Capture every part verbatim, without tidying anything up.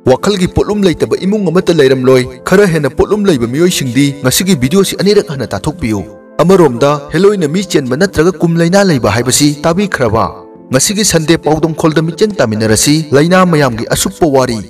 ꯋꯥꯈꯜꯒꯤ ꯄꯣꯠꯂꯨꯝ ꯂꯩꯇꯕ ꯏꯃꯨꯡ ꯑꯃꯠꯇ ꯂꯩꯔꯝꯂꯣꯏ꯫ ꯈꯔ ꯍꯦꯟꯅ ꯄꯣꯠꯂꯨꯝ ꯂꯩꯕ ꯃꯤꯑꯣꯏꯁꯤꯡꯗꯤ ꯉꯁꯤꯒꯤ ꯚꯤꯗꯤꯑꯣꯁꯤ ꯑꯅꯤꯔꯛ ꯍꯟꯅ ꯇꯥꯊꯣꯛꯄꯤꯌꯨ꯫ ꯑꯃꯔꯣꯝꯗ, ꯍꯦꯂꯣꯏꯅ ꯃꯤ ꯆꯦꯟꯕ ꯅꯠꯇ꯭ꯔꯒ ꯀꯨꯝ ꯂꯥꯏꯅꯥ ꯂꯩꯕ ꯍꯥꯏꯕꯁꯤ ꯇꯥꯕꯤꯈ꯭ꯔꯕ? ꯉꯁꯤꯒꯤ ꯁꯟꯗꯦ ꯄꯥꯎꯗꯝꯈꯣꯜꯗ ꯃꯤꯠꯌꯦꯡ ꯇꯥꯃꯤꯟꯅꯔꯁꯤ, ꯂꯥꯏꯅꯥ ꯃꯌꯥꯝꯒꯤ ꯑꯁꯨꯞꯄ ꯋꯥꯔꯤ꯫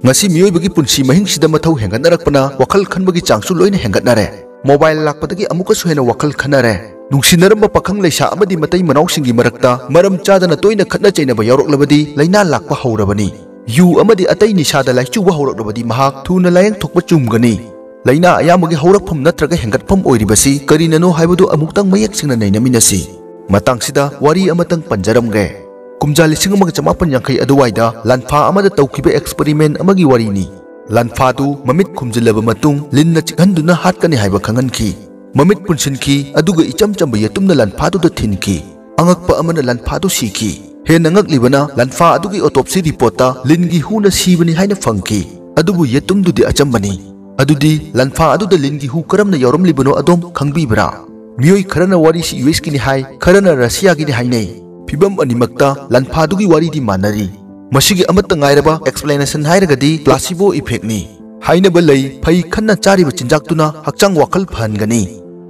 ꯉꯁꯤ ꯃꯤꯑꯣꯏꯕꯒꯤ ꯄꯨꯟꯁꯤ ꯃꯍꯤꯡꯁꯤꯗ ꯃꯊꯧ ꯍꯦꯟꯒꯠꯅꯔꯛꯄꯅ ꯋꯥꯈꯜ ꯈꯟꯕꯒꯤ ꯆꯥꯡꯁꯨ ꯂꯣꯏꯅ ꯍꯦꯟꯒꯠꯅꯔꯦ꯫ ꯃꯣꯕꯥꯏꯜ ꯂꯥꯛꯄꯗꯒꯤ ꯑꯃꯨꯛꯀꯁꯨ ꯍꯦꯟꯅ ꯋꯥꯈꯜ ꯈꯟꯅꯔꯦ꯫ ꯅꯨꯡꯁꯤꯅꯔꯝꯕ ꯄꯥꯈꯪ ꯂꯩꯁꯥ ꯑꯃꯗꯤ ꯃꯇꯩ ꯃꯅꯥꯎꯁꯤꯡꯒꯤ ꯃꯔꯛꯇ ꯃꯔꯝ ꯆꯥꯗꯅ ꯇꯣꯏꯅ ꯈꯠꯅ ꯆꯩꯅꯕ ꯌꯥꯎꯔꯛꯂꯕꯗꯤ ꯂꯥꯏꯅꯥ ꯂꯥꯛꯄ ꯍꯧꯔꯕꯅꯤ꯫ ꯌꯨ ꯑꯃꯗꯤ ꯑꯇꯩ ꯅꯤꯁꯥꯗ ꯂꯥꯏꯆꯨꯕ ꯍꯧꯔꯛꯂꯕꯗꯤ ꯃꯍꯥꯛ ꯊꯨꯅ ꯂꯥꯏꯌꯦꯡ ꯊꯣꯛꯄ ꯆꯨꯝꯒꯅꯤ꯫ ꯂꯥꯏꯅꯥ ꯑꯌꯥꯝꯕꯒꯤ ꯍꯧꯔꯛꯐꯝ ꯅꯠꯇ꯭ꯔꯒ ꯍꯦꯟꯒꯠꯐꯝ ꯑꯣꯏꯔꯤꯕꯁꯤ ꯀꯔꯤꯅꯅꯣ ꯍꯥꯏꯕꯗꯨ ꯑꯃꯨꯛꯇꯪ ꯃꯌꯦꯛ ꯁꯦꯡꯅ ꯅꯩꯅꯃꯤꯟꯅꯁꯤ꯫ ꯃꯇꯥꯡꯁꯤꯗ ꯋꯥꯔꯤ ꯑꯃꯇꯪ ꯄꯟꯖꯔꯝꯒꯦ꯫ ꯀꯨꯝꯖꯥ ꯂꯤꯁꯤꯡ ꯑꯃꯒ ꯆꯃꯥꯄꯟ ꯌꯥꯡꯈꯩ ꯑꯗꯨꯋꯥꯏꯗ ꯂꯥꯟꯐꯥ ꯑꯃꯗ ꯇꯧꯈꯤꯕ ꯑꯦꯛꯁꯄꯔꯤꯃꯦꯟ ꯑꯃꯒꯤ ꯋꯥꯔꯤꯅꯤ꯫ ꯂꯥꯟꯐꯥꯗꯨ ꯃꯃꯤꯠ ꯈꯨꯝꯖꯤꯜꯂꯕ ꯃꯇꯨꯡ ꯂꯤꯟꯅ ꯆꯤꯛꯍꯟꯗꯨꯅ ꯍꯥꯠꯀꯅꯤ ꯍꯥꯏꯕ ꯈꯪꯍꯟꯈꯤ꯫ ꯃꯃꯤꯠ ꯄꯨꯟꯁꯤꯟꯈꯤ, ꯑꯗꯨꯒ ꯏꯆꯝ ꯆꯝꯕ ꯌꯦꯇꯨꯝꯅ ꯂꯥꯟꯐꯥꯗꯨꯗ ꯊꯤꯟꯈꯤ꯫ ꯑꯉꯛꯄ ꯑꯃꯅ ꯂꯥꯟꯐꯥꯗꯨ ꯁꯤꯈꯤ꯫ ꯍꯦꯟꯅ ꯉꯛꯂꯤꯕꯅ, ꯂꯥꯟꯐꯥ ꯑꯗꯨꯒꯤ autopsy reportꯇ ꯂꯤꯟꯒꯤ ꯍꯨꯅ ꯁꯤꯕꯅꯤ ꯍꯥꯏꯅ ꯐꯪꯈꯤ꯫ ꯑꯗꯨꯕꯨ ꯌꯦꯇꯨꯝꯗꯨꯗꯤ ꯑꯆꯝꯕꯅꯤ꯫ ꯑꯗꯨꯗꯤ ꯂꯥꯟꯐꯥ ꯑꯗꯨꯗ ꯂꯤꯟꯒꯤ ꯍꯨ ꯀꯔꯝꯅ ꯌꯥꯎꯔꯝꯂꯤꯕꯅꯣ ꯑꯗꯣꯝ ꯈꯪꯕꯤꯕ꯭ꯔꯥ? ꯃꯤꯑꯣꯏ ꯈꯔꯅ ꯋꯥꯔꯤꯁꯤ ꯌꯨ ꯑꯦꯁꯀꯤꯅꯤ ꯍꯥꯏ, ꯈꯔꯅ ꯔꯁꯤꯌꯥꯒꯤꯅꯤ ꯍꯥꯏꯅꯩ꯫ ꯐꯤꯚꯝ ꯑꯅꯤꯃꯛꯇ ꯂꯥꯟꯐꯥꯗꯨꯒꯤ ꯋꯥꯔꯤꯗꯤ ꯃꯥꯟꯅꯔꯤ꯫ ꯃꯁꯤꯒꯤ ꯑꯃꯠꯇ ꯉꯥꯏꯔꯕ explanation ꯍꯥꯏꯔꯒꯗꯤ placebo effectꯅꯤ꯫ ꯍꯥꯏꯅꯕ ꯂꯩ, ꯐꯩ ꯈꯟꯅ ꯆꯥꯔꯤꯕ ꯆꯤꯟꯖꯥꯛꯇꯨꯅ ꯍꯛꯆꯥꯡ ꯋꯥꯈꯜ ꯐꯍꯟꯒꯅꯤ꯫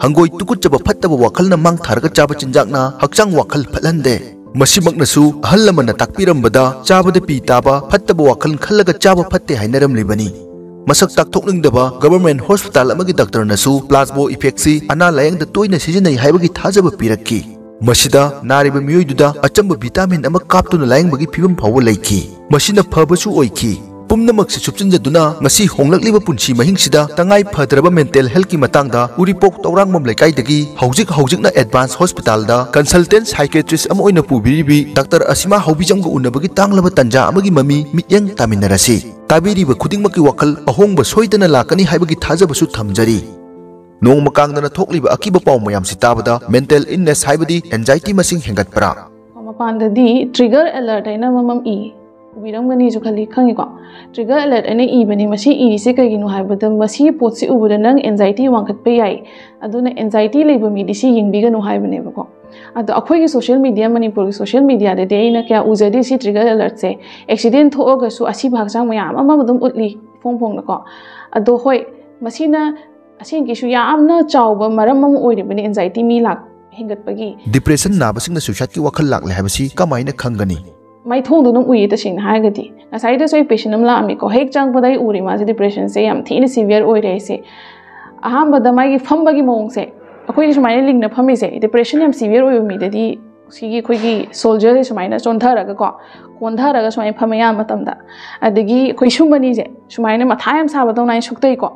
ꯍꯪꯒꯣꯏ ꯇꯨꯀꯨꯠꯆꯕ ꯐꯠꯇꯕ ꯋꯥꯈꯜꯅ ꯃꯥꯡ ꯊꯥꯔꯒ ꯆꯥꯕ ꯆꯤꯟꯖꯥꯛꯅ ꯍꯛꯆꯥꯡ ꯋꯥꯈꯜ ꯐꯠꯍꯟꯗꯦ꯫ ꯃꯁꯤꯃꯛꯅꯁꯨ ꯑꯍꯜ ꯂꯃꯟꯅ ꯇꯥꯛꯄꯤꯔꯝꯕꯗ ꯆꯥꯕꯗ ꯄꯤ ꯇꯥꯕ ꯐꯠꯇꯕ ꯋꯥꯈꯜ ꯈꯜꯂꯒ ꯆꯥꯕ ꯐꯠꯇꯦ ꯍꯥꯏꯅꯔꯝꯂꯤꯕꯅꯤ꯫ ꯃꯁꯛ ꯇꯥꯛꯊꯣꯛꯅꯤꯡꯗꯕ government hospital ꯑꯃꯒꯤ doctorꯅꯁꯨ placebo effectꯁꯤ ꯑꯅꯥ ꯂꯥꯌꯦꯡꯗ ꯇꯣꯏꯅ ꯁꯤꯖꯤꯟꯅꯩ ꯍꯥꯏꯕꯒꯤ ꯊꯥꯖꯕ ꯄꯤꯔꯛꯈꯤ꯫ ꯃꯁꯤꯗ ꯅꯥꯔꯤꯕ ꯃꯤꯑꯣꯏꯗꯨꯗ ꯑꯆꯝꯕ vitamin ꯑꯃ ꯀꯥꯞꯇꯨꯅ ꯂꯥꯌꯦꯡꯕꯒꯤ ꯐꯤꯚꯝ ꯐꯥꯎꯕ ꯂꯩꯈꯤ꯫ ꯃꯁꯤꯅ ꯐꯕꯁꯨ ꯑꯣꯏꯈꯤ꯫ ꯄꯨꯝꯅꯃꯛꯁꯤ ꯁꯨꯞꯆꯤꯟꯖꯗꯨꯅ ꯉꯁꯤ ꯍꯣꯡꯂꯛꯂꯤꯕ ꯄꯨꯟꯁꯤ ꯃꯍꯤꯡꯁꯤꯗ ꯇꯉꯥꯏ ꯐꯗ꯭ꯔꯕ mental healthꯀꯤ ꯃꯇꯥꯡꯗ ꯎꯔꯤꯄꯣꯛ ꯇꯧꯔꯥꯡꯕꯝ ꯂꯩꯀꯥꯏꯗꯒꯤ ꯍꯧꯖꯤꯛ ꯍꯧꯖꯤꯛꯅ advance hospitalꯗ consultant psychiatrist ꯑꯃ ꯑꯣꯏꯅ ꯄꯨꯕꯤꯔꯤꯕꯤ doctor ꯑꯁꯤꯃꯥ ꯍꯧꯕꯤꯖꯝꯒ ꯎꯅꯕꯒꯤ ꯇꯥꯡꯂꯕ ꯇꯟꯖꯥ ꯑꯃꯒꯤ ꯃꯃꯤ ꯃꯤꯠꯌꯦꯡ ꯇꯥꯃꯤꯟꯅꯔꯁꯤ꯫ ꯇꯥꯕꯤꯔꯤꯕ ꯈꯨꯗꯤꯡꯃꯛꯀꯤ ꯋꯥꯈꯜ ꯑꯍꯣꯡꯕ ꯁꯣꯏꯗꯅ ꯂꯥꯛꯀꯅꯤ ꯍꯥꯏꯕꯒꯤ ꯊꯥꯖꯕꯁꯨ ꯊꯝꯖꯔꯤ꯫ ꯅꯣꯡꯃ ꯀꯥꯡꯗꯅ ꯊꯣꯛꯂꯤꯕ ꯑꯀꯤꯕ ꯄꯥꯎ ꯃꯌꯥꯝꯁꯤ ꯇꯥꯕꯗ mental illness ꯍꯥꯏꯕꯗꯤ anxiety ꯃꯁꯤꯡ ꯍꯦꯟꯒꯠꯄ꯭ꯔꯥ? ꯃꯄꯥꯟꯗꯗꯤ trigger alert ꯍꯥꯏꯅ ꯑꯃꯃꯝ ꯏ꯫ ꯎꯕꯤꯔꯝꯒꯅꯤꯁꯨ ꯈꯜꯂꯤ, ꯈꯪꯉꯤꯀꯣ? Trigger alert ꯍꯥꯏꯅ ꯏꯕꯅꯤ꯫ ꯃꯁꯤ ꯏꯔꯤꯁꯦ ꯀꯩꯒꯤꯅꯣ ꯍꯥꯏꯕꯗ, ꯃꯁꯤꯒꯤ ꯄꯣꯠꯁꯤ ꯎꯕꯗ ꯅꯪ anxiety ꯋꯥꯡꯈꯠꯄ ꯌꯥꯏ, ꯑꯗꯨꯅ anxiety ꯂꯩꯕ ꯃꯤꯗꯤ ꯁꯤ ꯌꯦꯡꯕꯤꯒꯅꯨ ꯍꯥꯏꯕꯅꯦꯕꯀꯣ꯫ ꯑꯗꯣ ꯑꯩꯈꯣꯏꯒꯤ social media, ꯃꯅꯤꯄꯨꯔꯒꯤ social mediaꯗꯗꯤ ꯑꯩꯅ ꯀꯌꯥ ꯎꯖꯗꯦ ꯁꯤ trigger alertꯁꯦ꯫ Accident ꯊꯣꯛꯑꯒꯁꯨ ꯑꯁꯤꯕ ꯍꯛꯆꯥꯡ ꯃꯌꯥꯝ ꯑꯃ ꯑꯗꯨꯝ ꯎꯠꯂꯤ ꯏꯐꯣꯡ ꯐꯣꯡꯅꯀꯣ꯫ ꯑꯗꯣ ꯍꯣꯏ, ꯃꯁꯤꯅ ꯑꯁꯦꯡꯀꯤꯁꯨ ꯌꯥꯝꯅ ꯆꯥꯎꯕ ꯃꯔꯝ ꯑꯃ ꯑꯣꯏꯔꯤꯕꯅꯤ anxiety ꯃꯤ ꯂꯥꯛ ꯍꯦꯟꯒꯠꯄꯒꯤ꯫ Depression ꯅꯥꯕꯁꯤꯡꯅ suicideꯀꯤ ꯋꯥꯈꯜ ꯂꯥꯛꯂꯦ ꯍꯥꯏꯕꯁꯤ ꯀꯃꯥꯏꯅ ꯈꯪꯒꯅꯤ? ꯃꯥꯏꯊꯣꯡꯗꯣ ꯑꯗꯨꯝ ꯎꯏꯌꯦ, ꯇꯁꯦꯡꯅ ꯍꯥꯏꯔꯒꯗꯤ꯫ ꯉꯁꯥꯏꯗꯁꯨ ꯑꯩ patient ꯑꯃ ꯂꯥꯛꯑꯝꯃꯤꯀꯣ, ꯍꯦꯛ ꯆꯪꯉꯛꯄꯗ ꯑꯩ ꯎꯔꯦ ꯃꯥꯁꯦ depressionꯁꯦ ꯌꯥꯝ ꯊꯤꯅ severe ꯑꯣꯏꯔꯦ ꯍꯥꯏꯁꯦ꯫ ꯑꯍꯥꯟꯕꯗ ꯃꯥꯒꯤ ꯐꯝꯕꯒꯤ ꯃꯑꯣꯡꯁꯦ, ꯑꯩꯈꯣꯏꯒꯤ ꯁꯨꯃꯥꯏꯅ ꯂꯤꯡꯅ ꯐꯝꯃꯤꯁꯦ depression ꯌꯥꯝ severe ꯑꯣꯏꯕ ꯃꯤꯗꯗꯤ ꯁꯤꯒꯤ ꯑꯩꯈꯣꯏꯒꯤ soldierꯁꯦ ꯁꯨꯃꯥꯏꯅ ꯆꯣꯟꯊꯔꯒꯀꯣ, ꯀꯣꯟꯊꯔꯒ ꯁꯨꯃꯥꯏꯅ ꯐꯝꯃꯦ ꯑꯌꯥꯝꯕ ꯃꯇꯝꯗ꯫ ꯑꯗꯒꯤ ꯑꯩꯈꯣꯏ ꯁꯨꯝꯕꯅꯤꯁꯦ ꯁꯨꯃꯥꯏꯅ ꯃꯊꯥ ꯌꯥꯝ ꯁꯥꯕꯗꯧꯅ ꯑꯩꯅ ꯁꯨꯛꯇꯩꯀꯣ,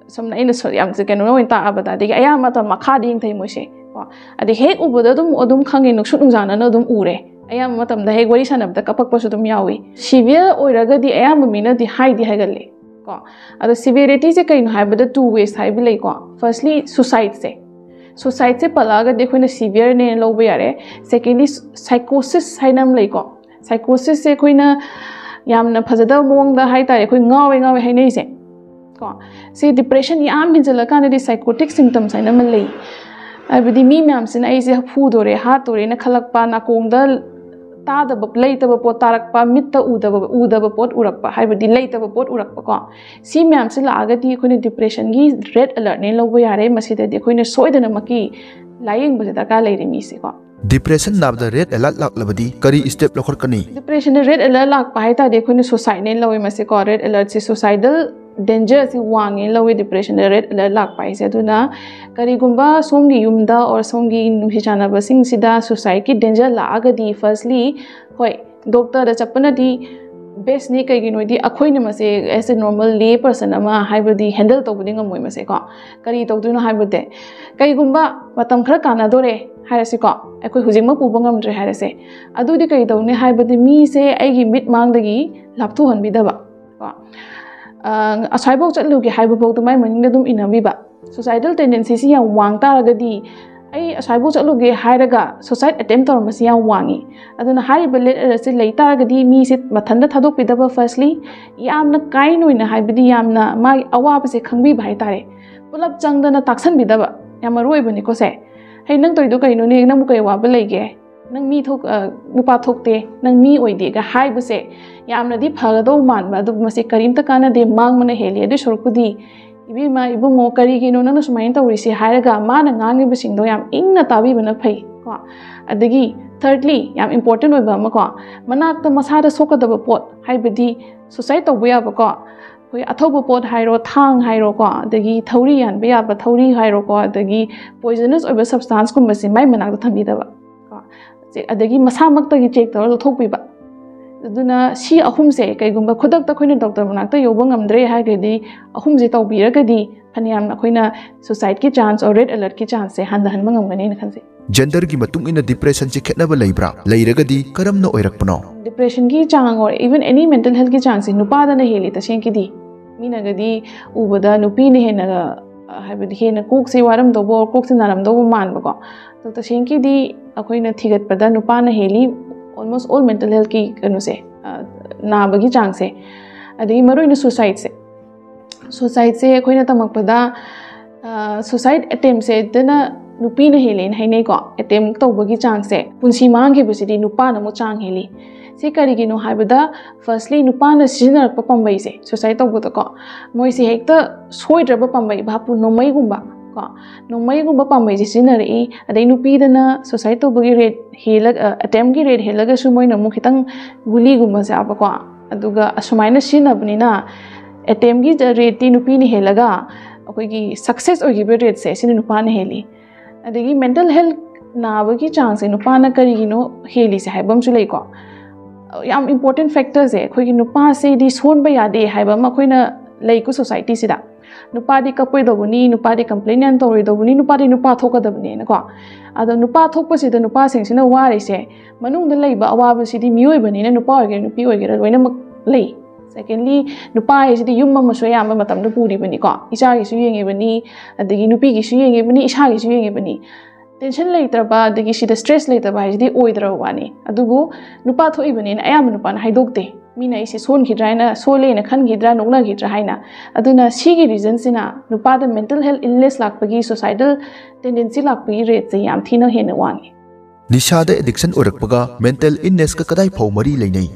ꯁꯝꯅ ꯑꯩꯅ ꯁ-, ꯌꯥꯝ ꯀꯩꯅꯣ ꯑꯣꯏꯅ ꯇꯥꯛꯑꯕꯗ, ꯑꯗꯒꯤ ꯑꯌꯥꯝꯕ ꯃꯇꯝ ꯃꯈꯥꯗ ꯌꯦꯡꯊꯩ ꯃꯣꯏꯁꯦ ꯀꯣ꯫ ꯑꯗꯩ ꯍꯦꯛ ꯎꯕꯗ ꯑꯗꯨꯝ, ꯑꯗꯨꯝ ꯈꯪꯉꯦ, ꯅꯨꯡꯁꯨꯛ ꯅꯨꯡꯖꯥꯅꯅ ꯑꯗꯨꯝ ꯎꯔꯦ꯫ ꯑꯌꯥꯝꯕ ꯃꯇꯝꯗ ꯍꯦꯛ ꯋꯥꯔꯤ ꯁꯥꯟꯅꯕꯗ ꯀꯞꯄꯛꯄꯁꯨ ꯑꯗꯨꯝ ꯌꯥꯎꯏ꯫ Severe ꯑꯣꯏꯔꯒꯗꯤ ꯑꯌꯥꯝꯕ ꯃꯤꯅꯗꯤ ꯍꯥꯏꯗꯤ ꯍꯥꯏꯒꯜꯂꯦ ꯀꯣ꯫ ꯑꯗꯣ severityꯁꯦ ꯀꯩꯅꯣ ꯍꯥꯏꯕꯗ two ways ꯍꯥꯏꯕ ꯂꯩꯀꯣ꯫ Firstly, suicideꯁꯦ꯫ Suicideꯁꯦ ꯄꯜꯂꯛꯑꯒꯗꯤ ꯑꯩꯈꯣꯏꯅ severeꯅꯦ ꯂꯧꯕ ꯌꯥꯔꯦ꯫ Secondly, psychosis ꯍꯥꯏꯅ ꯑꯃ ꯂꯩꯀꯣ꯫ Psychosisꯁꯦ ꯑꯩꯈꯣꯏꯅ ꯌꯥꯝꯅ ꯐꯖꯗꯕ ꯃꯑꯣꯡꯗ ꯍꯥꯏ ꯇꯥꯔꯦ, ꯑꯩꯈꯣꯏ ꯉꯥꯎꯋꯦ ꯉꯥꯎꯋꯦ ꯍꯥꯏꯅꯩꯁꯦ ꯀꯣ꯫ ꯁꯤ depression ꯌꯥꯝ ꯍꯦꯟꯖꯜꯂꯀꯥꯟꯗꯗꯤ psychotic symptoms ꯍꯥꯏꯅ ꯑꯃ ꯂꯩ꯫ ꯍꯥꯏꯕꯗꯤ ꯃꯤ ꯃꯌꯥꯝꯁꯤꯅ ꯑꯩꯁꯦ ꯐꯨꯗꯣꯔꯦ, ꯍꯥꯠꯇꯣꯔꯦꯅ ꯈꯜꯂꯛꯄ, ꯅꯥꯀꯣꯡꯗ ꯇꯥꯗꯕ, ꯂꯩꯇꯕ ꯄꯣꯠ ꯇꯥꯔꯛꯄ, ꯃꯤꯠꯇ ꯎꯗꯕ, ꯎꯗꯕ ꯄꯣꯠ ꯎꯔꯛꯄ, ꯍꯥꯏꯕꯗꯤ ꯂꯩꯇꯕ ꯄꯣꯠ ꯎꯔꯛꯄ ꯀꯣ꯫ ꯁꯤ ꯃꯌꯥꯝꯁꯤ ꯂꯥꯛꯑꯒꯗꯤ ꯑꯩꯈꯣꯏꯅ depressionꯒꯤ red alertꯅꯦ ꯂꯧꯕ ꯌꯥꯔꯦ꯫ ꯃꯁꯤꯗꯗꯤ ꯑꯩꯈꯣꯏꯅ ꯁꯣꯏꯗꯅꯃꯛꯀꯤ ꯂꯥꯏꯌꯦꯡꯕꯁꯦ ꯗꯔꯀꯥꯔ ꯂꯩꯔꯦ ꯃꯤꯁꯦꯀꯣ꯫ Depression ꯅꯥꯕꯗ red alert ꯂꯥꯛꯂꯕꯗꯤ ꯀꯔꯤ step ꯂꯧꯈꯠꯀꯅꯤ? Depressionꯗ red alert ꯂꯥꯛꯄ ꯍꯥꯏ ꯇꯥꯔꯗꯤ ꯑꯩꯈꯣꯏꯅ suicideꯅꯦ ꯂꯧꯋꯦ ꯃꯁꯦꯀꯣ꯫ Red alertꯁꯦ suicidal dangerꯁꯤ ꯋꯥꯡꯉꯦ ꯂꯧꯋꯦ depressionꯗ red alert ꯂꯥꯛꯄ ꯍꯥꯏꯁꯦ꯫ ꯑꯗꯨꯅ ꯀꯔꯤꯒꯨꯝꯕ ꯁꯣꯝꯒꯤ ꯌꯨꯝꯗ or ꯁꯣꯝꯒꯤ ꯅꯨꯡꯁꯤ ꯆꯥꯟꯅꯕꯁꯤꯡꯁꯤꯗ suicideꯀꯤ danger ꯂꯥꯛꯑꯒꯗꯤ firstly, ꯍꯣꯏ, doctorꯗ ꯆꯠꯄꯅꯗꯤ bestꯅꯤ꯫ ꯀꯩꯒꯤꯅꯣꯗꯤ ꯑꯩꯈꯣꯏꯅ ꯃꯁꯦ as a normal lay person ꯑꯃ ꯍꯥꯏꯕꯗꯤ handle ꯇꯧꯕꯗꯤ ꯉꯝꯃꯣꯏ ꯃꯁꯦꯀꯣ꯫ ꯀꯔꯤ ꯇꯧꯗꯣꯏꯅꯣ ꯍꯥꯏꯕꯗꯤ, ꯀꯩꯒꯨꯝꯕ ꯃꯇꯝ ꯈꯔ ꯀꯥꯟꯅꯗꯣꯔꯦ ꯍꯥꯏꯔꯁꯤꯀꯣ, ꯑꯩꯈꯣꯏ ꯍꯧꯖꯤꯛꯃꯛ ꯄꯨꯕ ꯉꯝꯗ꯭ꯔꯦ ꯍꯥꯏꯔꯁꯦ, ꯑꯗꯨꯗꯤ ꯀꯔꯤ ꯇꯧꯅꯤ ꯍꯥꯏꯕꯗꯤ ꯃꯤꯁꯦ ꯑꯩꯒꯤ ꯃꯤꯠ ꯃꯥꯡꯗꯒꯤ ꯂꯥꯞꯊꯣꯛꯍꯟꯕꯤꯗꯕ ꯀꯣ꯫ ꯑ, ꯑꯁ꯭ꯋꯥꯏꯐꯥꯎ ꯆꯠꯂꯨꯒꯦ ꯍꯥꯏꯕ ꯐꯥꯎꯗ ꯃꯥꯏ ꯃꯅꯤꯡꯗ ꯑꯗꯨꯝ ꯏꯟꯅꯕꯤꯕ꯫ Suicidal tendencyꯁꯤ ꯌꯥꯝ ꯋꯥꯡ ꯇꯥꯔꯒꯗꯤ ꯑꯩ ꯑꯁ꯭ꯋꯥꯏꯐꯥꯎ ꯆꯠꯂꯨꯒꯦ ꯍꯥꯏꯔꯒ suicide attempt ꯇꯧꯔꯝꯕꯁꯤ ꯌꯥꯝ ꯋꯥꯡꯉꯤ꯫ ꯑꯗꯨꯅ ꯍꯥꯏꯔꯤꯕ late alert ꯁꯦ ꯂꯩ ꯇꯥꯔꯒꯗꯤ ꯃꯤꯁꯦ ꯃꯊꯟꯇ ꯊꯥꯗꯣꯛꯄꯤꯗꯕ, firstly, ꯌꯥꯝꯅ ꯀꯥꯏꯟ ꯑꯣꯏꯅ, ꯍꯥꯏꯕꯗꯤ ꯌꯥꯝꯅ ꯃꯥꯒꯤ ꯑꯋꯥꯕꯁꯦ ꯈꯪꯕꯤꯕ ꯍꯥꯏꯇꯥꯔꯦ, ꯄꯨꯂꯞ ꯆꯪꯗꯅ ꯇꯥꯛꯁꯟꯕꯤꯗꯕ ꯌꯥꯝ ꯃꯔꯨ ꯑꯣꯏꯕꯅꯤꯀꯣ ꯁꯦ꯫ "ꯍꯩ, ꯅꯪ ꯇꯧꯔꯤꯗꯣ ꯀꯩꯅꯣꯅꯦ? ꯅꯪꯕꯨ ꯀꯩ ꯑꯋꯥꯕ ꯂꯩꯒꯦ? ꯅꯪ ꯃꯤ ꯊꯣꯛ-, ꯑ, ꯅꯨꯄꯥ ꯊꯣꯛꯇꯦ, ꯅꯪ ꯃꯤ ꯑꯣꯏꯗꯦꯒ" ꯍꯥꯏꯕꯁꯦ ꯌꯥꯝꯅꯗꯤ ꯐꯒꯗꯧ ꯃꯥꯟꯕ, ꯑꯗꯨꯕꯨ ꯃꯁꯤ ꯀꯔꯤꯝꯇ ꯀꯥꯟꯅꯗꯦ, ꯃꯥꯡꯕꯅ ꯍꯦꯜꯂꯤ꯫ ꯑꯗꯨꯏ ꯁꯔꯨꯛꯄꯨꯗꯤ, "ꯏꯕꯦꯝꯃ, ꯏꯕꯨꯡꯉꯣ, ꯀꯔꯤꯒꯤꯅꯣ ꯅꯪꯅ ꯁꯨꯃꯥꯏꯅ ꯇꯧꯔꯤꯁꯦ?" ꯍꯥꯏꯔꯒ ꯃꯥꯅ ꯉꯥꯡꯉꯤꯕꯁꯤꯡꯗꯣ ꯌꯥꯝ ꯏꯪꯅ ꯇꯥꯕꯤꯕꯅ ꯐꯩ ꯀꯣ꯫ ꯑꯗꯒꯤ thirdly, ꯌꯥꯝ important ꯑꯣꯏꯕ ꯑꯃ ꯀꯣ, ꯃꯅꯥꯛꯇ ꯃꯁꯥꯗ ꯁꯣꯛꯀꯗꯕ ꯄꯣꯠ, ꯍꯥꯏꯕꯗꯤ suicide ꯇꯧꯕ ꯌꯥꯕ ꯀꯣ, ꯑꯩꯈꯣꯏ ꯑꯊꯧꯕ ꯄꯣꯠ ꯍꯥꯏꯔꯣ, ꯊꯥꯡ ꯍꯥꯏꯔꯣꯀꯣ, ꯑꯗꯒꯤ ꯊꯧꯔꯤ ꯌꯥꯟꯕ ꯌꯥꯕ ꯊꯧꯔꯤ ꯍꯥꯏꯔꯣꯀꯣ, ꯑꯗꯒꯤ poisonous ꯑꯣꯏꯕ substance ꯀꯨꯝꯕꯁꯦ ꯃꯥꯏ ꯃꯅꯥꯛꯇ ꯊꯝꯕꯤꯗꯕ ꯀꯣ꯫ ꯁꯤ-, ꯑꯗꯒꯤ ꯃꯁꯥꯃꯛꯇꯒꯤ check ꯇꯧꯔ ꯂꯧꯊꯣꯛꯄꯤꯕ꯫ ꯑꯗꯨꯅ ꯁꯤ ꯑꯍꯨꯝꯁꯦ ꯀꯩꯒꯨꯝꯕ ꯈꯨꯗꯛꯇ ꯑꯩꯈꯣꯏꯅ doctor ꯃꯅꯥꯛꯇ ꯌꯧꯕ ꯉꯝꯗ꯭ꯔꯦ ꯍꯥꯏꯔꯒꯗꯤ, ꯑꯍꯨꯝꯁꯦ ꯇꯧꯕꯤꯔꯒꯗꯤ ꯐꯅꯌꯥꯝ ꯑꯩꯈꯣꯏꯅ suicide ꯀꯤ chance or red alert ꯀꯤ chance ꯁꯦ ꯍꯟꯊꯍꯟꯕ ꯉꯝꯒꯅꯤꯅ ꯈꯟꯖꯩ꯫ Gender ꯒꯤ ꯃꯇꯨꯡ ꯏꯟꯅ depression ꯁꯤ ꯈꯦꯠꯅꯕ ꯂꯩꯕ꯭ꯔꯥ? ꯂꯩꯔꯒꯗꯤ ꯀꯔꯝꯅ ꯑꯣꯏꯔꯛꯄꯅꯣ? Depression ꯒꯤ ꯆꯥꯡ or even any mental health ꯀꯤ ꯆꯥꯡꯁꯦ ꯅꯨꯄꯥꯗꯅ ꯍꯦꯜꯂꯤ ꯇꯁꯦꯡꯀꯤꯗꯤ꯫ ꯃꯤꯅꯒꯗꯤ ꯎꯕꯗ ꯅꯨꯄꯤꯅ ꯍꯦꯟꯅ, ꯑ, ꯍꯥꯏꯕꯗꯤ ꯍꯦꯟꯅ ꯀꯣꯛꯁꯦ ꯋꯥꯔꯝꯗꯧꯕ or ꯀꯣꯛꯁꯦ ꯅꯥꯔꯝꯗꯧꯕ ꯃꯥꯟꯕꯀꯣ꯫ ꯑꯗꯣ ꯇꯁꯦꯡꯀꯤꯗꯤ ꯑꯩꯈꯣꯏꯅ ꯊꯤꯒꯠꯄꯗ ꯅꯨꯄꯥꯅ ꯍꯦꯜꯂꯤ almost all mental health ꯀꯤ ꯀꯩꯅꯣꯁꯦ, ꯑ, ꯅꯥꯕꯒꯤ ꯆꯥꯡꯁꯦ꯫ ꯑꯗꯒꯤ ꯃꯔꯨꯑꯣꯏꯅ suicide ꯁꯦ꯫ Suicide ꯁꯦ ꯑꯩꯈꯣꯏꯅ ꯇꯝꯃꯛꯄꯗ, ꯑ, suicide attempt ꯁꯦ ꯍꯦꯛꯇꯅ ꯅꯨꯄꯤꯅ ꯍꯦꯜꯂꯦꯅ ꯍꯥꯏꯅꯩꯀꯣ꯫ Attempt ꯇꯧꯕꯒꯤ ꯆꯥꯡꯁꯦ, ꯄꯨꯟꯁꯤ ꯃꯥꯡꯈꯤꯕꯁꯤꯗꯤ ꯅꯨꯄꯥꯅ ꯑꯃꯨꯛ ꯆꯥꯡ ꯍꯦꯜꯂꯤ꯫ ꯁꯤ ꯀꯔꯤꯒꯤꯅꯣ ꯍꯥꯏꯕꯗ, firstly, ꯅꯨꯄꯥꯅ ꯁꯤꯖꯤꯟꯅꯔꯛꯄ ꯄꯥꯝꯕꯩꯁꯦ, suicide ꯇꯧꯕꯗꯀꯣ, ꯃꯣꯏꯁꯦ ꯍꯦꯛꯇ ꯁꯣꯏꯗ꯭ꯔꯕ ꯄꯥꯝꯕꯩ, ꯚꯥꯞꯄꯨ ꯅꯣꯡꯃꯩꯒꯨꯝꯕ ꯀꯣ, ꯅꯣꯡꯃꯩꯒꯨꯝꯕ ꯄꯥꯝꯕꯩꯁꯦ ꯁꯤꯖꯤꯟꯅꯔꯛꯏ꯫ ꯑꯗꯩ ꯅꯨꯄꯤꯗꯅ suicide ꯇꯧꯕꯒꯤ rate ꯍꯦꯜꯂꯒ, ꯑ, attempt ꯀꯤ rate ꯍꯦꯜꯂꯒꯁꯨ ꯃꯣꯏꯅ ꯑꯃꯨꯛ ꯈꯤꯇꯪ ꯒꯨꯂꯤꯒꯨꯝꯕ ꯆꯥꯕꯀꯣ, ꯑꯗꯨꯒ ꯑꯁꯨꯃꯥꯏꯅ ꯁꯤꯖꯤꯟꯅꯕꯅꯤꯅ attempt ꯀꯤ rate ꯇꯤ ꯅꯨꯄꯤꯅ ꯍꯦꯜꯂꯒ ꯑꯩꯈꯣꯏꯒꯤ success ꯑꯣꯏꯈꯤꯕ rate ꯁꯦ ꯁꯤꯅ ꯅꯨꯄꯥꯅ ꯍꯦꯜꯂꯤ꯫ ꯑꯗꯒꯤ mental health ꯅꯥꯕꯒꯤ ꯆꯥꯡꯁꯦ ꯅꯨꯄꯥꯅ ꯀꯔꯤꯒꯤꯅꯣ ꯍꯦꯜꯂꯤꯁꯦ ꯍꯥꯏꯕ ꯑꯃꯁꯨ ꯂꯩꯀꯣ꯫ ꯌꯥꯝ important factor ꯁꯦ, ꯑꯩꯈꯣꯏꯒꯤ ꯅꯨꯄꯥꯁꯤꯗꯤ ꯁꯣꯟꯕ ꯌꯥꯗꯦ ꯍꯥꯏꯕ ꯑꯃ ꯑꯩꯈꯣꯏꯅ ꯂꯩꯀꯣ society ꯁꯤꯗ꯫ ꯅꯨꯄꯥꯗꯤ ꯀꯞꯄꯣꯏꯗꯧꯕꯅꯤ, ꯅꯨꯄꯥꯗꯤ complain ꯌꯥꯝ ꯇꯧꯔꯣꯏꯗꯧꯕꯅꯤ, ꯅꯨꯄꯥꯗꯤ ꯅꯨꯄꯥ ꯊꯣꯛꯀꯗꯕꯅꯤꯅꯀꯣ꯫ ꯑꯗꯣ ꯅꯨꯄꯥ ꯊꯣꯛꯄꯁꯤꯗ ꯅꯨꯄꯥꯁꯤꯡꯁꯤꯅ ꯋꯥꯔꯤꯁꯦ, ꯃꯅꯨꯡꯗ ꯂꯩꯕ ꯑꯋꯥꯕꯁꯤꯗꯤ ꯃꯤꯑꯣꯏꯕꯅꯤꯅ, ꯅꯨꯄꯥ ꯑꯣꯏꯒꯦꯔꯥ ꯅꯨꯄꯤ ꯑꯣꯏꯒꯦꯔꯥ ꯂꯣꯏꯅꯃꯛ ꯂꯩ꯫ Secondly, ꯅꯨꯄꯥ ꯍꯥꯏꯁꯤꯗꯤ ꯌꯨꯝ ꯑꯃꯁꯨ ꯑꯌꯥꯝꯕ ꯃꯇꯝꯗ ꯄꯨꯔꯤꯕꯅꯤꯀꯣ꯫ ꯏꯆꯥꯒꯤꯁꯨ ꯌꯦꯡꯉꯤꯕꯅꯤ, ꯑꯗꯒꯤ ꯅꯨꯄꯤꯒꯤꯁꯨ ꯌꯦꯡꯉꯤꯕꯅꯤ, ꯏꯁꯥꯒꯤꯁꯨ ꯌꯦꯡꯉꯤꯕꯅꯤ꯫ Tension ꯂꯩꯇ꯭ꯔꯕ ꯑꯗꯒꯤ ꯁꯤꯗ stress ꯂꯩꯇꯕ ꯍꯥꯏꯁꯤꯗꯤ ꯑꯣꯏꯗ꯭ꯔꯕ ꯋꯥꯅꯤ꯫ ꯑꯗꯨꯕꯨ ꯅꯨꯄꯥ ꯊꯣꯛꯏꯕꯅꯤꯅ ꯑꯌꯥꯝꯕ ꯅꯨꯄꯥꯅ ꯍꯥꯏꯗꯣꯛꯇꯦ, ꯃꯤꯅ ꯑꯩꯁꯦ ꯁꯣꯟꯈꯤꯗ꯭ꯔꯥ ꯍꯥꯏꯅ, ꯁꯣꯜꯂꯦꯅ ꯈꯟꯈꯤꯗ꯭ꯔꯥ, ꯅꯣꯛꯅꯈꯤꯗ꯭ꯔꯥ ꯍꯥꯏꯅ꯫ ꯑꯗꯨꯅ ꯁꯤꯒꯤ reasonꯁꯤꯅ ꯅꯨꯄꯥꯗ mental health illness ꯂꯥꯛꯄꯒꯤ, suicidal tendency ꯂꯥꯛꯄꯒꯤ rateꯁꯦ ꯌꯥꯝ ꯊꯤꯅ ꯍꯦꯟꯅ ꯋꯥꯡꯉꯤ꯫ ꯅꯤꯁꯥꯗ addiction ꯑꯣꯏꯔꯛꯄꯒ mental illnessꯀ ꯀꯗꯥꯏ ꯐꯥꯎ ꯃꯔꯤ ꯂꯩꯅꯩ?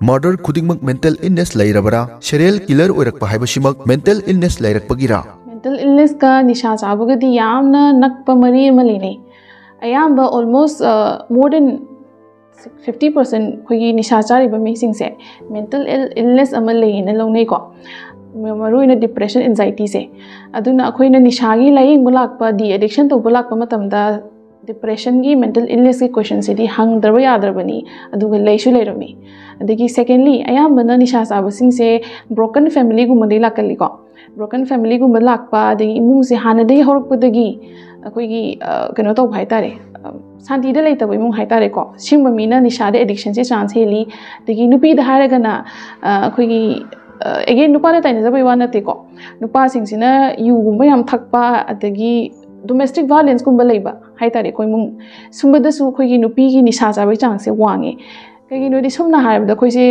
Murder ꯈꯨꯗꯤꯡꯃꯛ mental illness ꯂꯩꯔꯕꯔꯥ? Serial killer ꯑꯣꯏꯔꯛꯄ ꯍꯥꯏꯕꯁꯤꯃꯛ mental illness ꯂꯩꯔꯛꯄꯒꯤꯔꯥ? Mental illnessꯀ ꯅꯤꯁꯥ ꯆꯥꯕꯒꯗꯤ ꯌꯥꯝꯅ ꯅꯛꯄ ꯃꯔꯤ ꯑꯃ ꯂꯩꯅꯩ꯫ ꯑꯌꯥꯝꯕ almost more than fifty percent ꯑꯩꯈꯣꯏꯒꯤ ꯅꯤꯁꯥ ꯆꯥꯔꯤꯕ ꯃꯤꯁꯤꯡꯁꯦ mental illness ꯑꯃ ꯂꯩꯌꯦꯅ ꯂꯧꯅꯩꯀꯣ꯫ ꯃꯔꯨꯑꯣꯏꯅ depression, anxietyꯁꯦ꯫ ꯑꯗꯨꯅ ꯑꯩꯈꯣꯏꯅ ꯅꯤꯁꯥꯒꯤ ꯂꯥꯏꯌꯦꯡꯕ ꯂꯥꯛꯄ, de-addiction ꯇꯧꯕ ꯂꯥꯛꯄ ꯃꯇꯝꯗ depressionꯒꯤ, mental illnessꯀꯤ questionꯁꯤꯗꯤ ꯍꯪꯗ꯭ꯔꯕ ꯌꯥꯗ꯭ꯔꯕꯅꯤ, ꯑꯗꯨꯒ ꯂꯩꯁꯨ ꯂꯩꯔꯝꯃꯤ꯫ ꯑꯗꯒꯤ secondly, ꯑꯌꯥꯝꯕꯅ ꯅꯤꯁꯥ ꯆꯥꯕꯁꯤꯡꯁꯦ broken familyꯒꯨꯝꯕꯗꯒꯤ ꯂꯥꯛꯀꯜꯂꯤꯀꯣ꯫ Broken familyꯒꯨꯝꯕ ꯂꯥꯛꯄ, ꯑꯗꯒꯤ ꯏꯃꯨꯡꯁꯦ ꯍꯥꯟꯅꯗꯒꯤ ꯍꯧꯔꯛꯄꯗꯒꯤ ꯑꯩꯈꯣꯏꯒꯤ ꯀꯩꯅꯣ ꯇꯧꯕ ꯍꯥꯏꯇꯥꯔꯦ, ꯁꯥꯟꯇꯤꯗ ꯂꯩꯇꯕ ꯏꯃꯨꯡ ꯍꯥꯏꯇꯥꯔꯦꯀꯣ꯫ ꯁꯤꯒꯨꯝꯕ ꯃꯤꯅ ꯅꯤꯁꯥꯗ addictionꯁꯦ chance ꯍꯦꯜꯂꯤ꯫ ꯑꯗꯒꯤ ꯅꯨꯄꯤꯗ ꯍꯥꯏꯔꯒꯅ ꯑꯩꯈꯣꯏꯒꯤ again ꯅꯨꯄꯥꯗ ꯇꯥꯏꯅꯖꯕꯩ ꯋꯥ ꯅꯠꯇꯦꯀꯣ꯫ ꯅꯨꯄꯥꯁꯤꯡꯁꯤꯅ ꯌꯨꯒꯨꯝꯕ ꯌꯥꯝ ꯊꯛꯄ, ꯑꯗꯒꯤ domestic violenceꯀꯨꯝꯕ ꯂꯩꯕ ꯍꯥꯏꯇꯥꯔꯦꯀꯣ, ꯏꯃꯨꯡ, ꯁꯨꯝꯕꯗꯁꯨ ꯑꯩꯈꯣꯏꯒꯤ ꯅꯨꯄꯤꯒꯤ ꯅꯤꯁꯥ ꯆꯥꯕꯒꯤ chanceꯁꯦ ꯋꯥꯡꯉꯦ꯫ ꯀꯩꯒꯤꯅꯣꯗꯤ ꯁꯝꯅ ꯍꯥꯏꯔꯕꯗ ꯑꯩꯈꯣꯏꯁꯦ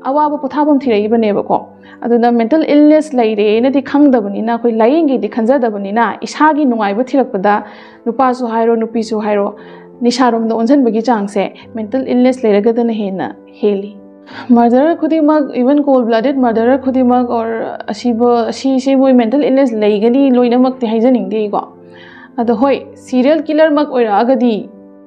ꯑꯋꯥꯕ ꯄꯣꯊꯥꯐꯝ ꯊꯤꯔꯛꯏꯕꯅꯦꯕꯀꯣ꯫ ꯑꯗꯨꯅ mental illness ꯂꯩꯔꯦꯅꯗꯤ ꯈꯪꯗꯕꯅꯤꯅ, ꯑꯩꯈꯣꯏ ꯂꯥꯏꯌꯦꯡꯒꯦꯗꯤ ꯈꯟꯖꯗꯕꯅꯤꯅ, ꯏꯁꯥꯒꯤ ꯅꯨꯡꯉꯥꯏꯕ ꯊꯤꯔꯛꯄꯗ ꯅꯨꯄꯥꯁꯨ ꯍꯥꯏꯔꯣ, ꯅꯨꯄꯤꯁꯨ ꯍꯥꯏꯔꯣ, ꯅꯤꯁꯥꯔꯣꯝꯗ ꯑꯣꯟꯁꯤꯟꯕꯒꯤ chanceꯁꯦ mental illness ꯂꯩꯔꯒꯗꯅ ꯍꯦꯟꯅ ꯍꯦꯜꯂꯤ꯫ Murderer ꯈꯨꯗꯤꯡꯃꯛ, even cold blooded murderer ꯈꯨꯗꯤꯡꯃꯛ or ꯑꯁꯤꯕ, ꯑꯁꯤꯁꯦ ꯃꯣꯏ mental illness ꯂꯩꯒꯅꯤ ꯂꯣꯏꯅꯃꯛꯇꯤ ꯍꯥꯏꯖꯅꯤꯡꯗꯦꯀꯣ꯫ ꯑꯗꯣ ꯍꯣꯏ, serial killerꯃꯛ ꯑꯣꯏꯔꯛꯑꯒꯗꯤ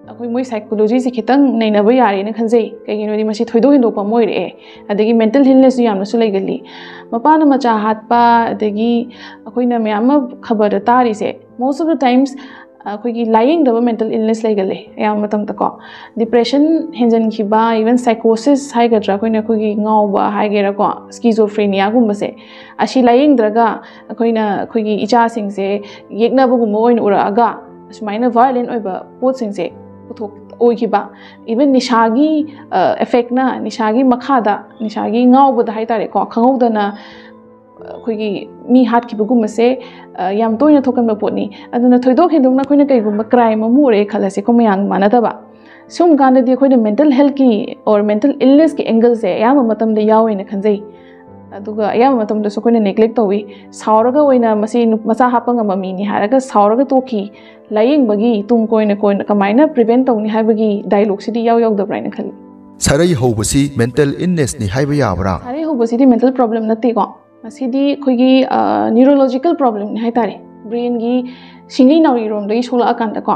ꯑꯩꯈꯣꯏ ꯃꯣꯏ psychologyꯁꯦ ꯈꯤꯇꯪ ꯅꯩꯅꯕ ꯌꯥꯔꯦꯅ ꯈꯟꯖꯩ꯫ ꯀꯩꯒꯤꯅꯣꯗꯤ ꯃꯁꯤ ꯊꯣꯏꯗꯣꯛ ꯍꯦꯟꯗꯣꯛꯄ ꯑꯃ ꯑꯣꯏꯔꯛꯑꯦ꯫ ꯑꯗꯒꯤ mental illnessꯁꯨ ꯌꯥꯝꯅꯁꯨ ꯂꯩꯒꯜꯂꯤ꯫ ꯃꯄꯥꯅ ꯃꯆꯥ ꯍꯥꯠꯄ, ꯑꯗꯒꯤ ꯑꯩꯈꯣꯏꯅ ꯃꯌꯥꯝ ꯑꯃ ꯈꯕꯔꯗ ꯇꯥꯔꯤꯁꯦ, most of the times ꯑꯩꯈꯣꯏꯒꯤ ꯂꯥꯏꯌꯦꯡꯗꯕ mental illness ꯂꯩꯒꯜꯂꯦ ꯑꯌꯥꯝꯕ ꯃꯇꯝꯗꯀꯣ꯫ Depression ꯍꯦꯟꯖꯟꯈꯤꯕ, even psychosis ꯍꯥꯏꯒꯗ꯭ꯔꯥ, ꯑꯩꯈꯣꯏꯅ ꯑꯩꯈꯣꯏꯒꯤ ꯉꯥꯎꯕ ꯍꯥꯏꯒꯦꯔꯥꯀꯣ, schizophreniaꯒꯨꯝꯕꯁꯦ, ꯑꯁꯤ ꯂꯥꯏꯌꯦꯡꯗ꯭ꯔꯒ ꯑꯩꯈꯣꯏꯅ ꯑꯩꯈꯣꯏꯒꯤ ꯏꯆꯥꯁꯤꯡꯁꯦ ꯌꯦꯛꯅꯕꯒꯨꯝꯕ ꯑꯣꯏꯅ ꯎꯔꯛꯑꯒ ꯑꯁꯨꯃꯥꯏꯅ violent ꯑꯣꯏꯕ ꯄꯣꯠꯁꯤꯡꯁꯦ ꯄꯨꯊꯣꯛ-, ꯑꯣꯏꯈꯤꯕ, even ꯅꯤꯁꯥꯒꯤ effectꯅ, ꯅꯤꯁꯥꯒꯤ ꯃꯈꯥꯗ, ꯅꯤꯁꯥꯒꯤ ꯉꯥꯎꯕꯗ ꯍꯥꯏꯇꯥꯔꯦꯀꯣ, ꯈꯪꯍꯧꯗꯅ ꯑꯩꯈꯣꯏꯒꯤ ꯃꯤ ꯍꯥꯠꯈꯤꯕꯒꯨꯝꯕꯁꯦ, ꯑ, ꯌꯥꯝ ꯇꯣꯏꯅ ꯊꯣꯛꯀꯟꯕ ꯄꯣꯠꯅꯤ꯫ ꯑꯗꯨꯅ ꯊꯣꯏꯗꯣꯛ ꯍꯦꯟꯗꯣꯛꯅ ꯑꯩꯈꯣꯏꯅ ꯀꯩꯒꯨꯝꯕ crime ꯑꯃ ꯎꯔꯦ ꯈꯜꯂꯁꯦꯀꯣ, ꯃꯌꯥꯝ ꯃꯥꯟꯅꯗꯕ, ꯁꯤꯒꯨꯝꯕ ꯀꯥꯟꯗꯗꯤ ꯑꯩꯈꯣꯏꯅ mental healthꯀꯤ or mental illnessꯀꯤ angleꯁꯦ ꯑꯌꯥꯝꯕ ꯃꯇꯝꯗ ꯌꯥꯎꯋꯦꯅ ꯈꯟꯖꯩ꯫ ꯑꯗꯨꯒ ꯑꯌꯥꯝꯕ ꯃꯇꯝꯗꯁꯨ ꯑꯩꯈꯣꯏꯅ neglect ꯇꯧꯏ꯫ ꯁꯥꯎꯔꯒ ꯑꯣꯏꯅ ꯃꯁꯤ ꯅꯨ-, ꯃꯆꯥ ꯍꯥꯞꯄ ꯉꯝꯕ ꯃꯤꯅꯤ ꯍꯥꯏꯔꯒ ꯁꯥꯎꯔꯒ ꯇꯣꯛꯈꯤ, ꯂꯥꯏꯌꯦꯡꯕꯒꯤ ꯇꯨꯡ ꯀꯣꯏꯅ ꯀꯣꯏꯅ ꯀꯃꯥꯏꯅ prevent ꯇꯧꯅꯤ ꯍꯥꯏꯕꯒꯤ dialogueꯁꯤꯗꯤ ꯌꯥꯎ ꯌꯥꯎꯗꯕ꯭ꯔꯥ ꯍꯥꯏꯅ ꯈꯜꯂꯤ꯫ ꯁꯥꯔꯩ ꯍꯧꯕꯁꯤ mental illnessꯅꯤ ꯍꯥꯏꯕ ꯌꯥꯕ꯭ꯔꯥ? ꯁꯥꯔꯩ ꯍꯧꯕꯁꯤꯗꯤ mental problem ꯅꯠꯇꯦꯀꯣ꯫ ꯃꯁꯤꯗꯤ ꯑꯩꯈꯣꯏꯒꯤ, ꯑ, neurological problemꯅꯤ ꯍꯥꯏ ꯇꯥꯔꯦ, brainꯒꯤ ꯁꯤꯡꯂꯤ ꯅꯥꯎꯔꯤꯔꯣꯝꯗꯒꯤ ꯁꯣꯛꯂꯛꯑꯀꯥꯟꯗꯀꯣ꯫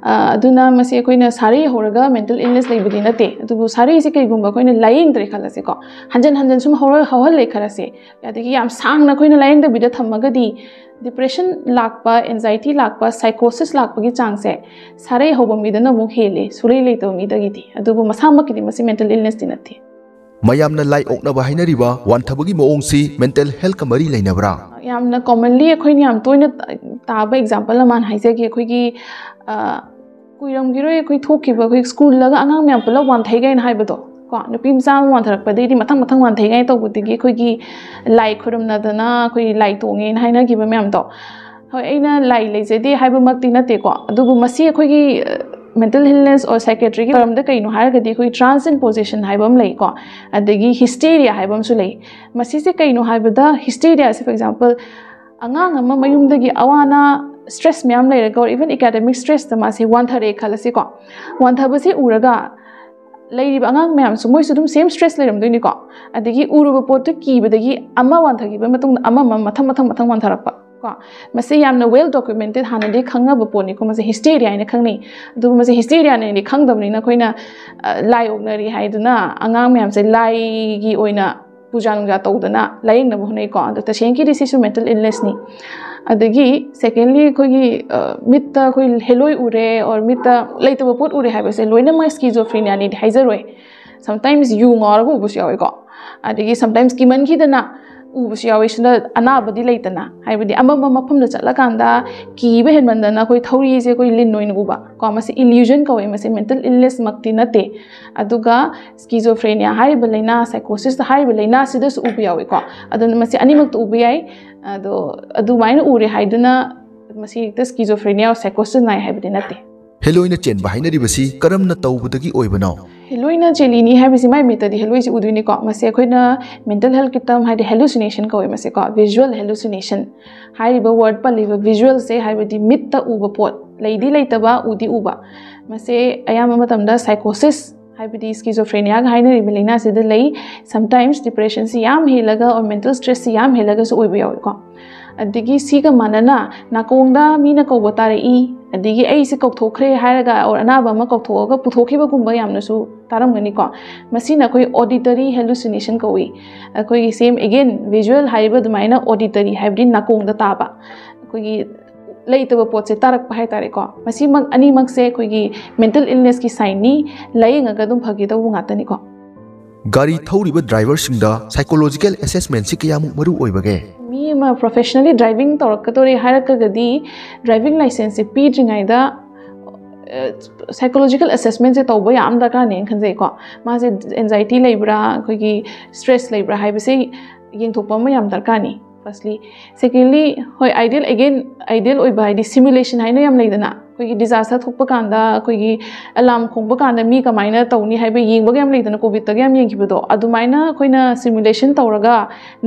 ꯑ, ꯑꯗꯨꯅ ꯃꯁꯤ ꯑꯩꯈꯣꯏꯅ ꯁꯥꯔꯩ ꯍꯧꯔꯒ mental illness ꯂꯩꯕꯗꯤ ꯅꯠꯇꯦ, ꯑꯗꯨꯕꯨ ꯁꯥꯔꯩꯁꯦ ꯀꯩꯒꯨꯝꯕ ꯑꯩꯈꯣꯏꯅ ꯂꯥꯏꯌꯦꯡꯗ꯭ꯔꯦ ꯈꯜꯂꯁꯦꯀꯣ, ꯍꯟꯖꯟ ꯍꯟꯖꯟ ꯁꯨꯝ ꯍꯧꯔ-, ꯍꯧꯍꯜꯂꯦ ꯈꯜꯂꯁꯦ, ꯑꯗꯒꯤ ꯌꯥꯝ ꯁꯥꯡꯅ ꯑꯩꯈꯣꯏꯅ ꯂꯥꯏꯌꯦꯡꯗꯕꯤꯗ ꯊꯝꯃꯒꯗꯤ depression ꯂꯥꯛꯄ, anxiety ꯂꯥꯛꯄ, psychosis ꯂꯥꯛꯄꯒꯤ ꯆꯥꯡꯁꯦ ꯁꯥꯔꯩ ꯍꯧꯕ ꯃꯤꯗꯅ ꯑꯃꯨꯛ ꯍꯦꯜꯂꯦ ꯁꯨꯔꯩ ꯂꯩꯇꯕ ꯃꯤꯗꯒꯤꯗꯤ꯫ ꯑꯗꯨꯕꯨ ꯃꯁꯥꯃꯛꯀꯤꯗꯤ ꯃꯁꯤ mental illnessꯇꯤ ꯅꯠꯇꯦ꯫ ꯃꯌꯥꯝꯅ ꯂꯥꯏ ꯑꯣꯛꯅꯕ ꯍꯥꯏꯅꯔꯤꯕ ꯋꯥꯟꯊꯕꯒꯤ ꯃꯑꯣꯡꯁꯤ mental healthꯀ ꯃꯔꯤ ꯂꯩꯅꯕ꯭ꯔꯥ? ꯌꯥꯝꯅ commonly ꯑꯩꯈꯣꯏꯅ ꯌꯥꯝ ꯇꯣꯏꯅ ꯇꯥꯕ example ꯑꯃ ꯍꯥꯏꯖꯒꯦ꯫ ꯑꯩꯈꯣꯏꯒꯤ, ꯑ, ꯀꯨꯏꯔꯝꯈꯤꯔꯣꯏ, ꯑꯩꯈꯣꯏ ꯊꯣꯛꯈꯤꯕ, ꯑꯩꯈꯣꯏ schoolꯗꯒ ꯑꯉꯥꯡ ꯃꯌꯥꯝ ꯄꯨꯂꯞ ꯋꯥꯟꯊꯩ ꯀꯥꯏꯅ ꯍꯥꯏꯕꯗꯣ ꯀꯣ, ꯅꯨꯄꯤ ꯃꯆꯥ ꯑꯃ ꯋꯥꯟꯊꯔꯛꯄꯗꯒꯤꯗꯤ ꯃꯊꯪ ꯃꯊꯪ ꯋꯥꯟꯊꯩ ꯀꯥꯏꯅ ꯇꯧꯕꯗꯒꯤ ꯑꯩꯈꯣꯏꯒꯤ ꯂꯥꯏ ꯈꯨꯔꯨꯝꯅꯗꯅ ꯑꯩꯈꯣꯏ ꯂꯥꯏ ꯇꯣꯡꯉꯦꯅ ꯍꯥꯏꯅꯈꯤꯕ ꯃꯌꯥꯝꯗꯣ꯫ ꯍꯣꯏ, ꯑꯩꯅ ꯂꯥꯏ ꯂꯩꯖꯗꯦ ꯍꯥꯏꯕꯃꯛꯇꯤ ꯅꯠꯇꯦꯀꯣ, ꯑꯗꯨꯕꯨ ꯃꯁꯤ ꯑꯩꯈꯣꯏꯒꯤ, ꯑ, mental illness or psychiatricꯀꯤ ꯃꯔꯝꯗ ꯀꯩꯅꯣ ꯍꯥꯏꯔꯒꯗꯤ ꯑꯩꯈꯣꯏ trance and possession ꯍꯥꯏꯕ ꯑꯃ ꯂꯩꯀꯣ, ꯑꯗꯒꯤ hysteria ꯍꯥꯏꯕ ꯑꯃꯁꯨ ꯂꯩ꯫ ꯃꯁꯤꯁꯦ ꯀꯩꯅꯣ ꯍꯥꯏꯕꯗ, hysteriaꯁꯦ, for example, ꯑꯉꯥꯡ ꯑꯃ ꯃꯌꯨꯝꯗꯒꯤ ꯑꯋꯥ ꯑꯅꯥ, stress ꯃꯌꯥꯝ ꯂꯩꯔꯒ, or even academic stressꯇ ꯃꯥꯁꯦ ꯋꯥꯟꯊꯔꯛꯑꯦ ꯈꯜꯂꯁꯤꯀꯣ, ꯋꯥꯟꯊꯕꯁꯦ ꯎꯔꯒ ꯂꯩꯔꯤꯕ ꯑꯉꯥꯡ ꯃꯌꯥꯝꯁꯨ ꯃꯣꯏꯁꯨ ꯑꯗꯨꯝ same stress ꯂꯩꯔꯝꯗꯣꯏꯅꯤꯀꯣ꯫ ꯑꯗꯒꯤ ꯎꯔꯨꯕ ꯄꯣꯠꯇꯨ ꯀꯤꯕꯗꯒꯤ ꯑꯃ ꯋꯥꯟꯊꯈꯤꯕ ꯃꯇꯨꯡꯗ ꯑꯃꯃꯝ ꯃꯊꯪ ꯃꯊꯪ ꯃꯊꯪ ꯋꯥꯟꯊꯔꯛꯄ ꯀꯣ꯫ ꯃꯁꯤ ꯌꯥꯝꯅ well documented, ꯍꯥꯟꯅꯗꯤ ꯈꯪꯅꯕ ꯄꯣꯠꯅꯤꯀꯣ, ꯃꯁꯤ hysteria ꯍꯥꯏꯅ ꯈꯪꯅꯩ꯫ ꯑꯗꯨꯕꯨ ꯃꯁꯤ hysteriaꯅꯦꯗꯤ ꯈꯪꯗꯕꯅꯤꯅ ꯑꯩꯈꯣꯏꯅ, ꯑ, ꯂꯥꯏ ꯑꯣꯛꯅꯔꯤ ꯍꯥꯏꯗꯨꯅ ꯑꯉꯥꯡ ꯃꯌꯥꯝꯁꯦ ꯂꯥꯏꯒꯤ ꯑꯣꯏꯅ ꯄꯨꯖꯥ ꯅꯨꯡꯖꯥ ꯇꯧꯗꯅ ꯂꯥꯏꯌꯦꯡꯅꯕ ꯍꯣꯠꯅꯩꯀꯣ꯫ ꯑꯗꯣ ꯇꯁꯦꯡꯀꯤꯗꯤ ꯁꯤꯁꯨ mental illnessꯅꯤ꯫ ꯑꯗꯒꯤ secondly, ꯑꯩꯈꯣꯏꯒꯤ, ꯑ, ꯃꯤꯠꯇ ꯑꯩꯈꯣꯏ ꯍꯦꯂꯣꯏ ꯎꯔꯦ or ꯃꯤꯠꯇ ꯂꯩꯇꯕ ꯄꯣꯠ ꯎꯔꯦ ꯍꯥꯏꯕꯁꯦ ꯂꯣꯏꯅꯃꯛ schizophreniaꯅꯤꯗꯤ ꯍꯥꯏꯖꯔꯣꯏ꯫ Sometimes ꯌꯨ ꯉꯥꯎꯔꯒ ꯎꯕꯁꯨ ꯌꯥꯎꯋꯤꯀꯣ꯫ ꯑꯗꯒꯤ sometimes ꯀꯤꯃꯟꯈꯤꯗꯅ ꯎꯕꯁꯨ ꯌꯥꯎꯋꯤ꯫ ꯁꯤꯗ ꯑꯅꯥꯕꯗꯤ ꯂꯩꯇꯅ, ꯍꯥꯏꯕꯗꯤ ꯑꯃꯝꯕ ꯃꯐꯝꯗ ꯆꯠꯂꯀꯥꯟꯗ ꯀꯤꯕ ꯍꯦꯟꯃꯟꯗꯅ ꯑꯩꯈꯣꯏ ꯊꯧꯔꯤꯁꯦ ꯑꯩꯈꯣꯏ ꯂꯤꯟ ꯑꯣꯏꯅ ꯎꯕ ꯀꯣ, ꯃꯁꯤ illusion ꯀꯧꯋꯦ꯫ ꯃꯁꯤ mental illness ꯃꯛꯇꯤ ꯅꯠꯇꯦ꯫ ꯑꯗꯨꯒ schizophrenia ꯍꯥꯏꯔꯤꯕ ꯂꯥꯏꯅꯥ, psychosis ꯍꯥꯏꯔꯤꯕ ꯂꯥꯏꯅꯥꯁꯤꯗꯁꯨ ꯎꯕ ꯌꯥꯎꯋꯤꯀꯣ꯫ ꯑꯗꯨꯅ ꯃꯁꯤ ꯑꯅꯤꯃꯛꯇ ꯎꯕ ꯌꯥꯏ꯫ ꯑꯗꯣ ꯑꯗꯨꯃꯥꯏꯅ ꯎꯔꯦ ꯍꯥꯏꯗꯨꯅ ꯃꯁꯤ ꯍꯦꯛꯇ schizophrenia, psychosis ꯅꯥꯏ ꯍꯥꯏꯕꯗꯤ ꯅꯠꯇꯦ꯫ ꯍꯦꯂꯣꯏꯅ ꯆꯦꯟꯕ ꯍꯥꯏꯅꯔꯤꯕꯁꯤ ꯀꯔꯝꯅ ꯇꯧꯕꯗꯒꯤ ꯑꯣꯏꯕꯅꯣ? ꯍꯦꯂꯣꯏꯅ ꯆꯦꯜꯂꯤꯅꯤ ꯍꯥꯏꯕꯁꯤ ꯃꯥꯏ ꯃꯤꯠꯇꯗꯤ ꯍꯦꯂꯣꯏꯁꯤ ꯎꯗꯣꯏꯅꯤꯀꯣ꯫ ꯃꯁꯤ ꯑꯩꯈꯣꯏꯅ mental health ꯀꯤ term ꯍꯥꯏꯗꯤ hallucination ꯀꯧꯋꯦ ꯃꯁꯦꯀꯣ, visual hallucination꯫ ꯍꯥꯏꯔꯤꯕ word ꯄꯜꯂꯤꯕ visual ꯁꯦ ꯍꯥꯏꯕꯗꯤ ꯃꯤꯠꯇ ꯎꯕ ꯄꯣꯠ, ꯂꯩꯗꯤ ꯂꯩꯇꯕ, ꯎꯗꯤ ꯎꯕ꯫ ꯃꯁꯦ ꯑꯌꯥꯝꯕ ꯃꯇꯝꯗ psychosis ꯍꯥꯏꯕꯗꯤ schizophrenia ꯒ ꯍꯥꯏꯅꯔꯤꯕ ꯂꯥꯏꯅꯥꯁꯤꯗ ꯂꯩ꯫ Sometimes depression ꯁꯤ ꯌꯥꯝ ꯍꯦꯜꯂꯒ or mental stress ꯁꯤ ꯌꯥꯝ ꯍꯦꯜꯂꯒꯁꯨ ꯑꯣꯏꯕ ꯌꯥꯎꯋꯤꯀꯣ꯫ ꯑꯗꯒꯤ ꯁꯤꯒ ꯃꯥꯟꯅꯅ ꯅꯥꯀꯣꯡꯗ ꯃꯤꯅ ꯀꯧꯕ ꯇꯥꯔꯛꯏ, ꯑꯗꯒꯤ ꯑꯩꯁꯦ ꯀꯧꯊꯣꯛꯈ꯭ꯔꯦ ꯍꯥꯏꯔꯒ or ꯑꯅꯥꯕ ꯑꯃ ꯀꯧꯊꯣꯛꯑꯒ ꯄꯨꯊꯣꯛꯈꯤꯕꯒꯨꯝꯕ ꯌꯥꯝꯅꯁꯨ ꯇꯥꯔꯝꯒꯅꯤꯀꯣ꯫ ꯃꯁꯤꯅ ꯑꯩꯈꯣꯏ auditory hallucination ꯀꯧꯏ꯫ ꯑꯩꯈꯣꯏꯒꯤ same again visual ꯍꯥꯏꯔꯤꯕ ꯑꯗꯨꯃꯥꯏꯅ auditory ꯍꯥꯏꯕꯗꯤ ꯅꯥꯀꯣꯡꯗ ꯇꯥꯕ, ꯑꯩꯈꯣꯏꯒꯤ ꯂꯩꯇꯕ ꯄꯣꯠꯁꯦ ꯇꯥꯔꯛꯄ ꯍꯥꯏꯇꯥꯔꯦꯀꯣ꯫ ꯃꯁꯤꯃꯛ ꯑꯅꯤꯃꯛꯁꯦ ꯑꯩꯈꯣꯏꯒꯤ mental illness ꯀꯤ sign ꯅꯤ, ꯂꯥꯏꯌꯦꯡꯉꯒ ꯑꯗꯨꯝ ꯐꯒꯗꯧꯕ ꯉꯥꯛꯇꯅꯤꯀꯣ꯫ ꯒꯥꯔꯤ ꯊꯧꯔꯤꯕ driver ꯁꯤꯡꯗ psychological assessment ꯁꯤ ꯀꯌꯥꯃꯨꯛ ꯃꯔꯨ ꯑꯣꯏꯕꯒꯦ? ꯃꯤ ꯑꯃ professionally driving ꯇꯧꯔꯛꯀꯗꯣꯔꯦ ꯍꯥꯏꯔꯒꯗꯤ driving licence ꯁꯦ ꯄꯤꯗ꯭ꯔꯤꯉꯩꯗ psychological assessment ꯁꯦ ꯇꯧꯕ ꯌꯥꯝ ꯗꯔꯀꯥꯔꯅꯦꯅ ꯈꯟꯖꯩꯀꯣ꯫ ꯃꯥꯁꯦ anxiety ꯂꯩꯕ꯭ꯔꯥ, ꯑꯩꯈꯣꯏꯒꯤ stress ꯂꯩꯕ꯭ꯔꯥ ꯍꯥꯏꯕꯁꯦ ꯌꯦꯡꯊꯣꯛꯄ ꯑꯃ ꯌꯥꯝ ꯗꯔꯀꯥꯔꯅꯤ꯫ Firstly, secondly, ꯍꯣꯏ, ideal, again ideal ꯑꯣꯏꯕ ꯍꯥꯏꯗꯤ simulation ꯍꯥꯏꯅ ꯌꯥꯝ ꯂꯩꯗꯅ, ꯑꯩꯈꯣꯏꯒꯤ disaster ꯊꯣꯛꯄ ꯀꯥꯟꯗ ꯑꯩꯈꯣꯏꯒꯤ alarm ꯈꯣꯡꯕ ꯀꯥꯟꯗ ꯃꯤ ꯀꯃꯥꯏꯅ ꯇꯧꯅꯤ ꯍꯥꯏꯕ ꯌꯦꯡꯕꯒ ꯌꯥꯝ ꯂꯩꯗꯅ, COVID ꯇꯒ ꯌꯥꯝ ꯌꯦꯡꯈꯤꯕꯗꯣ꯫ ꯑꯗꯨꯃꯥꯏꯅ ꯑꯩꯈꯣꯏꯅ simulation ꯇꯧꯔꯒ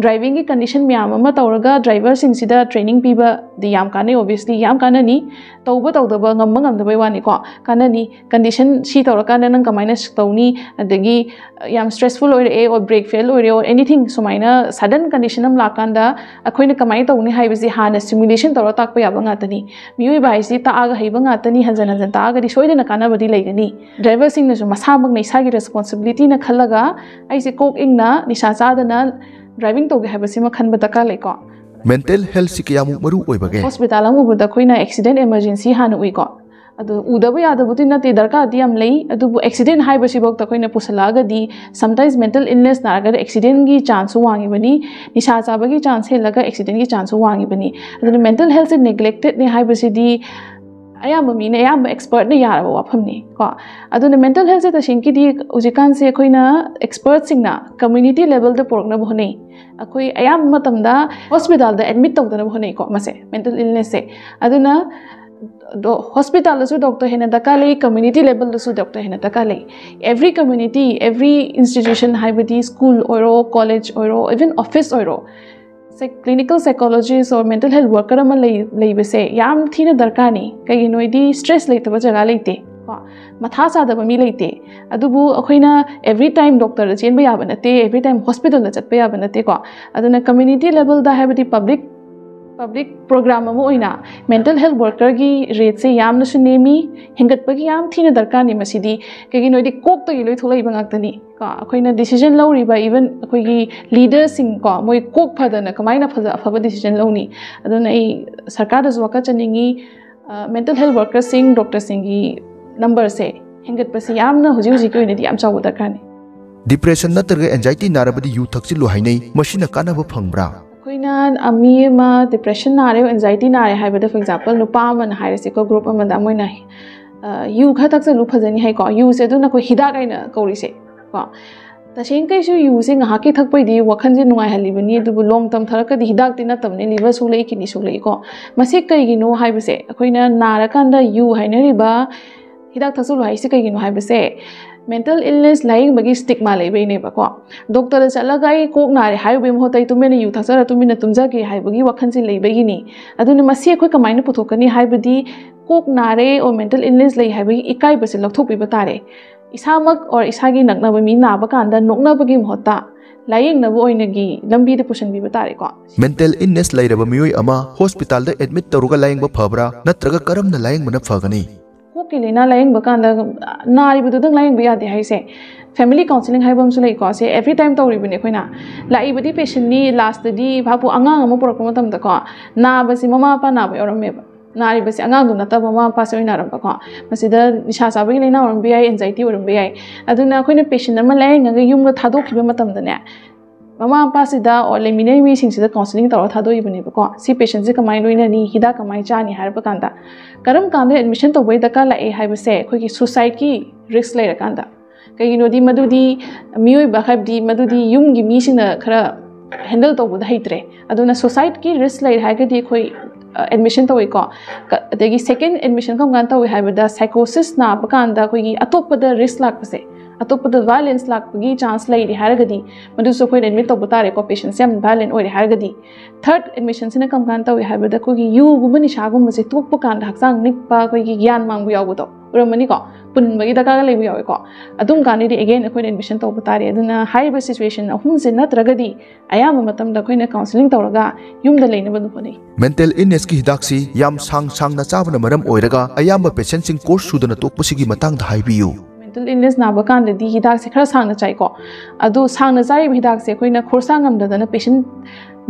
driving ꯒꯤ condition ꯃꯌꯥꯝ ꯑꯃ ꯇꯧꯔꯒ driver ꯁꯤꯡꯁꯤꯗ training ꯄꯤꯕꯗꯤ ꯌꯥꯝ ꯀꯥꯟꯅꯩ, obviously ꯌꯥꯝ ꯀꯥꯟꯅꯅꯤ꯫ ꯇꯧꯕ ꯇꯧꯗꯕ, ꯉꯝꯕ ꯉꯝꯗꯕꯩ ꯋꯥꯅꯤꯀꯣ, ꯀꯥꯟꯅꯅꯤ꯫ Condition ꯁꯤ ꯇꯧꯔꯀꯥꯟꯗ ꯅꯪ ꯀꯃꯥꯏꯅ ꯇꯧꯅꯤ, ꯑꯗꯒꯤ ꯌꯥꯝ stressful ꯑꯣꯏꯔꯛꯑꯦ or brake fail ꯑꯣꯏꯔꯦ or anything, ꯁꯨꯃꯥꯏꯅ sudden condition ꯑꯃ ꯂꯥꯛꯀꯥꯟꯗ ꯑꯩꯈꯣꯏꯅ ꯀꯃꯥꯏꯅ ꯇꯧꯅꯤ ꯍꯥꯏꯕꯁꯤ ꯍꯥꯟꯅ simulation ꯇꯧꯔ ꯇꯥꯛꯄ ꯌꯥꯕ ꯉꯥꯛꯇꯅꯤ꯫ ꯃꯤꯑꯣꯏꯕ ꯍꯥꯏꯁꯤ ꯇꯥꯛꯑꯒ ꯍꯩꯕ ꯉꯥꯛꯇꯅꯤ, ꯍꯟꯖꯟ ꯍꯟꯖꯟ ꯇꯥꯛꯑꯒꯗꯤ ꯁꯣꯏꯗꯅ ꯀꯥꯟꯅꯕꯗꯤ ꯂꯩꯒꯅꯤ꯫ Driver ꯁꯤꯡꯅꯁꯨ ꯃꯁꯥꯃꯛꯅ ꯏꯁꯥꯒꯤ responsibility ꯅ ꯈꯜꯂꯒ ꯑꯩꯁꯦ ꯀꯣꯛ ꯏꯪꯅ ꯅꯤꯁꯥ ꯆꯥꯗꯅ driving ꯇꯧꯒꯦ ꯍꯥꯏꯕꯁꯤꯃ ꯈꯟꯕ ꯗꯔꯀꯥꯔ ꯂꯩꯀꯣ꯫ Mental health ꯁꯤ ꯀꯌꯥꯃꯨꯛ ꯃꯔꯨ ꯑꯣꯏꯕꯒꯦ? Hospital ꯑꯃ ꯎꯕꯗ ꯑꯩꯈꯣꯏꯅ accident emergency ꯍꯥꯟꯅ ꯎꯏꯀꯣ꯫ ꯑꯗꯣ ꯎꯗꯕ ꯌꯥꯗꯕꯗꯤ ꯅꯠꯇꯦ, ꯗꯔꯀꯥꯔꯗꯤ ꯌꯥꯝ ꯂꯩ꯫ ꯑꯗꯨꯕꯨ ꯑꯦꯛꯁꯤꯗꯦꯟ ꯍꯥꯏꯕꯁꯤꯐꯥꯎꯗ ꯑꯩꯈꯣꯏꯅ ꯄꯨꯁꯜꯂꯛꯑꯒꯗꯤ, ꯁꯝꯇꯥꯏꯝꯁ ꯃꯦꯟꯇꯦꯜ ꯏꯜꯅꯦꯁ ꯅꯥꯔꯒꯗꯤ ꯑꯦꯛꯁꯤꯗꯦꯟꯒꯤ ꯆꯥꯟꯁꯁꯨ ꯋꯥꯡꯉꯤꯕꯅꯤ, ꯅꯤꯁꯥ ꯆꯥꯕꯒꯤ ꯆꯥꯟꯁ ꯍꯦꯜꯂꯒ ꯑꯦꯛꯁꯤꯗꯦꯟꯒꯤ ꯆꯥꯟꯁꯁꯨ ꯋꯥꯡꯉꯤꯕꯅꯤ꯫ ꯑꯗꯨꯅ ꯃꯦꯟꯇꯦꯜ ꯍꯦꯜꯊꯁꯦ ꯅꯦꯒ꯭ꯂꯦꯛꯇꯦꯠꯅꯦ ꯍꯥꯏꯕꯁꯤꯗꯤ ꯑꯌꯥꯝꯕ ꯃꯤꯅ, ꯑꯌꯥꯝꯕ ꯑꯦꯛꯁꯄꯔꯠꯅ ꯌꯥꯔꯕ ꯋꯥꯐꯝꯅꯤ ꯀꯣ꯫ ꯑꯗꯨꯅ ꯃꯦꯟꯇꯦꯜ ꯍꯦꯜꯊꯁꯦ ꯇꯁꯦꯡꯒꯤꯗꯤ ꯍꯧꯖꯤꯛꯀꯥꯟꯁꯦ ꯑꯩꯈꯣꯏꯅ ꯑꯦꯛꯁꯄꯔꯠꯁꯤꯡꯅ ꯀꯝꯃ꯭ꯌꯨꯅꯤꯇꯤ ꯂꯦꯚꯦꯜꯗ ꯄꯨꯔꯛꯅꯕ ꯍꯣꯠꯅꯩ꯫ ꯑꯩꯈꯣꯏ ꯑꯌꯥꯝꯕ ꯃꯇꯝꯗ ꯍꯣꯁꯄꯤꯇꯥꯜꯗ ꯑꯦꯗꯃꯤꯠ ꯇꯧꯗꯅꯕ ꯍꯣꯠꯅꯩꯀꯣ ꯃꯁꯦ, ꯃꯦꯟꯇꯦꯜ ꯏꯜꯅꯦꯁꯁꯦ꯫ ꯑꯗꯨꯅ ꯍꯣꯁꯄꯤꯇꯥꯜꯗꯁꯨ ꯗꯣꯛꯇꯔ ꯍꯦꯟꯅ ꯗꯔꯀꯥꯔ ꯂꯩ, ꯀꯝꯃ꯭ꯌꯨꯅꯤꯇꯤ ꯂꯦꯚꯦꯜꯗꯁꯨ ꯗꯣꯛꯇꯔ ꯍꯦꯟꯅ ꯗꯔꯀꯥꯔ ꯂꯩ꯫ ꯑꯦꯚ꯭ꯔꯤ ꯀꯝꯃ꯭ꯌꯨꯅꯤꯇꯤ, ꯑꯦꯚ꯭ꯔꯤ ꯏꯟꯁꯇꯤꯇ꯭ꯌꯨꯁꯟ, ꯍꯥꯏꯕꯗꯤ ꯁ꯭ꯀꯨꯜ ꯑꯣꯏꯔꯣ, ꯀꯣꯂꯦꯖ ꯑꯣꯏꯔꯣ, ꯏꯚꯟ ꯑꯣꯐꯤꯁ ꯑꯣꯏꯔꯣ, clinical psychologist or mental health worker ꯑꯃ ꯂꯩ ꯂꯩꯕꯁꯦ ꯌꯥꯝ ꯊꯤꯅ ꯗꯔꯀꯥꯔꯅꯤ꯫ ꯀꯩꯒꯤꯅꯣ ꯍꯥꯏꯗꯤ ꯁ꯭ꯇ꯭ꯔꯦꯁ ꯂꯩꯇꯕ ꯖꯒꯥ ꯂꯩꯇꯦ ꯀꯣ, ꯃꯊꯥ ꯁꯥꯗꯕ ꯃꯤ ꯂꯩꯇꯦ꯫ ꯑꯗꯨꯕꯨ ꯑꯩꯈꯣꯏꯅ ꯑꯦꯚ꯭ꯔꯤ ꯇꯥꯏꯝ ꯗꯣꯛꯇꯔꯗ ꯆꯦꯟꯕ ꯌꯥꯕ ꯅꯠꯇꯦ, ꯑꯦꯚ꯭ꯔꯤ ꯇꯥꯏꯝ ꯍꯣꯁꯄꯤꯇꯥꯜꯗ ꯆꯠꯄ ꯌꯥꯕ ꯅꯠꯇꯦꯀꯣ꯫ ꯑꯗꯨꯅ ꯀꯝꯃ꯭ꯌꯨꯅꯤꯇꯤ ꯂꯦꯚꯦꯜꯗ, ꯍꯥꯏꯕꯗꯤ ꯄꯕ꯭ꯂꯤꯛ ꯄꯕ꯭ꯂꯤꯛ ꯄ꯭ꯔꯣꯒ꯭ꯔꯥꯝ ꯑꯃ ꯑꯣꯏꯅ ꯃꯦꯟꯇꯦꯜ ꯍꯦꯜꯊ ꯋꯥꯔꯀꯔꯒꯤ ꯔꯦꯠꯁꯦ ꯌꯥꯝꯅꯁꯨ ꯅꯦꯝꯃꯤ, ꯍꯦꯟꯒꯠꯄꯒꯤ ꯌꯥꯝ ꯊꯤꯅ ꯗꯔꯀꯥꯔꯅꯤ ꯃꯁꯤꯗꯤ꯫ ꯀꯩꯒꯤꯅꯣ ꯍꯥꯏꯗꯤ ꯀꯣꯛꯇꯒꯤ ꯂꯣꯏ ꯊꯣꯛꯂꯛꯏꯕ ꯉꯥꯛꯇꯅꯤ ꯀꯣ꯫ ꯑꯩꯈꯣꯏꯅ ꯗꯤꯁꯤꯖꯟ ꯂꯧꯔꯤꯕ, ꯏꯚꯟ ꯑꯩꯈꯣꯏꯒꯤ ꯂꯤꯗꯔꯁꯤꯡ ꯀꯣ, ꯃꯣꯏ ꯀꯣꯛ ꯐꯗꯅ ꯀꯃꯥꯏꯅ ꯐꯖ ꯑꯐꯕ ꯗꯤꯁꯤꯖꯟ ꯂꯧꯅꯤ? ꯑꯗꯨꯅ ꯑꯩ ꯁꯔꯀꯥꯔꯗꯁꯨ ꯋꯥꯀꯠꯆꯅꯤꯡꯉꯤ, ꯃꯦꯟꯇꯦꯜ ꯍꯦꯜꯊ ꯋꯥꯔꯀꯔꯁꯤꯡ, ꯗꯣꯛꯇꯔꯁꯤꯡꯒꯤ ꯅꯝꯕꯔꯁꯦ ꯍꯦꯟꯒꯠꯄꯁꯤ ꯌꯥꯝꯅ ꯍꯧꯖꯤꯛ ꯍꯧꯖꯤꯛꯀꯤ ꯑꯣꯏꯅꯗꯤ ꯌꯥꯝ ꯆꯥꯎꯕ ꯗꯔꯀꯥꯔꯅꯤ꯫ ꯗꯤꯄ꯭ꯔꯦꯁꯟ ꯅꯠꯇ꯭ꯔꯒ ꯑꯦꯟꯖꯥꯏꯇꯤ ꯅꯥꯔꯕꯗꯤ ꯌꯨ ꯊꯛꯆꯤꯜꯂꯨ ꯍꯥꯏꯅꯩ, ꯃꯁꯤꯅ ꯀꯥꯟꯅꯕ ꯐꯪꯕ꯭ꯔꯥ? ꯑꯩꯈꯣꯏꯅ ꯃꯤ ꯑꯃ ꯗꯤꯄ꯭ꯔꯦꯁꯟ ꯅꯥꯔꯦ, ꯑꯦꯟꯖꯥꯏꯇꯤ ꯅꯥꯔꯦ ꯍꯥꯏꯕꯗ, ꯐꯣꯔ ꯑꯦꯛꯖꯥꯝꯄꯜ, ꯅꯨꯄꯥ ꯑꯃꯅ ꯍꯥꯏꯔꯁꯤꯀꯣ, ꯒ꯭ꯔꯨꯞ ꯑꯃꯗ ꯃꯣꯏꯅ ꯌꯨ ꯈꯔ ꯊꯛꯆꯜꯂꯨ ꯐꯖꯅꯤ ꯍꯥꯏꯀꯣ꯫ ꯌꯨꯁꯦ ꯑꯗꯨꯅ ꯑꯩꯈꯣꯏ ꯍꯤꯗꯥꯛ ꯍꯥꯏꯅ ꯀꯧꯔꯤꯁꯦ ꯀꯣ꯫ ꯇꯁꯦꯡꯅ ꯀꯩꯁꯨ ꯌꯨꯁꯦ ꯉꯥꯏꯍꯥꯛꯀꯤ ꯊꯛꯄꯩꯗꯤ ꯋꯥꯈꯜꯁꯦ ꯅꯨꯡꯉꯥꯏꯍꯜꯂꯤꯕꯅꯤ, ꯑꯗꯨꯕꯨ ꯂꯣꯡ ꯇꯝ ꯊꯛꯂꯛꯀꯗꯤ ꯍꯤꯗꯥꯛꯇꯤ ꯅꯠꯇꯕꯅꯤ, ꯂꯤꯚꯔ ꯁꯣꯛꯂꯛꯏ, ꯀꯤꯗꯅꯤ ꯁꯣꯛꯂꯛꯏꯀꯣ꯫ ꯃꯁꯤ ꯀꯩꯒꯤꯅꯣ ꯍꯥꯏꯕꯁꯦ, ꯑꯩꯈꯣꯏꯅ ꯅꯥꯔꯀꯥꯟꯗ ꯌꯨ ꯍꯥꯏꯅꯔꯤꯕ, ꯍꯤꯗꯥꯛ ꯊꯛꯆꯜꯂꯨ ꯍꯥꯏꯁꯦ ꯀꯩꯒꯤꯅꯣ ꯍꯥꯏꯕꯁꯦ, ꯃꯦꯟꯇꯦꯜ ꯏꯜꯅꯦꯁ ꯂꯥꯏꯌꯦꯡꯕꯒꯤ ꯁ꯭ꯇꯤꯛꯃꯥ ꯂꯩꯕꯩꯅꯦꯕꯀꯣ꯫ ꯗꯣꯛꯇꯔꯗ ꯆꯠꯂꯒ ꯑꯩ ꯀꯣꯛ ꯅꯥꯔꯦ ꯍꯥꯏꯔꯨꯕꯩ ꯃꯍꯨꯠꯇ ꯑꯩ ꯇꯨꯃꯤꯟꯅ ꯌꯨ ꯊꯛꯆꯔ ꯇꯨꯃꯤꯟꯅ ꯇꯨꯝꯖꯒꯦ ꯍꯥꯏꯕꯒꯤ ꯋꯥꯈꯜꯁꯦ ꯂꯩꯕꯒꯤꯅꯤ꯫ ꯑꯗꯨꯅ ꯃꯁꯤ ꯑꯩꯈꯣꯏ ꯀꯃꯥꯏꯅ ꯄꯨꯊꯣꯛꯀꯅꯤ ꯍꯥꯏꯕꯗꯤ, ꯀꯣꯛ ꯅꯥꯔꯦ ꯑꯣꯔ ꯃꯦꯟꯇꯦꯜ ꯏꯜꯅꯦꯁ ꯂꯩ ꯍꯥꯏꯕꯒꯤ ꯏꯀꯥꯏꯕꯁꯦ ꯂꯧꯊꯣꯛꯄꯤꯕ ꯇꯥꯔꯦ꯫ ꯏꯁꯥꯃꯛ ꯑꯣꯔ ꯏꯁꯥꯒꯤ ꯅꯛꯅꯕ ꯃꯤ ꯅꯥꯕ ꯀꯥꯟꯗ ꯅꯣꯛꯅꯕꯒꯤ ꯃꯍꯨꯠꯇ ꯂꯥꯏꯌꯦꯡꯅꯕ ꯑꯣꯏꯅꯒꯤ ꯂꯝꯕꯤꯗ ꯄꯨꯁꯤꯟꯕꯤꯕ ꯇꯥꯔꯦꯀꯣ꯫ ꯃꯦꯟꯇꯦꯜ ꯏꯜꯅꯦꯁ ꯂꯩꯔꯕ ꯃꯤꯑꯣꯏ ꯑꯃ ꯍꯣꯁꯄꯤꯇꯥꯜꯗ ꯑꯦꯗꯃꯤꯠ ꯇꯧꯔꯒ ꯂꯥꯌꯦꯡꯕ ꯐꯕ꯭ꯔꯥ, ꯅꯠꯇ꯭ꯔꯒ ꯀꯔꯝꯅ ꯂꯥꯌꯦꯡꯕꯅ ꯐꯒꯅꯤ? ꯀꯣꯛꯀꯤ ꯂꯥꯏꯅꯥ ꯂꯥꯌꯦꯡꯕ ꯀꯥꯟꯗ ꯅꯥꯔꯤꯕꯗꯨꯗꯪ ꯂꯥꯌꯦꯡꯕ ꯌꯥꯗꯦ ꯍꯥꯏꯁꯦ, ꯐꯦꯃꯤꯂꯤ ꯀꯥꯎꯟꯁꯤꯂꯤꯡ ꯍꯥꯏꯕ ꯑꯃꯁꯨ ꯂꯩꯀꯣ꯫ ꯁꯦ ꯑꯦꯚ꯭ꯔꯤ ꯇꯥꯏꯝ ꯇꯧꯔꯤꯕꯅꯦ ꯑꯩꯈꯣꯏꯅ꯫ ꯂꯥꯛꯏꯕꯗꯤ ꯄꯦꯁꯦꯟꯅꯤ, ꯂꯥꯁꯇꯗꯤ ꯚꯥꯕꯨ ꯑꯉꯥꯡ ꯑꯃ ꯄꯨꯔꯛꯄ ꯃꯇꯝꯗꯀꯣ, ꯅꯥꯕꯁꯤ ꯃꯃꯥ ꯃꯄꯥ ꯅꯥꯕ ꯌꯥꯎꯔꯝꯃꯦꯕ꯫ ꯅꯥꯔꯤꯕꯁꯦ ꯑꯉꯥꯡꯗꯨ ꯅꯠꯇꯕ ꯃꯃꯥ ꯃꯄꯥꯁꯦ ꯑꯣꯏꯅ ꯅꯥꯔꯝꯕꯀꯣ꯫ ꯃꯁꯤꯗ ꯅꯤꯁꯥ ꯆꯥꯕꯒꯤ ꯂꯥꯏꯅꯥ ꯑꯣꯏꯔꯝꯕ ꯌꯥꯏ, ꯑꯦꯟꯖꯥꯏꯇꯤ ꯑꯣꯏꯔꯝꯕ ꯌꯥꯏ꯫ ꯑꯗꯨꯅ ꯑꯩꯈꯣꯏꯅ ꯄꯦꯁꯦꯟ ꯑꯃ ꯂꯥꯌꯦꯡꯉꯒ ꯌꯨꯝꯗ ꯊꯥꯗꯣꯛꯈꯤꯕ ꯃꯇꯝꯗꯅꯦ, ꯃꯃꯥ ꯃꯄꯥꯁꯤꯗ ꯑꯣꯔ ꯂꯩꯃꯤꯟꯅꯔꯤꯕ ꯃꯤꯁꯤꯡꯁꯤꯗ ꯀꯥꯎꯟꯁꯤꯂꯤꯡ ꯇꯧꯔꯒ ꯊꯥꯗꯣꯛꯏꯕꯅꯦꯕꯀꯣ꯫ ꯁꯤ ꯄꯦꯁꯦꯟꯁꯦ ꯀꯃꯥꯏꯅ ꯂꯣꯏꯅꯅꯤ, ꯍꯤꯗꯥꯛ ꯀꯃꯥꯏꯅ ꯆꯥꯅꯤ ꯍꯥꯏꯔꯕ ꯀꯥꯟꯗ, ꯀꯔꯝ ꯀꯥꯟꯗ ꯑꯦꯗꯃꯤꯁꯟ ꯇꯧꯕꯒꯤ ꯗꯔꯀꯥꯔ ꯂꯥꯛꯑꯦ ꯍꯥꯏꯕꯁꯦ ꯑꯩꯈꯣꯏꯒꯤ ꯁꯨꯁꯥꯏꯗꯀꯤ ꯔꯤꯁꯛ ꯂꯩꯔꯀꯥꯟꯗ꯫ ꯀꯩꯒꯤꯅꯣꯗꯤ ꯃꯗꯨꯗꯤ ꯃꯤꯑꯣꯏꯕ, ꯍꯥꯏꯕꯗꯤ ꯃꯗꯨꯗꯤ ꯌꯨꯝꯒꯤ ꯃꯤꯁꯤꯡꯅ ꯈꯔ ꯍꯦꯟꯗꯜ ꯇꯧꯕꯗ ꯍꯩꯇ꯭ꯔꯦ꯫ ꯑꯗꯨꯅ ꯁꯨꯁꯥꯏꯗꯀꯤ ꯔꯤꯁꯛ ꯂꯩꯔꯦ ꯍꯥꯏꯔꯒꯗꯤ ꯑꯩꯈꯣꯏ ꯑꯦꯗꯃꯤꯁꯟ ꯇꯧꯋꯤꯀꯣ꯫ ꯀ-, ꯑꯗꯒꯤ ꯁꯦꯀꯦꯟ ꯑꯦꯗꯃꯤꯁꯟ ꯀꯔꯝ ꯀꯥꯟꯗ ꯇꯧꯏ ꯍꯥꯏꯕꯗ, ꯁꯥꯏꯀꯣꯁꯤꯁ ꯅꯥꯕ ꯀꯥꯟꯗ ꯑꯩꯈꯣꯏꯒꯤ ꯑꯇꯣꯞꯄꯗ ꯔꯤꯁꯛ ꯂꯥꯛꯄꯁꯦ, ꯑꯇꯣꯞꯄꯗ ꯚꯥꯏꯂꯦꯟꯁ ꯂꯥꯛꯄꯒꯤ ꯆꯥꯟꯁ ꯂꯩꯔꯦ ꯍꯥꯏꯔꯒꯗꯤ ꯃꯗꯨꯁꯨ ꯑꯩꯈꯣꯏꯅ ꯑꯦꯗꯃꯤꯠ ꯇꯧꯕ ꯇꯥꯔꯦꯀꯣ, ꯄꯦꯁꯦꯟꯁꯦ ꯌꯥꯝ ꯚꯥꯏꯂꯦꯟ ꯑꯣꯏꯔꯦ ꯍꯥꯏꯔꯒꯗꯤ꯫ ꯊꯔꯠ ꯑꯦꯗꯃꯤꯁꯟꯁꯤꯅ ꯀꯔꯝ ꯀꯥꯟꯗ ꯇꯧꯏ ꯍꯥꯏꯕꯗ, ꯑꯩꯈꯣꯏꯒꯤ ꯌꯨꯒꯨꯝꯕ ꯅꯤꯁꯥꯒꯨꯝꯕꯁꯦ ꯇꯣꯛꯄ ꯀꯥꯟꯗ ꯍꯛꯆꯥꯡ ꯅꯤꯛꯄ, ꯑꯩꯈꯣꯏꯒꯤ ꯒ꯭ꯌꯥꯟ ꯃꯥꯡꯕ ꯌꯥꯎꯕꯗꯣ ꯎꯔꯝꯃꯅꯤꯀꯣ, ꯄꯨꯟꯕꯒꯤ ꯗꯔꯀꯥꯔ ꯂꯩꯕ ꯌꯥꯎꯋꯦꯀꯣ꯫ ꯑꯗꯨꯝ ꯀꯥꯟꯗꯗꯤ ꯑꯦꯒꯦꯟ ꯑꯩꯈꯣꯏꯅ ꯑꯦꯗꯃꯤꯁꯟ ꯇꯧꯕ ꯇꯥꯔꯦ꯫ ꯑꯗꯨꯅ ꯍꯥꯏꯔꯤꯕ ꯁꯤꯆꯨꯋꯦꯁꯟ ꯑꯍꯨꯝꯁꯦ ꯅꯠꯇ꯭ꯔꯒꯗꯤ ꯑꯌꯥꯝꯕ ꯃꯇꯝꯗ ꯑꯩꯈꯣꯏꯅ ꯀꯥꯎꯟꯁꯤꯂꯤꯡ ꯇꯧꯔꯒ ꯌꯨꯝꯗ ꯂꯩꯅꯕ ꯑꯗꯨꯝ ꯍꯣꯠꯅꯩ꯫ ꯃꯦꯟꯇꯦꯜ ꯏꯜꯅꯦꯁꯀꯤ ꯍꯤꯗꯥꯛꯁꯤ ꯌꯥꯝ ꯁꯥꯡ ꯁꯥꯡꯅ ꯆꯥꯕꯅ ꯃꯔꯝ ꯑꯣꯏꯔꯒ ꯑꯌꯥꯝꯕ ꯄꯦꯁꯦꯟꯁꯤꯡ ꯀꯣꯔꯁ ꯁꯨꯗꯅ ꯇꯣꯛꯄꯁꯤꯒꯤ ꯃꯇꯥꯡꯗ ꯍꯥꯏꯕꯤꯌꯨ꯫ ꯃꯦꯟꯇꯦꯜ ꯏꯜꯅꯦꯁ ꯅꯥꯕ ꯀꯥꯟꯗꯗꯤ ꯍꯤꯗꯥꯛꯁꯦ ꯈꯔ ꯁꯥꯡꯅ ꯆꯥꯏꯀꯣ꯫ ꯑꯗꯨ ꯁꯥꯡꯅ ꯆꯥꯔꯤꯕ ꯍꯤꯗꯥꯛꯁꯦ ꯑꯩꯈꯣꯏꯅ ꯈꯣꯔꯁꯥ ꯉꯝꯗꯗꯅ ꯄꯦꯁꯦꯟ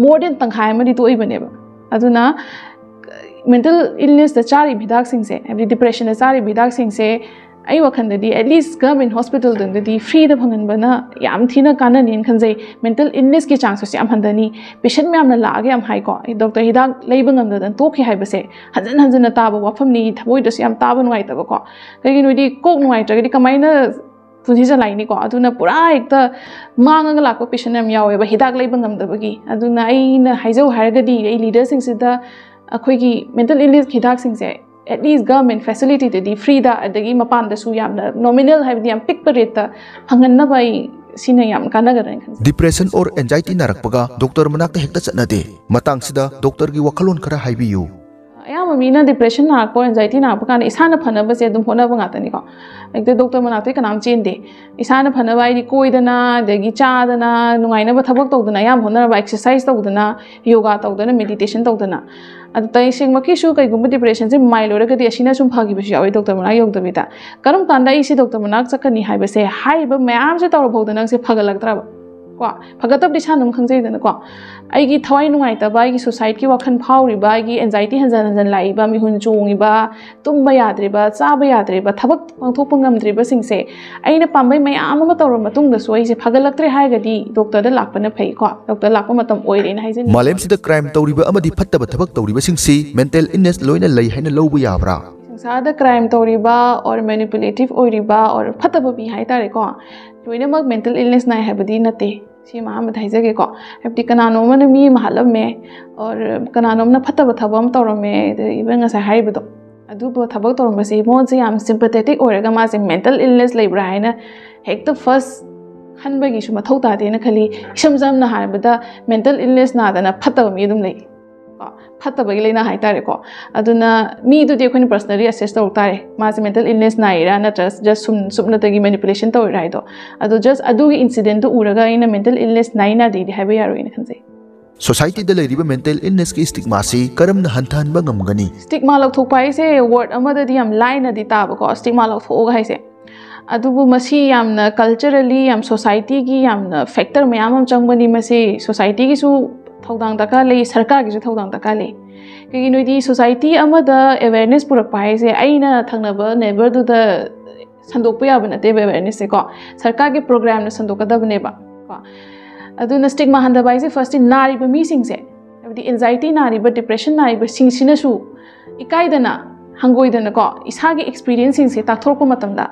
ꯃꯣꯔ ꯗꯦꯟ ꯇꯪꯈꯥꯏ ꯑꯃꯗꯤ ꯇꯣꯛꯏꯕꯅꯦꯕ꯫ ꯑꯗꯨꯅ ꯃꯦꯟꯇꯦꯜ ꯏꯜꯅꯦꯁꯇ ꯆꯥꯔꯤꯕ ꯍꯤꯗꯥꯛꯁꯤꯡꯁꯦ, ꯍꯥꯏꯕꯗꯤ ꯗꯤꯄ꯭ꯔꯦꯁꯟꯗ ꯆꯥꯔꯤꯕ ꯍꯤꯗꯥꯛꯁꯤꯡꯁꯦ, ꯑꯩ ꯋꯥꯈꯜꯗꯗꯤ at least government hospitalꯗꯗꯤ ꯐ꯭ꯔꯤꯗ ꯐꯪꯍꯟꯕꯅ ꯌꯥꯝ ꯊꯤꯅ ꯀꯥꯟꯅꯅꯤꯅ ꯈꯟꯖꯩ꯫ ꯃꯦꯟꯇꯦꯜ ꯏꯜꯅꯦꯁꯀꯤ ꯆꯥꯡꯁꯨ ꯌꯥꯝ ꯍꯟꯊꯅꯤ꯫ ꯄꯦꯁꯦꯟ ꯃꯌꯥꯝꯅ ꯂꯥꯛꯑꯒ ꯌꯥꯝ ꯍꯥꯏꯀꯣ, "ꯑꯩ ꯗꯣꯛꯇꯔ, ꯍꯤꯗꯥꯛ ꯂꯩꯕ ꯉꯝꯗꯗꯅ ꯇꯣꯛꯈꯤ" ꯍꯥꯏꯕꯁꯦ ꯍꯟꯖꯤꯟ ꯍꯟꯖꯤꯟꯅ ꯇꯥꯕ ꯋꯥꯐꯝꯅꯤ, ꯊꯃꯣꯏꯗꯁꯨ ꯌꯥꯝ ꯇꯥꯕ ꯅꯨꯡꯉꯥꯏꯇꯕꯀꯣ꯫ ꯀꯩꯒꯤꯅꯣꯗꯤ ꯀꯣꯛ ꯅꯨꯡꯉꯥꯏꯇ꯭ꯔꯒꯗꯤ ꯀꯃꯥꯏꯅ ꯄꯨꯟꯁꯤ ꯆꯂꯥꯏꯅꯤꯀꯣ? ꯑꯗꯨꯅ ꯄꯨꯔꯥ ꯍꯦꯛꯇ ꯃꯥꯡꯉꯒ ꯂꯥꯛꯄ ꯄꯦꯁꯦꯟ ꯌꯥꯝ ꯌꯥꯎꯋꯦꯕ, ꯍꯤꯗꯥꯛ ꯂꯩꯕ ꯉꯝꯗꯕꯒꯤ꯫ ꯑꯗꯨꯅ ꯑꯩꯅ ꯍꯥꯏꯖꯧ ꯍꯥꯏꯔꯒꯗꯤ, ꯑꯩ ꯂꯤꯗꯔꯁꯤꯡꯁꯤꯗ ꯑꯩꯈꯣꯏꯒꯤ mental illness ꯍꯤꯗꯥꯛꯁꯤꯡꯁꯦ at least government facilityꯗꯗꯤ ꯐ꯭ꯔꯤꯗ, ꯑꯗꯒꯤ ꯃꯄꯥꯟꯗꯁꯨ ꯌꯥꯝꯅ ꯅꯣꯃꯤꯅꯦꯜ, ꯍꯥꯏꯕꯗꯤ ꯌꯥꯝ ꯄꯤꯛꯄ ꯔꯦꯠꯇ ꯐꯪꯍꯟꯅꯕ ꯑꯩ ꯁꯤꯅ ꯌꯥꯝ ꯀꯥꯟꯅꯒꯗ꯭ꯔꯥꯅ ꯈꯟꯖꯩ꯫ ꯗꯤꯄ꯭ꯔꯦꯁꯟ ꯑꯣꯔ ꯑꯦꯟꯖꯥꯏꯇꯤ ꯅꯥꯔꯛꯄꯒ ꯗꯣꯛꯇꯔ ꯃꯅꯥꯛꯇ ꯍꯦꯛꯇ ꯆꯠꯅꯗꯦ꯫ ꯃꯇꯥꯡꯁꯤꯗ ꯗꯣꯛꯇꯔꯒꯤ ꯋꯥꯈꯜꯂꯣꯟ ꯈꯔ ꯍꯥꯏꯕꯤꯌꯨ꯫ ꯑꯌꯥꯝꯕ ꯃꯤꯅ ꯗꯤꯄ꯭ꯔꯦꯁꯟ ꯅꯥꯔꯛꯄ, ꯑꯦꯟꯖꯥꯏꯇꯤ ꯅꯥꯔꯛꯄ ꯀꯥꯟꯗ ꯏꯁꯥꯅ ꯐꯅꯕꯁꯦ ꯑꯗꯨꯝ ꯍꯣꯠꯅꯕ ꯉꯥꯛꯇꯅꯤꯀꯣ꯫ ꯍꯦꯛꯇ ꯗꯣꯛꯇꯔ ꯃꯅꯥꯛꯇ ꯀꯅꯥꯝ ꯆꯦꯟꯗꯦ꯫ ꯏꯁꯥꯅ ꯐꯅꯕ ꯍꯥꯏꯗꯤ ꯀꯣꯏꯗꯅ, ꯑꯗꯒꯤ ꯆꯥꯗꯅ, ꯅꯨꯡꯉꯥꯏꯅꯕ ꯊꯕꯛ ꯇꯧꯗꯅ ꯑꯌꯥꯝꯕ ꯍꯣꯠꯅꯔꯕ, ꯑꯦꯛꯁꯔꯁꯥꯏꯁ ꯇꯧꯗꯅ, ꯌꯣꯒꯥ ꯇꯧꯗꯅ, ꯃꯦꯗꯤꯇꯦꯁꯟ ꯇꯧꯗꯅ꯫ ꯑꯗꯨ ꯇꯁꯦꯡꯃꯛꯀꯤꯁꯨ ꯀꯩꯒꯨꯝꯕ ꯗꯤꯄ꯭ꯔꯦꯁꯟꯁꯦ ꯃꯥꯏꯜ ꯑꯣꯏꯔꯒꯗꯤ ꯑꯁꯤꯅ ꯁꯨꯝ ꯐꯈꯤꯕꯁꯨ ꯌꯥꯎꯋꯤ ꯗꯣꯛꯇꯔ ꯃꯅꯥꯛ ꯌꯧꯗꯕꯤꯗ꯫ ꯀꯔꯝ ꯀꯥꯟꯗ ꯑꯩꯁꯤ ꯗꯣꯛꯇꯔ ꯃꯅꯥꯛ ꯆꯠꯀꯅꯤ ꯍꯥꯏꯕꯁꯦ, ꯍꯥꯏꯔꯤꯕ ꯃꯌꯥꯝꯁꯦ ꯇꯧꯔꯐꯥꯎꯗ ꯅꯪꯁꯦ ꯐꯒꯠꯂꯛꯇ꯭ꯔꯕ? ꯀꯣ, ꯐꯒꯠꯇꯕꯗꯤ ꯏꯁꯥꯅ ꯑꯗꯨꯝ ꯈꯪꯖꯩꯗꯅꯀꯣ꯫ ꯑꯩꯒꯤ ꯊꯋꯥꯏ ꯅꯨꯡꯉꯥꯏꯇꯕ, ꯑꯩꯒꯤ suicideꯀꯤ ꯋꯥꯈꯜ ꯐꯥꯎꯔꯤꯕ, ꯑꯩꯒꯤ anxiety ꯍꯟꯖꯟ ꯍꯟꯖꯟ ꯂꯥꯛꯏꯕ, ꯃꯤꯍꯨꯟ ꯆꯣꯡꯉꯤꯕ, ꯇꯨꯝꯕ ꯌꯥꯗ꯭ꯔꯤꯕ, ꯆꯥꯕ ꯌꯥꯗ꯭ꯔꯤꯕ, ꯊꯕꯛ ꯄꯥꯡꯊꯣꯛꯄ ꯉꯝꯗ꯭ꯔꯤꯕꯁꯤꯡꯁꯦ ꯑꯩꯅ ꯄꯥꯝꯕꯩ ꯃꯌꯥꯝ ꯑꯃ ꯇꯧꯔ ꯃꯇꯨꯡꯗꯁꯨ ꯑꯩꯁꯦ ꯐꯒꯠꯂꯛꯇ꯭ꯔꯦ ꯍꯥꯏꯔꯒꯗꯤ doctorꯗ ꯂꯥꯛꯄꯅ ꯐꯩꯀꯣ꯫ Doctor ꯂꯥꯛꯄ ꯃꯇꯝ ꯑꯣꯏꯔꯦꯅ ꯍꯥꯏꯖꯅꯤꯡꯉꯤ꯫ ꯃꯥꯂꯦꯝꯁꯤꯗ crime ꯇꯧꯔꯤꯕ ꯑꯃꯗꯤ ꯐꯠꯇꯕ ꯊꯕꯛ ꯇꯧꯔꯤꯕꯁꯤꯡꯁꯤ mental illness ꯂꯣꯏꯅ ꯂꯩ ꯍꯥꯏꯅ ꯂꯧꯕ ꯌꯥꯕ꯭ꯔꯥ? ꯁꯪꯁꯥꯔꯗ crime ꯇꯧꯔꯤꯕ or manipulative ꯑꯣꯏꯔꯤꯕ or ꯐꯠꯇꯕ ꯃꯤ ꯍꯥꯏꯇꯥꯔꯦꯀꯣ, ꯂꯣꯏꯅꯃꯛ mental illness ꯅꯥꯏ ꯍꯥꯏꯕꯗꯤ ꯅꯠꯇꯦ꯫ ꯁꯤ ꯑꯃ ꯑꯍꯥꯟꯕꯗ ꯍꯥꯏꯖꯒꯦꯀꯣ꯫ ꯍꯥꯏꯕꯗꯤ ꯀꯅꯥꯅꯣꯝ ꯑꯃꯅ ꯃꯤ ꯑꯃ ꯍꯥꯠꯂꯝꯃꯦ, or ꯀꯅꯥꯅꯣꯝꯅ ꯐꯠꯇꯕ ꯊꯕꯛ ꯑꯃ ꯇꯧꯔꯝꯃꯦ, ꯑꯗ even ꯉꯁꯥꯏ ꯍꯥꯏꯔꯤꯕꯗꯣ, ꯑꯗꯨꯕꯨ ꯊꯕꯛ ꯇꯧꯔꯝꯕꯁꯦ ꯃꯉꯣꯟꯁꯦ ꯌꯥꯝ sympathetic ꯑꯣꯏꯔꯒ ꯃꯥꯁꯦ mental illness ꯂꯩꯕ꯭ꯔꯥ ꯍꯥꯏꯅ ꯍꯦꯛꯇ first ꯈꯟꯕꯒꯤꯁꯨ ꯃꯊꯧ ꯇꯥꯗꯦꯅ ꯈꯜꯂꯤ꯫ ꯏꯁꯝ ꯁꯝꯅ ꯍꯥꯏꯔꯕꯗ mental illness ꯅꯥꯗꯅ ꯐꯠꯇꯕ ꯃꯤ ꯑꯗꯨꯝ ꯂꯩ꯫ ꯀꯣ, ꯐꯠꯇꯕꯒꯤ ꯂꯥꯏꯅꯥ ꯍꯥꯏꯇꯥꯔꯦꯀꯣ꯫ ꯑꯗꯨꯅ ꯃꯤꯗꯨꯗꯤ ꯑꯩꯈꯣꯏꯅ personally assess ꯇꯧꯔꯛ ꯇꯥꯔꯦ, ꯃꯥꯁꯦ mental illness ꯅꯥꯏꯔꯥ ꯅꯠꯇ꯭ꯔꯒ just ꯁꯨꯝ ꯁꯨꯞꯅꯇꯒꯤ manipulation ꯇꯧꯔꯤꯔꯥ ꯍꯥꯏꯗꯣ꯫ ꯑꯗꯣ just ꯑꯗꯨꯒꯤ incidentꯗꯨ ꯎꯔꯒ ꯑꯩꯅ mental illness ꯅꯥꯏ ꯅꯥꯗꯦꯗꯤ ꯍꯥꯏꯕ ꯌꯥꯔꯣꯏꯅ ꯈꯟꯖꯩ꯫ Societyꯗ ꯂꯩꯔꯤꯕ mental illnessꯀꯤ stigmaꯁꯤ ꯀꯔꯝꯅ ꯍꯟꯊꯍꯟꯕ ꯉꯝꯒꯅꯤ? Stigma ꯂꯧꯊꯣꯛꯄ ꯍꯥꯏꯁꯦ word ꯑꯃꯗꯗꯤ ꯌꯥꯝ ꯂꯥꯏꯅꯗꯤ ꯇꯥꯕꯀꯣ, stigma ꯂꯧꯊꯣꯛꯑꯒ ꯍꯥꯏꯁꯦ꯫ ꯑꯗꯨꯕꯨ ꯃꯁꯤ ꯌꯥꯝꯅ culturally, ꯌꯥꯝ societyꯒꯤ ꯌꯥꯝꯅ factor ꯃꯌꯥꯝ ꯑꯃ ꯆꯪꯕꯅꯤ꯫ ꯃꯁꯤ societyꯒꯤꯁꯨ ꯊꯧꯗꯥꯡ ꯗꯔꯀꯥꯔ ꯂꯩ, ꯁꯔꯀꯥꯔꯒꯤꯁꯨ ꯊꯧꯗꯥꯡ ꯗꯔꯀꯥꯔ ꯂꯩ꯫ ꯀꯩꯒꯤꯅꯣꯗꯤ society ꯑꯃꯗ awareness ꯄꯨꯔꯛꯄ ꯍꯥꯏꯁꯦ ꯑꯩꯅ ꯊꯪꯅꯕ neighbourꯗꯨꯗ ꯁꯟꯗꯣꯛꯄ ꯌꯥꯕ ꯅꯠꯇꯦꯕ awarenessꯁꯦ ꯀꯣ, ꯁꯔꯀꯥꯔꯒꯤ programꯅ ꯁꯟꯗꯣꯛꯀꯗꯕꯅꯦꯕ ꯀꯣ꯫ ꯑꯗꯨꯅ stigma ꯍꯟꯊꯕ ꯍꯥꯏꯁꯦ firstꯇꯤ ꯅꯥꯔꯤꯕ ꯃꯤꯁꯤꯡꯁꯦ, ꯍꯥꯏꯕꯗꯤ anxiety ꯅꯥꯔꯤꯕ, depression ꯅꯥꯔꯤꯕꯁꯤꯡꯁꯤꯅꯁꯨ ꯏꯀꯥꯏꯗꯅ, ꯍꯪꯒꯣꯏꯗꯅꯀꯣ, ꯏꯁꯥꯒꯤ experienceꯁꯤꯡꯁꯦ ꯇꯥꯛꯊꯣꯔꯛꯄ ꯃꯇꯝꯗ,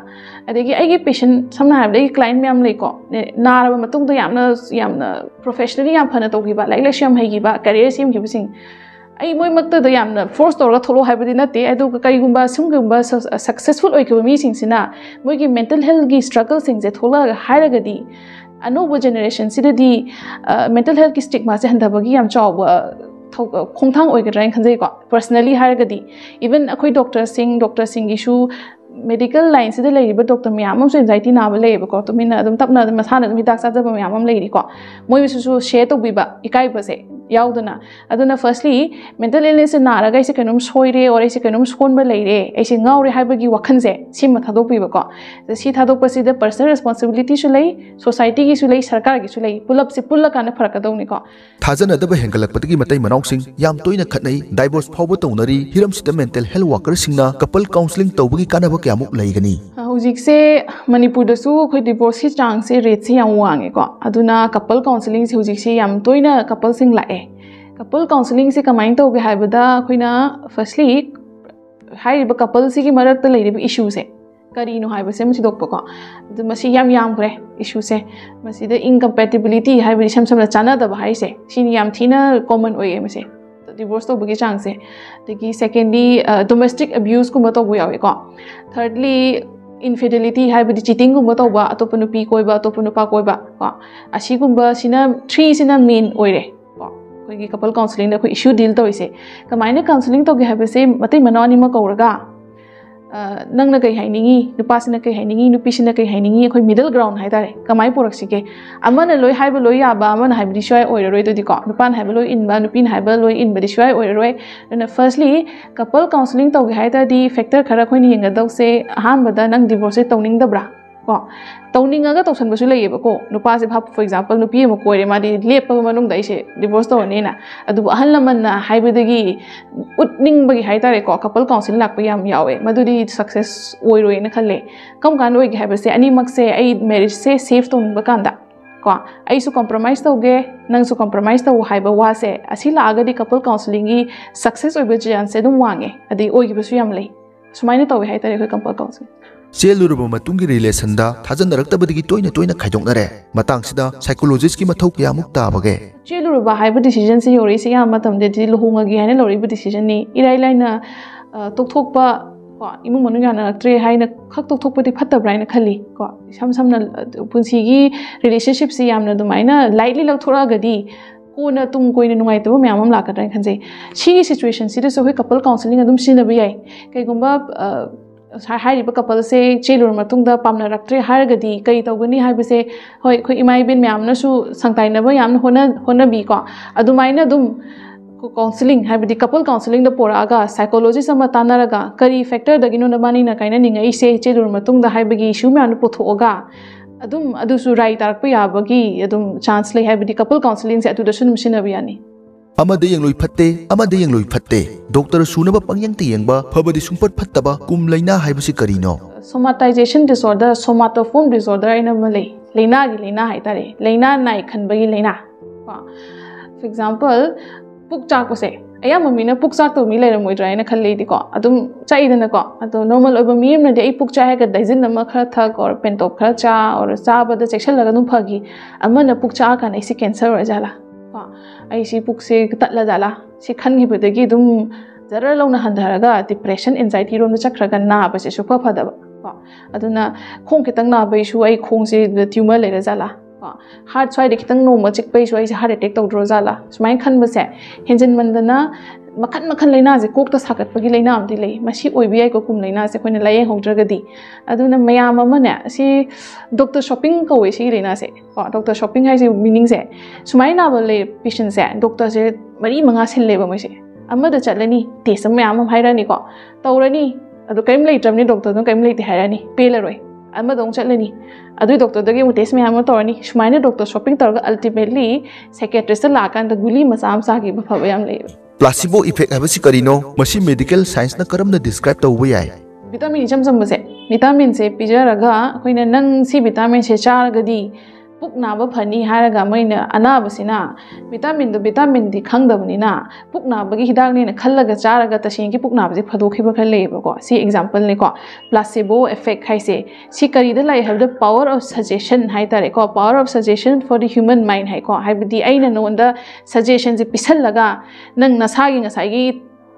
ꯑꯗꯒꯤ ꯑꯩꯒꯤ patient, ꯁꯝꯅ ꯍꯥꯏꯔꯕꯗ ꯑꯩꯒꯤ client ꯃꯌꯥꯝ ꯂꯩꯀꯣ, ꯅꯦ-, ꯅꯥꯔꯕ ꯃꯇꯨꯡꯗ ꯌꯥꯝꯅ, ꯌꯥꯝꯅ professionally ꯌꯥꯝ ꯐꯅ ꯇꯧꯈꯤꯕ, ꯂꯥꯏꯔꯤꯛ ꯂꯥꯏꯁꯨ ꯌꯥꯝ ꯍꯩꯈꯤꯕ, career ꯁꯦꯝꯈꯤꯕꯁꯤꯡ, ꯑꯩ ꯃꯣꯏꯃꯛꯇꯗ ꯌꯥꯝꯅ force ꯇꯧꯔꯒ ꯊꯣꯛꯂꯛꯑꯣ ꯍꯥꯏꯕꯗꯤ ꯅꯠꯇꯦ, ꯑꯗꯨꯒ ꯀꯔꯤꯒꯨꯝꯕ ꯁꯤꯒꯨꯝꯕ ꯁ-, successful ꯑꯣꯏꯈꯤꯕ ꯃꯤꯁꯤꯡꯁꯤꯅ ꯃꯣꯏꯒꯤ mental healthꯀꯤ struggleꯁꯤꯡꯁꯦ ꯊꯣꯛꯂꯛꯑꯒ ꯍꯥꯏꯔꯒꯗꯤ, ꯑꯅꯧꯕ generationꯁꯤꯗꯗꯤ, ꯑ, mental healthꯀꯤ stigmaꯁꯦ ꯍꯟꯊꯕꯒꯤ ꯌꯥꯝ ꯆꯥꯎꯕ, ꯑ, ꯊꯧ-, ꯑ, ꯈꯣꯡꯊꯥꯡ ꯑꯣꯏꯒꯗ꯭ꯔꯥ ꯍꯥꯏꯅ ꯈꯟꯖꯩꯀꯣ꯫ Personally ꯍꯥꯏꯔꯒꯗꯤ, even ꯑꯩꯈꯣꯏ doctorꯁꯤꯡ, doctorꯁꯤꯡꯒꯤꯁꯨ medical lineꯁꯤꯗ ꯂꯩꯔꯤꯕ doctor ꯃꯌꯥꯝ ꯑꯃꯁꯨ anxiety ꯅꯥꯕ ꯂꯩꯌꯦꯕꯀꯣ꯫ ꯇꯨꯃꯤꯟꯅ ꯑꯗꯨꯝ ꯇꯞꯅ ꯑꯗꯨꯝ ꯃꯁꯥꯅ ꯑꯗꯨꯝ ꯍꯤꯗꯥꯛ ꯆꯥꯖꯕ ꯃꯌꯥꯝ ꯑꯃ ꯂꯩꯔꯤꯀꯣ꯫ ꯃꯣꯏꯕꯨꯁꯨ share ꯇꯧꯕꯤꯕ ꯏꯀꯥꯏꯕꯁꯦ꯫ ꯌꯥꯎꯗꯅ꯫ ꯑꯗꯨꯅ firstly mental illness ꯁꯦ ꯅꯥꯔꯒ ꯑꯩꯁꯦ ꯀꯩꯅꯣꯝ ꯁꯣꯏꯔꯦ, or ꯑꯩꯁꯦ ꯀꯩꯅꯣꯝ ꯁꯣꯟꯕ ꯂꯩꯔꯦ, ꯑꯩꯁꯦ ꯉꯥꯎꯔꯦ ꯍꯥꯏꯕꯒꯤ ꯋꯥꯈꯜꯁꯦ ꯁꯤꯃ ꯊꯥꯗꯣꯛꯄꯤꯕꯀꯣ꯫ ꯑꯗ ꯁꯤ ꯊꯥꯗꯣꯛꯄꯁꯤꯗ personal responsibility ꯁꯨ ꯂꯩ, society ꯒꯤꯁꯨ ꯂꯩ, ꯁꯔꯀꯥꯔꯒꯤꯁꯨ ꯂꯩ, ꯄꯨꯂꯞꯁꯦ ꯄꯨꯜꯂꯀꯥꯟꯗ ꯐꯔꯛꯀꯗꯧꯅꯤꯀꯣ꯫ ꯊꯥꯖꯅꯗꯕ ꯍꯦꯟꯒꯠꯂꯛꯄꯗꯒꯤ ꯃꯇꯩ ꯃꯅꯥꯎꯁꯤꯡ ꯌꯥꯝ ꯇꯣꯏꯅ ꯈꯠꯅꯩ, divorce ꯐꯥꯎꯕ ꯇꯧꯅꯔꯤ꯫ ꯍꯤꯔꯝꯁꯤꯗ mental health worker ꯁꯤꯡꯅ couple counselling ꯇꯧꯕꯒꯤ ꯀꯥꯟꯅꯕ ꯀꯌꯥꯃꯨꯛ ꯂꯩꯒꯅꯤ? ꯍꯧꯖꯤꯛꯁꯦ ꯃꯅꯤꯄꯨꯔꯗꯁꯨ ꯑꯩꯈꯣꯏ divorce ꯀꯤ ꯆꯥꯡꯁꯦ, rate ꯁꯦ ꯌꯥꯝ ꯋꯥꯡꯉꯦꯀꯣ꯫ ꯑꯗꯨꯅ couple counselling ꯁꯦ ꯍꯧꯖꯤꯛꯁꯦ ꯌꯥꯝ ꯇꯣꯏꯅ couple ꯁꯤꯡ ꯂꯥꯛꯑꯦ꯫ Couple counselling ꯁꯦ ꯀꯃꯥꯏꯅ ꯇꯧꯒꯦ ꯍꯥꯏꯕꯗ, ꯑꯩꯈꯣꯏꯅ firstly ꯍꯥꯏꯔꯤꯕ couple ꯁꯤꯒꯤ ꯃꯔꯛꯇ ꯂꯩꯔꯤꯕ issue ꯁꯦ ꯀꯔꯤꯅꯣ ꯍꯥꯏꯕꯁꯦ ꯑꯃ ꯊꯤꯗꯣꯛꯄꯀꯣ꯫ ꯑꯗꯨ ꯃꯁꯤ ꯌꯥꯝ ꯌꯥꯝꯈ꯭ꯔꯦ issue ꯁꯦ꯫ ꯃꯁꯤꯗ incompatibility ꯍꯥꯏꯕꯗꯤ ꯏꯁꯝ ꯁꯝꯅ ꯆꯥꯟꯅꯗꯕ ꯍꯥꯏꯁꯦ, ꯁꯤꯅ ꯌꯥꯝ ꯊꯤꯅ common ꯑꯣꯏꯌꯦ ꯃꯁꯦ, divorce ꯇꯧꯕꯒꯤ ꯆꯥꯡꯁꯦ꯫ ꯑꯗꯒꯤ secondly, ꯑ, domestic abuse ꯀꯨꯝꯕ ꯇꯧꯕ ꯌꯥꯎꯋꯦꯀꯣ꯫ Thirdly, infidelity ꯍꯥꯏꯕꯗꯤ cheating ꯒꯨꯝꯕ ꯇꯧꯕ, ꯑꯇꯣꯞꯄ ꯅꯨꯄꯤ ꯀꯣꯏꯕ, ꯑꯇꯣꯞꯄ ꯅꯨꯄꯥ ꯀꯣꯏꯕ ꯀꯣ꯫ ꯑꯁꯤꯒꯨꯝꯕꯁꯤꯅ, three ꯁꯤꯅ main ꯑꯣꯏꯔꯦ ꯀꯣ꯫ ꯑꯩꯈꯣꯏꯒꯤ couple counselling ꯗ ꯑꯩꯈꯣꯏ issue deal ꯇꯧꯔꯤꯁꯦ꯫ ꯀꯃꯥꯏꯅ counselling ꯇꯧꯒꯦ ꯍꯥꯏꯕꯁꯦ, ꯃꯇꯩ ꯃꯅꯥꯎ ꯑꯅꯤꯃꯛ ꯀꯧꯔꯒ, ꯑ, ꯅꯪꯅ ꯀꯩ ꯍꯥꯏꯅꯤꯡꯉꯤ, ꯅꯨꯄꯥꯁꯤꯅ ꯀꯩ ꯍꯥꯏꯅꯤꯡꯉꯤ, ꯅꯨꯄꯤꯁꯤꯅ ꯀꯩ ꯍꯥꯏꯅꯤꯡꯉꯤ, ꯑꯩꯈꯣꯏ middle ground ꯍꯥꯏꯇꯥꯔꯦ, ꯀꯃꯥꯏꯅ ꯄꯨꯔꯛꯁꯤꯒꯦ? ꯑꯃꯅ ꯂꯣꯏ ꯍꯥꯏꯕ ꯂꯣꯏ ꯌꯥꯕ, ꯑꯃꯅ ꯍꯥꯏꯕꯗꯤ ꯁꯨꯡꯌꯥ ꯑꯣꯏꯔꯔꯣꯏ꯫ ꯑꯗꯨꯗꯤꯀꯣ, ꯅꯨꯄꯥꯅ ꯍꯥꯏꯕ ꯂꯣꯏ ꯏꯟꯕ, ꯅꯨꯄꯤꯅ ꯍꯥꯏꯕ ꯂꯣꯏ ꯏꯟꯕꯗꯤ ꯁꯨꯡꯌꯥ ꯑꯣꯏꯔꯔꯣꯏ꯫ ꯑꯗꯨꯅ firstly couple counselling ꯇꯧꯒꯦ ꯍꯥꯏ ꯇꯥꯔꯗꯤ factor ꯈꯔ ꯑꯩꯈꯣꯏꯅ ꯌꯦꯡꯒꯗꯧꯁꯦ, ꯑꯍꯥꯟꯕꯗ ꯅꯪ divorce ꯁꯦ ꯇꯧꯅꯤꯡꯗꯕ꯭ꯔꯥ ꯀꯣ? ꯇꯧꯅꯤꯡꯉꯒ ꯇꯧꯁꯟꯕꯁꯨ ꯂꯩꯌꯦꯕꯀꯣ꯫ ꯅꯨꯄꯥꯁꯦ ꯚꯥꯞ, for example, ꯅꯨꯄꯤ ꯑꯃ ꯀꯣꯏꯔꯦ, ꯃꯥꯗꯤ ꯂꯦꯞꯄꯕ ꯃꯅꯨꯡꯗ ꯑꯩꯁꯦ divorce ꯇꯧꯔꯅꯤꯅ꯫ ꯑꯗꯨꯕꯨ ꯑꯍꯜ ꯂꯃꯟꯅ ꯍꯥꯏꯕꯗꯒꯤ ꯎꯠꯅꯤꯡꯕꯒꯤ ꯍꯥꯏꯇꯥꯔꯦꯀꯣ, couple counselling ꯂꯥꯛꯄ ꯌꯥꯝ ꯌꯥꯎꯋꯦ꯫ ꯃꯗꯨꯗꯤ success ꯑꯣꯏꯔꯣꯏꯅ ꯈꯜꯂꯦ꯫ ꯀꯔꯝ ꯀꯥꯟꯗ ꯑꯣꯏꯒꯦ ꯍꯥꯏꯕꯁꯦ, ꯑꯅꯤꯃꯛꯁꯦ ꯑꯩ marriage ꯁꯦ save ꯇꯧꯅꯤꯡꯕ ꯀꯥꯟꯗ ꯀꯣ, ꯑꯩꯁꯨ compromise ꯇꯧꯒꯦ, ꯅꯪꯁꯨ compromise ꯇꯧ ꯍꯥꯏꯕ ꯋꯥꯁꯦ, ꯑꯁꯤ ꯂꯥꯛꯑꯒꯗꯤ couple counselling ꯒꯤ success ꯑꯣꯏꯕ chance ꯁꯦ ꯑꯗꯨꯝ ꯋꯥꯡꯉꯦ, ꯑꯗꯩ ꯑꯣꯏꯈꯤꯕꯁꯨ ꯌꯥꯝ ꯂꯩ꯫ ꯁꯨꯃꯥꯏꯅ ꯇꯧꯋꯦ ꯍꯥꯏꯇꯥꯔꯦ ꯑꯩꯈꯣꯏ couple counselling꯫ ꯆꯦꯜꯂꯨꯔꯕ ꯃꯇꯨꯡꯒꯤ relation ꯗ ꯊꯥꯖꯅꯔꯛꯇꯕꯗꯒꯤ ꯇꯣꯏꯅ ꯇꯣꯏꯅ ꯈꯥꯏꯗꯣꯛꯅꯔꯦ꯫ ꯃꯇꯥꯡꯁꯤꯗ psychologist ꯀꯤ ꯃꯊꯧ ꯀꯌꯥꯃꯨꯛ ꯇꯥꯕꯒꯦ? ꯆꯦꯜꯂꯨꯔꯕ ꯍꯥꯏꯕ decision ꯁꯦ ꯌꯧꯔꯛꯏꯁꯦ ꯑꯌꯥꯝꯕ ꯃꯇꯝꯗꯗꯤ ꯂꯨꯍꯣꯡꯉꯒꯦ ꯍꯥꯏꯅ ꯂꯧꯔꯛꯏꯕ decision ꯅꯤ꯫ ꯏꯔꯥꯏ ꯂꯥꯏꯅ, ꯑ, ꯇꯣꯛꯊꯣꯛꯄ ꯀꯣ, ꯏꯃꯨꯡ ꯃꯅꯨꯡ ꯌꯥꯅꯔꯛꯇ꯭ꯔꯦ ꯍꯥꯏꯅ ꯈꯛ ꯇꯣꯛꯊꯣꯛꯄꯗꯤ ꯐꯠꯇꯕ꯭ꯔꯥ ꯍꯥꯏꯅ ꯈꯜꯂꯤ ꯀꯣ꯫ ꯏꯁꯝ ꯁꯝꯅ, ꯑ, ꯄꯨꯟꯁꯤꯒꯤ relationship ꯁꯤ ꯌꯥꯝꯅ ꯑꯗꯨꯃꯥꯏꯅ lightly ꯂꯧꯊꯣꯔꯛꯑꯒꯗꯤ ꯀꯣꯟꯅ ꯇꯨꯡ ꯀꯣꯏꯅ ꯅꯨꯡꯉꯥꯏꯇꯕ ꯃꯌꯥꯝ ꯑꯃ ꯂꯥꯛꯀꯗ꯭ꯔꯥ ꯍꯥꯏꯅ ꯈꯟꯖꯩ꯫ ꯁꯤꯒꯤ situation ꯁꯤꯗꯁꯨ ꯑꯩꯈꯣꯏ couple counselling ꯑꯗꯨꯝ ꯁꯤꯖꯤꯟꯅꯕ ꯌꯥꯏ꯫ ꯀꯩꯒꯨꯝꯕ, ꯑ, ꯉꯁꯥꯏ ꯍꯥꯏꯔꯤꯕ ꯀꯄꯜꯁꯦ ꯆꯦꯜꯂꯨꯔ ꯃꯇꯨꯡꯗ ꯄꯥꯝꯅꯔꯛꯇ꯭ꯔꯦ ꯍꯥꯏꯔꯒꯗꯤ ꯀꯔꯤ ꯇꯧꯒꯅꯤ ꯍꯥꯏꯕꯁꯦ, ꯍꯣꯏ, ꯑꯩꯈꯣꯏ ꯏꯃꯥ ꯏꯕꯦꯟ ꯃꯌꯥꯝꯅꯁꯨ ꯁꯪꯇꯥꯏꯅꯕ ꯌꯥꯝꯅ ꯍꯣꯠꯅ-, ꯍꯣꯠꯅꯕꯤꯀꯣ꯫ ꯑꯗꯨꯃꯥꯏꯅ ꯑꯗꯨꯝ counselling, ꯍꯥꯏꯕꯗꯤ couple counselling ꯗ ꯄꯣꯔꯛꯑꯒ psychologist ꯑꯃ ꯇꯥꯟꯅꯔꯒ ꯀꯔꯤ factor ꯗꯒꯤꯅꯣ ꯅꯕꯥꯅꯤꯅ ꯀꯥꯏꯅꯅꯤꯡꯉꯛꯏꯁꯦ ꯆꯦꯜꯂꯨꯔ ꯃꯇꯨꯡꯗ ꯍꯥꯏꯕꯒꯤ issue ꯃꯌꯥꯝꯗꯨ ꯄꯨꯊꯣꯛꯑꯒ ꯑꯗꯨꯝ ꯑꯗꯨꯁꯨ ꯔꯥꯏ ꯇꯥꯔꯛꯄ ꯌꯥꯕꯒꯤ ꯑꯗꯨꯝ chance ꯂꯩ, ꯍꯥꯏꯕꯗꯤ couple counselling ꯁꯦ ꯑꯗꯨꯗꯁꯨ ꯑꯗꯨꯝ ꯁꯤꯖꯤꯟꯅꯕ ꯌꯥꯅꯤ꯫ ꯑꯃꯗ ꯌꯦꯡꯂꯣꯏ ꯐꯠꯇꯦ, ꯑꯃꯗ ꯌꯦꯡꯂꯣꯏ ꯐꯠꯇꯦ꯫ ꯗꯣꯛꯇꯔ ꯁꯨꯅꯕ ꯄꯪꯌꯦꯡꯇ ꯌꯦꯡꯕ, ꯐꯕꯗꯤ ꯁꯨꯡꯐꯠ ꯐꯠꯇꯕ ꯀꯨꯝ ꯂꯩꯅꯥ ꯍꯥꯏꯕꯁꯤ ꯀꯔꯤꯅꯣ? Somatization disorder, somatoform disorder ꯍꯥꯏꯅ ꯑꯃ ꯂꯩ꯫ ꯂꯩꯅꯥꯒꯤ ꯂꯩꯅꯥ ꯍꯥꯏꯇꯥꯔꯦ, ꯂꯩꯅꯥ ꯅꯥꯏ ꯈꯟꯕꯒꯤ ꯂꯩꯅꯥ ꯀꯣ꯫ For example, ꯄꯨꯛ ꯆꯥꯛꯄꯁꯦ, ꯑꯌꯥꯝꯕ ꯃꯤꯅ ꯄꯨꯛ ꯆꯥꯛꯇꯕ ꯃꯤ ꯂꯩꯔꯝꯃꯣꯏꯗ꯭ꯔꯥ ꯍꯥꯏꯅ ꯈꯜꯂꯦ ꯑꯩꯗꯤꯀꯣ꯫ ꯑꯗꯨꯝ ꯆꯥꯛꯏꯗꯅꯀꯣ꯫ ꯑꯗꯣ normal ꯑꯣꯏꯕ ꯃꯤ ꯑꯃꯅꯗꯤ ꯑꯩ ꯄꯨꯛ ꯆꯥꯛꯑꯦ ꯍꯥꯏꯔꯒ Daisin ꯑꯃ ꯈꯔ ꯊꯛ, or Pentob ꯈꯔ ꯆꯥ, or ꯆꯥꯕꯗ ꯆꯦꯛꯁꯤꯜꯂꯒ ꯑꯗꯨꯝ ꯐꯈꯤ꯫ ꯑꯃꯅ ꯄꯨꯛ ꯆꯥꯛꯑꯀꯥꯟꯗ ꯑꯩꯁꯤ cancer ꯑꯣꯏꯔꯖꯥꯠꯂꯥ ꯀꯣ, ꯑꯩꯁꯤ ꯄꯨꯛꯁꯦ ꯇꯠꯂꯖꯥꯠꯂꯥ, ꯁꯤ ꯈꯟꯈꯤꯕꯗꯒꯤ ꯑꯗꯨꯝ ꯖꯔ ꯂꯧꯅ ꯍꯟꯊꯔꯒ depression, anxiety ꯔꯣꯝꯗ ꯆꯠꯈ꯭ꯔꯒ ꯅꯥꯕꯁꯦ ꯁꯨꯡꯐ ꯐꯗꯕ ꯀꯣ꯫ ꯑꯗꯨꯅ ꯈꯣꯡ ꯈꯤꯇꯪ ꯅꯥꯕꯩꯁꯨ ꯑꯩ ꯈꯣꯡꯁꯦ tumor ꯂꯩꯔꯖꯥꯠꯂꯥ ꯀꯣ, heart ꯁ꯭ꯋꯥꯏꯗ ꯈꯤꯇꯪ ꯅꯣꯡꯃ ꯆꯤꯛꯄꯩꯁꯨ ꯑꯩꯁꯦ heart attack ꯇꯧꯗ꯭ꯔꯣ ꯖꯥꯠꯂꯥ, ꯁꯨꯃꯥꯏꯅ ꯈꯟꯕꯁꯦ ꯍꯦꯟꯖꯤꯟꯃꯟꯗꯅ ꯃꯈꯟ ꯃꯈꯟ ꯂꯥꯏꯅꯥꯁꯦ ꯀꯣꯛꯇ ꯁꯥꯒꯠꯄꯒꯤ ꯂꯥꯏꯅꯥ ꯑꯃꯗꯤ ꯂꯩ꯫ ꯃꯁꯤ ꯑꯣꯏꯕ ꯌꯥꯏꯀꯣ ꯀꯨꯝ ꯂꯥꯏꯅꯥꯁꯦ ꯑꯩꯈꯣꯏꯅ ꯂꯥꯏꯌꯦꯡꯍꯧꯗ꯭ꯔꯒꯗꯤ꯫ ꯑꯗꯨꯅ ꯃꯌꯥꯝ ꯑꯃꯅꯦ, ꯁꯤ doctor shopping ꯀꯧꯋꯦ ꯁꯤꯒꯤ ꯂꯥꯏꯅꯥꯁꯦ ꯀꯣ꯫ Doctor shopping ꯍꯥꯏꯁꯦ meaning ꯁꯦ, ꯁꯨꯃꯥꯏꯅ ꯅꯥꯕ ꯂꯩ patient ꯁꯦ, doctor ꯁꯦ ꯃꯔꯤ ꯃꯉꯥ ꯁꯤꯜꯂꯦꯕ ꯃꯣꯏꯁꯦ꯫ ꯑꯃꯗ ꯆꯠꯂꯅꯤ, test ꯑꯃ ꯃꯌꯥꯝ ꯑꯃ ꯍꯥꯏꯔꯛꯑꯅꯤꯀꯣ, ꯇꯧꯔꯅꯤ, ꯑꯗꯨ ꯀꯔꯤꯝ ꯂꯩꯇ꯭ꯔꯕꯅꯤ, doctor ꯗꯨꯅ ꯀꯔꯤꯝ ꯂꯩꯇꯦ ꯍꯥꯏꯔꯛꯑꯅꯤ, ꯄꯦꯜꯂꯔꯣꯏ꯫ ꯑꯃꯗ ꯑꯃꯨꯛ ꯆꯠꯂꯅꯤ, ꯑꯗꯨꯏ doctor ꯗꯒꯤ ꯑꯃꯨꯛ test ꯃꯌꯥꯝ ꯑꯃ ꯇꯧꯔꯅꯤ꯫ ꯁꯨꯃꯥꯏꯅ doctor shopping ꯇꯧꯔꯒ ultimately psychiatrist ꯇ ꯂꯥꯛꯑꯀꯥꯟꯗ ꯒꯨꯂꯤ ꯃꯆꯥ ꯑꯃ ꯆꯥꯈꯤꯕ ꯐꯕ ꯌꯥꯝ ꯂꯩꯌꯦꯕ꯫ Placebo effect ꯍꯥꯏꯕꯁꯤ ꯀꯔꯤꯅꯣ? ꯃꯁꯤ medical science ꯅ ꯀꯔꯝꯅ describe ꯇꯧꯕ ꯌꯥꯏ? Vitamin ꯏꯆꯝ ꯆꯝꯕꯁꯦ, vitamin ꯁꯦ ꯄꯤꯖꯔꯒ ꯑꯩꯈꯣꯏꯅ ꯅꯪ ꯁꯤ vitamin ꯁꯦ ꯆꯥꯔꯒꯗꯤ ꯄꯨꯛ ꯅꯥꯕ ꯐꯅꯤ ꯍꯥꯏꯔꯒ ꯃꯣꯏꯅ ꯑꯅꯥꯕꯁꯤꯅ vitamin ꯗꯣ vitamin ꯗꯤ ꯈꯪꯗꯕꯅꯤꯅ ꯄꯨꯛ ꯅꯥꯕꯒꯤ ꯍꯤꯗꯥꯛꯅꯦꯅ ꯈꯜꯂꯒ ꯆꯥꯔꯒ ꯇꯁꯦꯡꯒꯤ ꯄꯨꯛ ꯅꯥꯕꯁꯦ ꯐꯗꯣꯛꯈꯤꯕ ꯈꯔ ꯂꯩꯌꯦꯕꯀꯣ꯫ ꯁꯤ example ꯅꯦꯀꯣ, placebo effect ꯍꯥꯏꯁꯦ꯫ ꯁꯤ ꯀꯔꯤꯗ ꯂꯥꯛꯑꯦ ꯍꯥꯏꯕꯗ power of suggestion ꯍꯥꯏꯇꯥꯔꯦꯀꯣ, power of suggestion for the human mind ꯍꯥꯏꯀꯣ꯫ ꯍꯥꯏꯕꯗꯤ ꯑꯩꯅ ꯅꯉꯣꯟꯗ suggestion ꯁꯦ ꯄꯤꯁꯜꯂꯒ ꯅꯪ ꯅꯁꯥꯒꯤ ꯉꯁꯥꯏꯒꯤ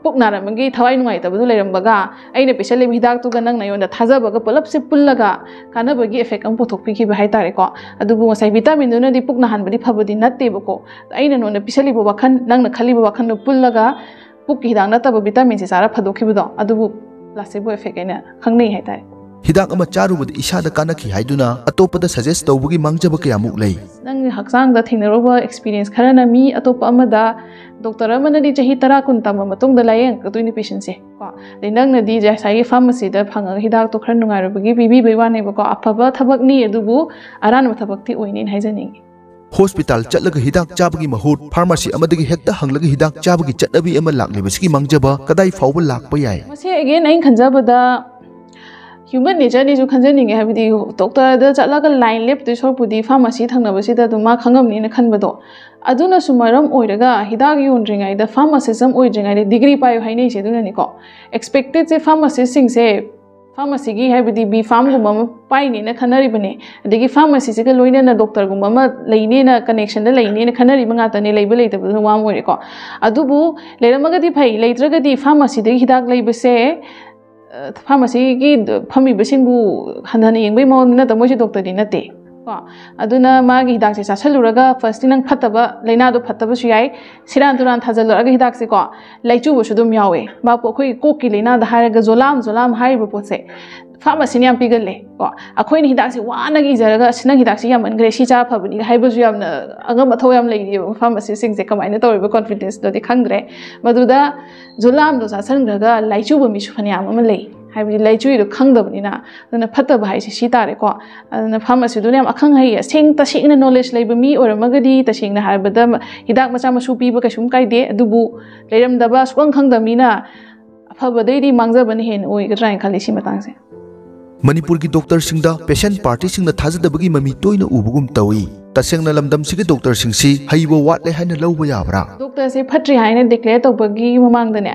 ꯄꯨꯛ ꯅꯥꯔꯝꯕꯒꯤ ꯊꯋꯥꯏ ꯅꯨꯡꯉꯥꯏꯇꯕꯗꯨ ꯂꯩꯔꯝꯕꯒ ꯑꯩꯅ ꯄꯤꯁꯜꯂꯤꯕ ꯍꯤꯗꯥꯛꯇꯨꯒ ꯅꯪꯅ ꯑꯩꯉꯣꯟꯗ ꯊꯥꯖꯕꯒ ꯄꯨꯂꯞꯁꯦ ꯄꯨꯜꯂꯒ ꯀꯥꯟꯅꯕꯒꯤ effect ꯑꯃ ꯄꯨꯊꯣꯛꯄꯤꯈꯤꯕ ꯍꯥꯏꯇꯥꯔꯦꯀꯣ꯫ ꯑꯗꯨꯕꯨ ꯉꯁꯥꯏ vitamin ꯗꯨꯅꯗꯤ ꯄꯨꯛ ꯅꯥꯍꯟꯕꯗꯤ ꯐꯕꯗꯤ ꯅꯠꯇꯦꯕꯀꯣ꯫ ꯑꯩꯅ ꯅꯉꯣꯟꯗ ꯄꯤꯁꯜꯂꯤꯕ ꯋꯥꯈꯜ, ꯅꯪꯅ ꯈꯜꯂꯤꯕ ꯋꯥꯈꯜꯗꯣ ꯄꯨꯜꯂꯒ ꯄꯨꯛꯀꯤ ꯍꯤꯗꯥꯛ ꯅꯠꯇꯕ vitamin ꯁꯦ ꯆꯥꯔ ꯐꯗꯣꯛꯈꯤꯕꯗꯣ, ꯑꯗꯨꯕꯨ placebo effect ꯍꯥꯏꯅ ꯈꯪꯅꯩ ꯍꯥꯏꯇꯥꯔꯦ꯫ ꯍꯤꯗꯥꯛ ꯑꯃ ꯆꯥꯔꯨꯕꯗ ꯏꯁꯥꯗ ꯀꯥꯟꯅꯈꯤ ꯍꯥꯏꯗꯨꯅ ꯑꯇꯣꯞꯄꯗ suggest ꯇꯧꯕꯒꯤ ꯃꯥꯡꯖꯕ ꯀꯌꯥꯃꯨꯛ ꯂꯩ? ꯅꯪꯒꯤ ꯍꯛꯆꯥꯡꯗ ꯊꯦꯡꯅꯔꯨꯕ experience ꯈꯔꯅ ꯃꯤ ꯑꯇꯣꯞꯄ ꯑꯃꯗ, doctor ꯑꯃꯅꯗꯤ ꯆꯍꯤ ꯇꯔꯥ ꯀꯨꯟ ꯇꯝꯕ ꯃꯇꯨꯡꯗ ꯂꯥꯏꯌꯦꯡꯉꯛꯀꯗꯣꯏꯅꯤ patientꯁꯦ ꯀꯣ꯫ ꯑꯗꯩ ꯅꯪꯅꯗꯤ ꯉꯁꯥꯏꯒꯤ pharmacyꯗ ꯐꯪꯉꯒ ꯍꯤꯗꯥꯛꯇꯣ ꯈꯔ ꯅꯨꯡꯉꯥꯏꯔꯨꯕꯒꯤ ꯄꯤꯕꯤꯕꯩ ꯋꯥꯅꯦꯕꯀꯣ꯫ ꯑꯐꯕ ꯊꯕꯛꯅꯤ, ꯑꯗꯨꯕꯨ ꯑꯔꯥꯟꯕ ꯊꯕꯛꯇꯤ ꯑꯣꯏꯅꯦꯅ ꯍꯥꯏꯖꯅꯤꯡꯉꯤ꯫ Hospital ꯆꯠꯂꯒ ꯍꯤꯗꯥꯛ ꯆꯥꯕꯒꯤ ꯃꯍꯨꯠ pharmacy ꯑꯃꯗꯒꯤ ꯍꯦꯛꯇ ꯍꯪꯂꯒ ꯍꯤꯗꯥꯛ ꯆꯥꯕꯒꯤ ꯆꯠꯅꯕꯤ ꯑꯃ ꯂꯥꯛꯂꯤꯕꯁꯤꯒꯤ ꯃꯥꯡꯖꯕ ꯀꯗꯥꯏ ꯐꯥꯎꯕ ꯂꯥꯛꯄ ꯌꯥꯏ? ꯃꯁꯤ again ꯑꯩꯅ ꯈꯟꯖꯕꯗ human natureꯅꯤꯁꯨ ꯈꯟꯖꯅꯤꯡꯉꯦ꯫ ꯍꯥꯏꯕꯗꯤ doctorꯗ ꯆꯠꯂꯒ line ꯂꯦꯞꯇꯣꯏ ꯁꯔꯨꯛꯄꯨꯗꯤ pharmacy ꯊꯪꯅꯕꯁꯤꯗ ꯑꯗꯨꯝ ꯃꯥ ꯈꯪꯉꯝꯅꯤꯅ ꯈꯟꯕꯗꯣ, ꯑꯗꯨꯅꯁꯨ ꯃꯔꯝ ꯑꯣꯏꯔꯒ ꯍꯤꯗꯥꯛ ꯌꯣꯟꯗ꯭ꯔꯤꯉꯩꯗ, pharmacist ꯑꯃ ꯑꯣꯏꯗ꯭ꯔꯤꯉꯩꯗ degree ꯄꯥꯏꯌꯨ ꯍꯥꯏꯅꯩꯁꯦ ꯑꯗꯨꯅꯅꯤꯀꯣ꯫ Expectedꯁꯦ pharmacistꯁꯤꯡꯁꯦ pharmacyꯒꯤ, ꯍꯥꯏꯕꯗꯤ B Pharmꯒꯨꯝꯕ ꯑꯃ ꯄꯥꯏꯅꯦꯅ ꯈꯟꯅꯔꯤꯕꯅꯦ꯫ ꯑꯗꯒꯤ pharmacyꯁꯤꯒ ꯂꯣꯏꯅꯅ doctorꯒꯨꯝꯕ ꯑꯃ ꯂꯩꯅꯦꯅ, connectionꯗ ꯂꯩꯅꯦꯅ ꯈꯟꯅꯔꯤꯕ ꯉꯥꯛꯇꯅꯦ, ꯂꯩꯕ ꯂꯩꯇꯕꯗꯨꯅ ꯋꯥ ꯑꯃ ꯑꯣꯏꯔꯦꯀꯣ꯫ ꯑꯗꯨꯕꯨ ꯂꯩꯔꯝꯃꯒꯗꯤ ꯐꯩ, ꯂꯩꯇ꯭ꯔꯒꯗꯤ pharmacyꯗꯒꯤ ꯍꯤꯗꯥꯛ ꯂꯩꯕꯁꯦ, pharmacyꯒꯤ ꯐꯝꯃꯤꯕꯁꯤꯡꯕꯨ ꯍꯟꯊꯅ ꯌꯦꯡꯕꯒꯤ ꯃꯑꯣꯡꯗ ꯅꯠꯇꯕ, ꯃꯣꯏꯁꯨ doctorꯗꯤ ꯅꯠꯇꯦ ꯀꯣ꯫ ꯑꯗꯨꯅ ꯃꯥꯒꯤ ꯍꯤꯗꯥꯛꯁꯦ ꯆꯥꯁꯜꯂꯨꯔꯒ firstꯇꯤ ꯅꯪ ꯐꯠꯇꯕ, ꯂꯥꯏꯅꯥꯗꯣ ꯐꯠꯇꯕꯁꯨ ꯌꯥꯏ, ꯁꯤꯔꯥꯟ ꯇꯨꯔꯥꯟ ꯊꯥꯖꯜꯂꯛꯑꯒ ꯍꯤꯗꯥꯛꯁꯦ ꯀꯣ, ꯂꯥꯏꯆꯨꯕꯁꯨ ꯑꯗꯨꯝ ꯌꯥꯎꯋꯦ꯫ ꯚꯥꯞꯄꯨ ꯑꯩꯈꯣꯏ ꯀꯣꯛꯀꯤ ꯂꯥꯏꯅꯥꯗ ꯍꯥꯏꯔꯒ ꯖꯣꯂꯥꯝ ꯖꯣꯂꯥꯝ ꯍꯥꯏꯔꯤꯕ ꯄꯣꯠꯁꯦ pharmacyꯅ ꯌꯥꯝ ꯄꯤꯒꯜꯂꯦ ꯀꯣ꯫ ꯑꯩꯈꯣꯏꯅ ꯍꯤꯗꯥꯛꯁꯦ ꯋꯥꯅ ꯏꯖꯔꯒ, "ꯑꯁ, ꯅꯪ ꯍꯤꯗꯥꯛꯁꯦ ꯌꯥꯝꯃꯟꯈ꯭ꯔꯦ, ꯁꯤ ꯆꯥ ꯐꯕꯅꯤꯒ" ꯍꯥꯏꯕꯁꯨ ꯌꯥꯝꯅ ꯑꯉꯝ ꯑꯊꯧ ꯌꯥꯝ ꯂꯩꯔꯤꯑꯕ pharmacistꯁꯤꯡꯁꯦ꯫ ꯀꯃꯥꯏꯅ ꯇꯧꯔꯤꯕ confidenceꯗꯨꯗꯤ ꯈꯪꯗ꯭ꯔꯦ꯫ ꯃꯗꯨꯗ ꯖꯣꯂꯥꯝꯗꯣ ꯆꯥꯁꯟꯈ꯭ꯔꯒ ꯂꯥꯏꯆꯨꯕ ꯃꯤꯁꯨ ꯐꯅꯌꯥꯝ ꯑꯃ ꯂꯩ꯫ ꯍꯥꯏꯕꯗꯤ ꯂꯥꯏꯆꯨꯏꯗꯣ ꯈꯪꯗꯕꯅꯤꯅ꯫ ꯑꯗꯨꯅ ꯐꯠꯇꯕ ꯍꯥꯏꯁꯦ ꯁꯤ ꯇꯥꯔꯦꯀꯣ꯫ ꯑꯗꯨꯅ pharmacyꯗꯨꯅ ꯌꯥꯝ ꯑꯈꯪ ꯑꯍꯩ, ꯑꯁꯦꯡ ꯇꯁꯦꯡꯅ knowledge ꯂꯩꯕ ꯃꯤ ꯑꯣꯏꯔꯝꯃꯒꯗꯤ, ꯇꯁꯦꯡꯅ ꯍꯥꯏꯔꯕꯗ ꯍꯤꯗꯥꯛ ꯃꯆꯥ ꯃꯁꯨ ꯄꯤꯕ ꯀꯩꯁꯨꯝ ꯀꯥꯏꯗꯦ꯫ ꯑꯗꯨꯕꯨ ꯂꯩꯔꯝꯗꯕ, ꯁꯨꯛꯈꯪ ꯈꯪꯗꯕ ꯃꯤꯅ ꯑꯐꯕꯗꯩꯗꯤ ꯃꯥꯡꯖꯕꯅ ꯍꯦꯟꯅ ꯑꯣꯏꯒꯗ꯭ꯔꯥ ꯍꯥꯏꯅ ꯈꯜꯂꯤ ꯁꯤ ꯃꯇꯥꯡꯁꯦ꯫ ꯃꯅꯤꯄꯨꯔꯒꯤ doctorꯁꯤꯡꯗ patient partyꯁꯤꯡꯅ ꯊꯥꯖꯗꯕꯒꯤ ꯃꯃꯤ ꯇꯣꯏꯅ ꯎꯕꯒꯨꯝ ꯇꯧꯏ꯫ ꯇꯁꯦꯡꯅ ꯂꯝꯗꯝꯁꯤꯒꯤ doctorꯁꯤꯡꯁꯤ ꯍꯩꯕ ꯋꯥꯠꯂꯦ ꯍꯥꯏꯅ ꯂꯧꯕ ꯌꯥꯕ꯭ꯔꯥ? Doctorꯁꯦ ꯐꯠꯇ꯭ꯔꯦ ꯍꯥꯏꯅ declare ꯇꯧꯕꯒꯤ ꯃꯃꯥꯡꯗꯅꯦ,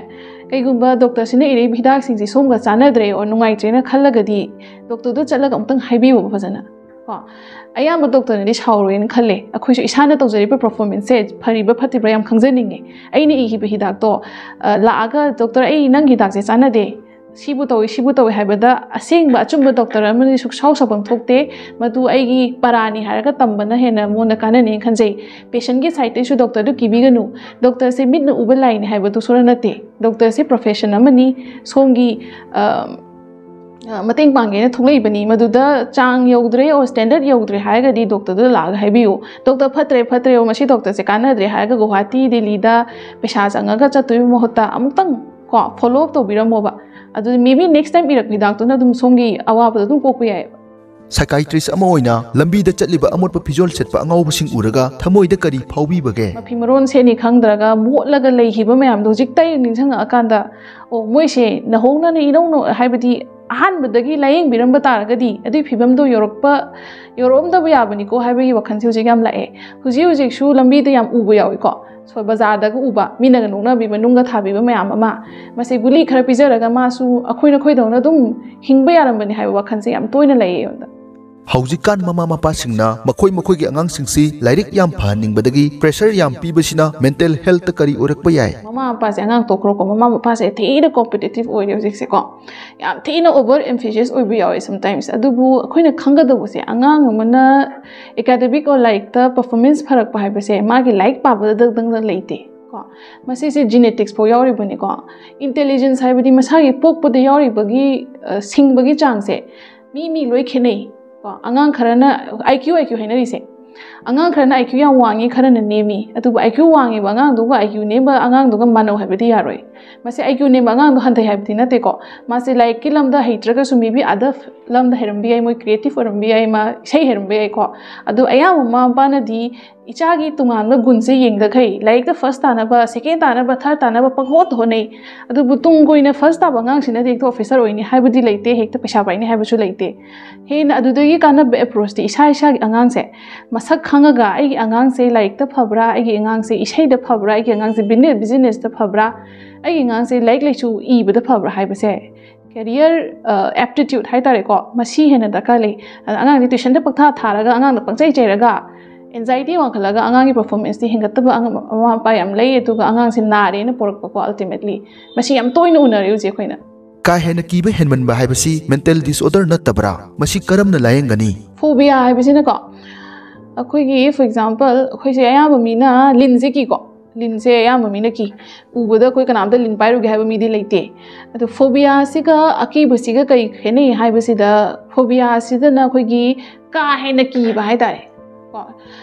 ꯀꯩꯒꯨꯝꯕ doctorꯁꯤꯅ ꯏꯔꯛꯏꯕ ꯍꯤꯗꯥꯛꯁꯤꯡꯁꯦ ꯁꯣꯝꯒ ꯆꯥꯟꯅꯗ꯭ꯔꯦ or ꯅꯨꯡꯉꯥꯏꯇ꯭ꯔꯦꯅ ꯈꯜꯂꯒꯗꯤ doctorꯗ ꯆꯠꯂꯒ ꯑꯃꯨꯛꯇꯪ ꯍꯥꯏꯕꯤꯌꯣꯕ ꯐꯖꯅ ꯀꯣ꯫ ꯑꯌꯥꯝꯕ doctorꯅꯗꯤ ꯁꯥꯎꯔꯣꯏꯅ ꯈꯜꯂꯦ꯫ ꯑꯩꯈꯣꯏꯁꯨ ꯏꯁꯥꯅ ꯇꯧꯖꯔꯤꯕ performanceꯁꯦ ꯐꯔꯤꯕ꯭ꯔꯥ ꯐꯠꯇ꯭ꯔꯤꯕ꯭ꯔꯥ ꯌꯥꯝ ꯈꯪꯖꯅꯤꯡꯉꯦ꯫ ꯑꯩꯅ ꯏꯈꯤꯕ ꯍꯤꯗꯥꯛꯇꯣ, ꯑ, ꯂꯥꯛꯑꯒ, "Doctor, ꯑꯩ ꯅꯪ ꯍꯤꯗꯥꯛꯁꯦ ꯆꯥꯟꯅꯗꯦ, ꯁꯤꯕꯨ ꯇꯧꯏ, ꯁꯤꯕꯨ ꯇꯧꯏ ꯍꯥꯏꯕꯗ ꯑꯁꯦꯡꯕ ꯑꯆꯨꯝꯕ ꯗꯣꯛꯇꯔ ꯑꯃꯗꯤ ꯁꯨꯛꯁꯥꯎ ꯁꯥꯎꯐꯝ ꯊꯣꯛꯇꯦ꯫ ꯃꯗꯨ ꯑꯩꯒꯤ ꯄꯔꯥꯅꯤ ꯍꯥꯏꯔꯒ ꯇꯝꯕꯅ ꯍꯦꯟꯅ ꯃꯉꯣꯟꯗ ꯀꯥꯟꯅꯅꯤꯅ ꯈꯟꯖꯩ꯫ ꯄꯦꯁꯦꯟꯒꯤ ꯁꯥꯏꯠꯇꯩꯁꯨ ꯗꯣꯛꯇꯔꯗꯨ ꯀꯤꯕꯤꯒꯅꯨ꯫ ꯗꯣꯛꯇꯔꯁꯦ ꯃꯤꯠꯅ ꯎꯕ ꯂꯥꯏꯅꯤ ꯍꯥꯏꯕꯗꯨ ꯁꯣꯔ ꯅꯠꯇꯦ꯫ ꯗꯣꯛꯇꯔꯁꯦ ꯄ꯭ꯔꯣꯐꯦꯁꯟ ꯑꯃꯅꯤ꯫ ꯁꯣꯝꯒꯤ, ꯑ, ꯑ, ꯃꯇꯦꯡ ꯄꯥꯡꯒꯦꯅ ꯊꯣꯛꯂꯛꯏꯕꯅꯤ꯫ ꯃꯗꯨꯗ ꯆꯥꯡ ꯌꯧꯗ꯭ꯔꯦ or ꯁ꯭ꯇꯦꯟꯗꯔꯠ ꯌꯧꯗ꯭ꯔꯦ ꯍꯥꯏꯔꯒꯗꯤ ꯗꯣꯛꯇꯔꯗꯨꯗ ꯂꯥꯛꯑꯒ ꯍꯥꯏꯕꯤꯌꯨ꯫ "ꯗꯣꯛꯇꯔ ꯐꯠꯇ꯭ꯔꯦ, ꯐꯠꯇ꯭ꯔꯦ, ꯑꯣ, ꯃꯁꯤ ꯗꯣꯛꯇꯔꯁꯦ ꯀꯥꯟꯅꯗ꯭ꯔꯦ" ꯍꯥꯏꯔꯒ ꯒꯨꯋꯥꯍꯥꯇꯤ, ꯗꯦꯜꯂꯤꯗ ꯄꯩꯁꯥ ꯆꯪꯉꯒ ꯆꯠꯇꯣꯏꯒꯤ ꯃꯍꯨꯠꯇ ꯑꯃꯨꯛꯇꯪ ꯀꯣ, ꯐꯣꯂꯣ ꯑꯞ ꯇꯧꯕꯤꯔꯝꯃꯣꯕ꯫ ꯑꯗꯨꯗꯤ maybe next time ꯏꯔꯛꯄ ꯍꯤꯗꯥꯛꯇꯨꯅ ꯑꯗꯨꯝ ꯁꯣꯝꯒꯤ ꯑꯋꯥꯕꯗꯣ ꯑꯗꯨꯝ ꯀꯣꯛꯄ ꯌꯥꯏꯑꯕ꯫ Psychiatrist ꯑꯃ ꯑꯣꯏꯅ ꯂꯝꯕꯤꯗ ꯆꯠꯂꯤꯕ ꯑꯃꯣꯠꯄ ꯐꯤꯖꯣꯜ ꯁꯦꯠꯄ ꯑꯉꯥꯎꯕꯁꯤꯡ ꯎꯔꯒ ꯊꯃꯣꯏꯗ ꯀꯔꯤ ꯐꯥꯎꯕꯤꯕꯒꯦ? ꯃꯐꯤ ꯃꯔꯣꯟ ꯁꯦꯠꯅꯤ ꯈꯪꯗ꯭ꯔꯒ ꯃꯣꯠꯂꯒ ꯂꯩꯈꯤꯕ ꯃꯌꯥꯝꯗꯣ ꯍꯧꯖꯤꯛꯇ ꯅꯤꯡꯁꯤꯡꯉꯛꯑꯀꯥꯟꯗ, ꯑꯣ, ꯃꯣꯏꯁꯦ ꯅꯧꯍꯧꯅꯅ ꯏꯅꯧ ꯅꯧ-, ꯍꯥꯏꯕꯗꯤ ꯑꯍꯥꯟꯕꯗꯒꯤ ꯂꯥꯌꯦꯡꯕꯤꯔꯝꯕ ꯇꯥꯔꯒꯗꯤ ꯑꯗꯨꯒꯤ ꯐꯤꯕꯝꯗꯣ ꯌꯧꯔꯛꯄ, ꯌꯧꯔꯛꯑꯝꯗꯕ ꯌꯥꯕꯅꯤꯀꯣ ꯍꯥꯏꯕꯒꯤ ꯋꯥꯈꯜꯁꯦ ꯍꯧꯖꯤꯛ ꯌꯥꯝ ꯂꯥꯛꯑꯦ꯫ ꯍꯧꯖꯤꯛ ꯍꯧꯖꯤꯛꯁꯨ ꯂꯝꯕꯤꯗ ꯌꯥꯝ ꯎꯕ ꯌꯥꯎꯏꯀꯣ, ꯁꯣ-, ꯕꯖꯥꯔꯗꯒ ꯎꯕ, ꯃꯤꯅꯒ ꯅꯣꯛꯅꯕꯤꯕ, ꯅꯨꯡꯒ ꯊꯥꯕꯤꯕ ꯃꯌꯥꯝ ꯑꯃ꯫ ꯃꯁꯤ ꯒꯨꯂꯤ ꯈꯔ ꯄꯤꯖꯔꯒ ꯃꯥꯁꯨ ꯑꯩꯈꯣꯏ ꯅꯈꯣꯏꯗꯧꯅ ꯑꯗꯨꯝ ꯍꯤꯡꯕ ꯌꯥꯔꯝꯕꯅꯤ ꯍꯥꯏꯕ ꯋꯥꯈꯜꯁꯦ ꯌꯥꯝ ꯇꯣꯏꯅ ꯂꯩꯌꯦ ꯑꯩꯉꯣꯟꯗ꯫ ꯍꯧꯖꯤꯛꯀꯥꯟ ꯃꯃꯥ ꯃꯄꯥꯁꯤꯡꯅ ꯃꯈꯣꯏ ꯃꯈꯣꯏꯒꯤ ꯑꯉꯥꯡꯁꯤꯡꯁꯤ ꯂꯥꯏꯔꯤꯛ ꯌꯥꯝ ꯐꯍꯟꯅꯤꯡꯕꯗꯒꯤ pressure ꯌꯥꯝ ꯄꯤꯕꯁꯤꯅ mental healthꯇ ꯀꯔꯤ ꯑꯣꯏꯔꯛꯄ ꯌꯥꯏ? ꯃꯃꯥ ꯃꯄꯥꯁꯦ, ꯑꯉꯥꯡ ꯇꯣꯛꯈ꯭ꯔꯣꯀꯣ, ꯃꯃꯥ ꯃꯄꯥꯁꯦ ꯊꯤꯅ competitive ꯑꯣꯏꯔꯦ ꯍꯧꯖꯤꯛꯁꯦꯀꯣ꯫ ꯌꯥꯝ ꯊꯤꯅ over emphasis ꯑꯣꯏꯕ ꯌꯥꯎꯋꯦ sometimes꯫ ꯑꯗꯨꯕꯨ ꯑꯩꯈꯣꯏꯅ ꯈꯪꯒꯗꯧꯕꯁꯦ, ꯑꯉꯥꯡ ꯑꯃꯅ academic or ꯂꯥꯏꯔꯤꯛꯇ performance ꯐꯔꯛꯄ ꯍꯥꯏꯕꯁꯦ ꯃꯥꯒꯤ ꯂꯥꯏꯔꯤꯛ ꯄꯥꯕꯗꯗꯪꯗ ꯂꯩꯇꯦ ꯀꯣ꯫ ꯃꯁꯤꯁꯦ genetics ꯐꯥꯎ ꯌꯥꯎꯔꯤꯕꯅꯤꯀꯣ꯫ Intelligence ꯍꯥꯏꯕꯗꯤ ꯃꯁꯥꯒꯤ ꯄꯣꯛꯄꯗ ꯌꯥꯎꯔꯤꯕꯒꯤ, ꯑ, ꯁꯤꯡꯕꯒꯤ ꯆꯥꯡꯁꯦ ꯃꯤ ꯃꯤ ꯂꯣꯏ ꯈꯦꯠꯅꯩ ꯀꯣ꯫ ꯑꯉꯥꯡ ꯈꯔꯅ, IQ, IQ ꯍꯥꯏꯅꯔꯤꯁꯦ, ꯑꯉꯥꯡ ꯈꯔꯅ IQ ꯌꯥꯝ ꯋꯥꯡꯉꯤ, ꯈꯔꯅ ꯅꯦꯝꯃꯤ꯫ ꯑꯗꯨꯕꯨ IQ ꯋꯥꯡꯉꯤꯕ ꯑꯉꯥꯡꯗꯨꯒ IQ ꯅꯦꯝꯕ ꯑꯉꯥꯡꯗꯨꯒ ꯃꯥꯟꯅꯧ ꯍꯥꯏꯕꯗꯤ ꯌꯥꯔꯣꯏ꯫ ꯃꯁꯤ IQ ꯅꯦꯝꯕ ꯑꯉꯥꯡꯗꯣ ꯍꯟꯊꯩ ꯍꯥꯏꯕꯗꯤ ꯅꯠꯇꯦꯀꯣ꯫ ꯃꯥꯁꯦ ꯂꯥꯏꯔꯤꯛꯀꯤ ꯂꯝꯗ ꯍꯩꯇ꯭ꯔꯒꯁꯨ maybe other ꯂꯝꯗ ꯍꯩꯔꯝꯕ ꯌꯥꯏ, ꯃꯣꯏ creative ꯑꯣꯏꯔꯝꯕ ꯌꯥꯏ, ꯃꯥ ꯏꯁꯩ ꯍꯩꯔꯝꯕ ꯌꯥꯏꯀꯣ꯫ ꯑꯗꯣ ꯑꯌꯥꯝꯕ ꯃꯃꯥ ꯃꯄꯥꯅꯗꯤ ꯏꯆꯥꯒꯤ ꯇꯣꯉꯥꯟꯕ ꯒꯨꯟꯁꯦ ꯌꯦꯡꯗꯈꯩ ꯂꯥꯏꯔꯤꯛꯇ first ꯇꯥꯅꯕ, second ꯇꯥꯅꯕ, third ꯇꯥꯅꯕ ꯄꯪꯍꯣꯠꯇ ꯍꯣꯠꯅꯩ꯫ ꯑꯗꯨꯕꯨ ꯇꯨꯡ ꯀꯣꯏꯅ first ꯇꯥꯕ ꯑꯉꯥꯡꯁꯤꯅꯗꯤ ꯍꯦꯛꯇ officer ꯑꯣꯏꯅꯤ ꯍꯥꯏꯕꯗꯤ ꯂꯩꯇꯦ, ꯍꯦꯛꯇ ꯄꯩꯁꯥ ꯄꯥꯏꯅꯤ ꯍꯥꯏꯕꯁꯨ ꯂꯩꯇꯦ꯫ ꯍꯦꯟꯅ ꯑꯗꯨꯗꯒꯤ ꯀꯥꯟꯅꯕ approachꯇꯤ ꯏꯁꯥ ꯏꯁꯥꯒꯤ ꯑꯉꯥꯡꯁꯦ ꯃꯁꯛ ꯈꯪꯉꯒ, ꯑꯩꯒꯤ ꯑꯉꯥꯡꯁꯦ ꯂꯥꯏꯔꯤꯛꯇ ꯐꯕ꯭ꯔꯥ, ꯑꯩꯒꯤ ꯑꯉꯥꯡꯁꯦ ꯏꯁꯩꯗ ꯐꯕ꯭ꯔꯥ, ꯑꯩꯒꯤ ꯑꯉꯥꯡꯁꯦ business, businessꯇ ꯐꯕ꯭ꯔꯥ, ꯑꯩꯒꯤ ꯑꯉꯥꯡꯁꯦ ꯂꯥꯏꯔꯤꯛ ꯂꯥꯏꯁꯨ ꯏꯕꯗ ꯐꯕ꯭ꯔꯥ ꯍꯥꯏꯕꯁꯦ, career, ꯑ, aptitude ꯍꯥꯏꯇꯥꯔꯦꯀꯣ, ꯃꯁꯤ ꯍꯦꯟꯅ ꯗꯔꯀꯥꯔ ꯂꯩ꯫ ꯑꯗ ꯑꯉꯥꯡꯁꯦ tuitionꯗ ꯄꯪꯊꯥ ꯊꯥꯔꯒ, ꯑꯉꯥꯡꯗ ꯄꯪꯆꯩ ꯆꯩꯔꯒ, anxiety ꯋꯥꯡꯈꯠꯂꯒ ꯑꯉꯥꯡꯒꯤ performanceꯇꯤ ꯍꯦꯟꯒꯠꯇꯕ ꯑꯉ-, ꯃꯃꯥ ꯃꯄꯥ ꯌꯥꯝ ꯂꯩ꯫ ꯑꯗꯨꯒ ꯑꯉꯥꯡꯁꯦ ꯅꯥꯔꯦꯅ ꯄꯣꯔꯛꯄꯀꯣ, ultimately꯫ ꯃꯁꯤ ꯌꯥꯝ ꯇꯣꯏꯅ ꯎꯅꯔꯦ ꯍꯧꯖꯤꯛ ꯑꯩꯈꯣꯏꯅ꯫ ꯀꯥ ꯍꯦꯟꯅ ꯀꯤꯕ ꯍꯦꯟꯃꯟꯕ ꯍꯥꯏꯕꯁꯤ mental disorder ꯅꯠꯇꯕ꯭ꯔꯥ? ꯃꯁꯤ ꯀꯔꯝꯅ ꯂꯥꯌꯦꯡꯒꯅꯤ? Phobia ꯍꯥꯏꯕꯁꯤꯅꯀꯣ, ꯑꯩꯈꯣꯏꯒꯤ, for example, ꯑꯩꯈꯣꯏꯁꯦ ꯑꯌꯥꯝꯕ ꯃꯤꯅ ꯂꯤꯟꯁꯦ ꯀꯤꯀꯣ꯫ ꯂꯤꯟꯁꯦ ꯑꯌꯥꯝꯕ ꯃꯤꯅ ꯀꯤ꯫ ꯎꯕꯗ ꯑꯩꯈꯣꯏ ꯀꯅꯥꯝꯇ ꯂꯤꯟ ꯄꯥꯏꯔꯨꯒꯦ ꯍꯥꯏꯕ ꯃꯤꯗꯤ ꯂꯩꯇꯦ꯫ ꯑꯗꯣ phobia ꯁꯤꯒ ꯑꯀꯤꯕꯁꯤꯒ ꯀꯔꯤ ꯈꯦꯠꯅꯩ ꯍꯥꯏꯕꯁꯤꯗ, phobia ꯁꯤꯗꯅ ꯑꯩꯈꯣꯏꯒꯤ ꯀꯥ ꯍꯦꯟꯅ ꯀꯤꯕ ꯍꯥꯏꯇꯥꯔꯦ꯫ ꯀꯣ,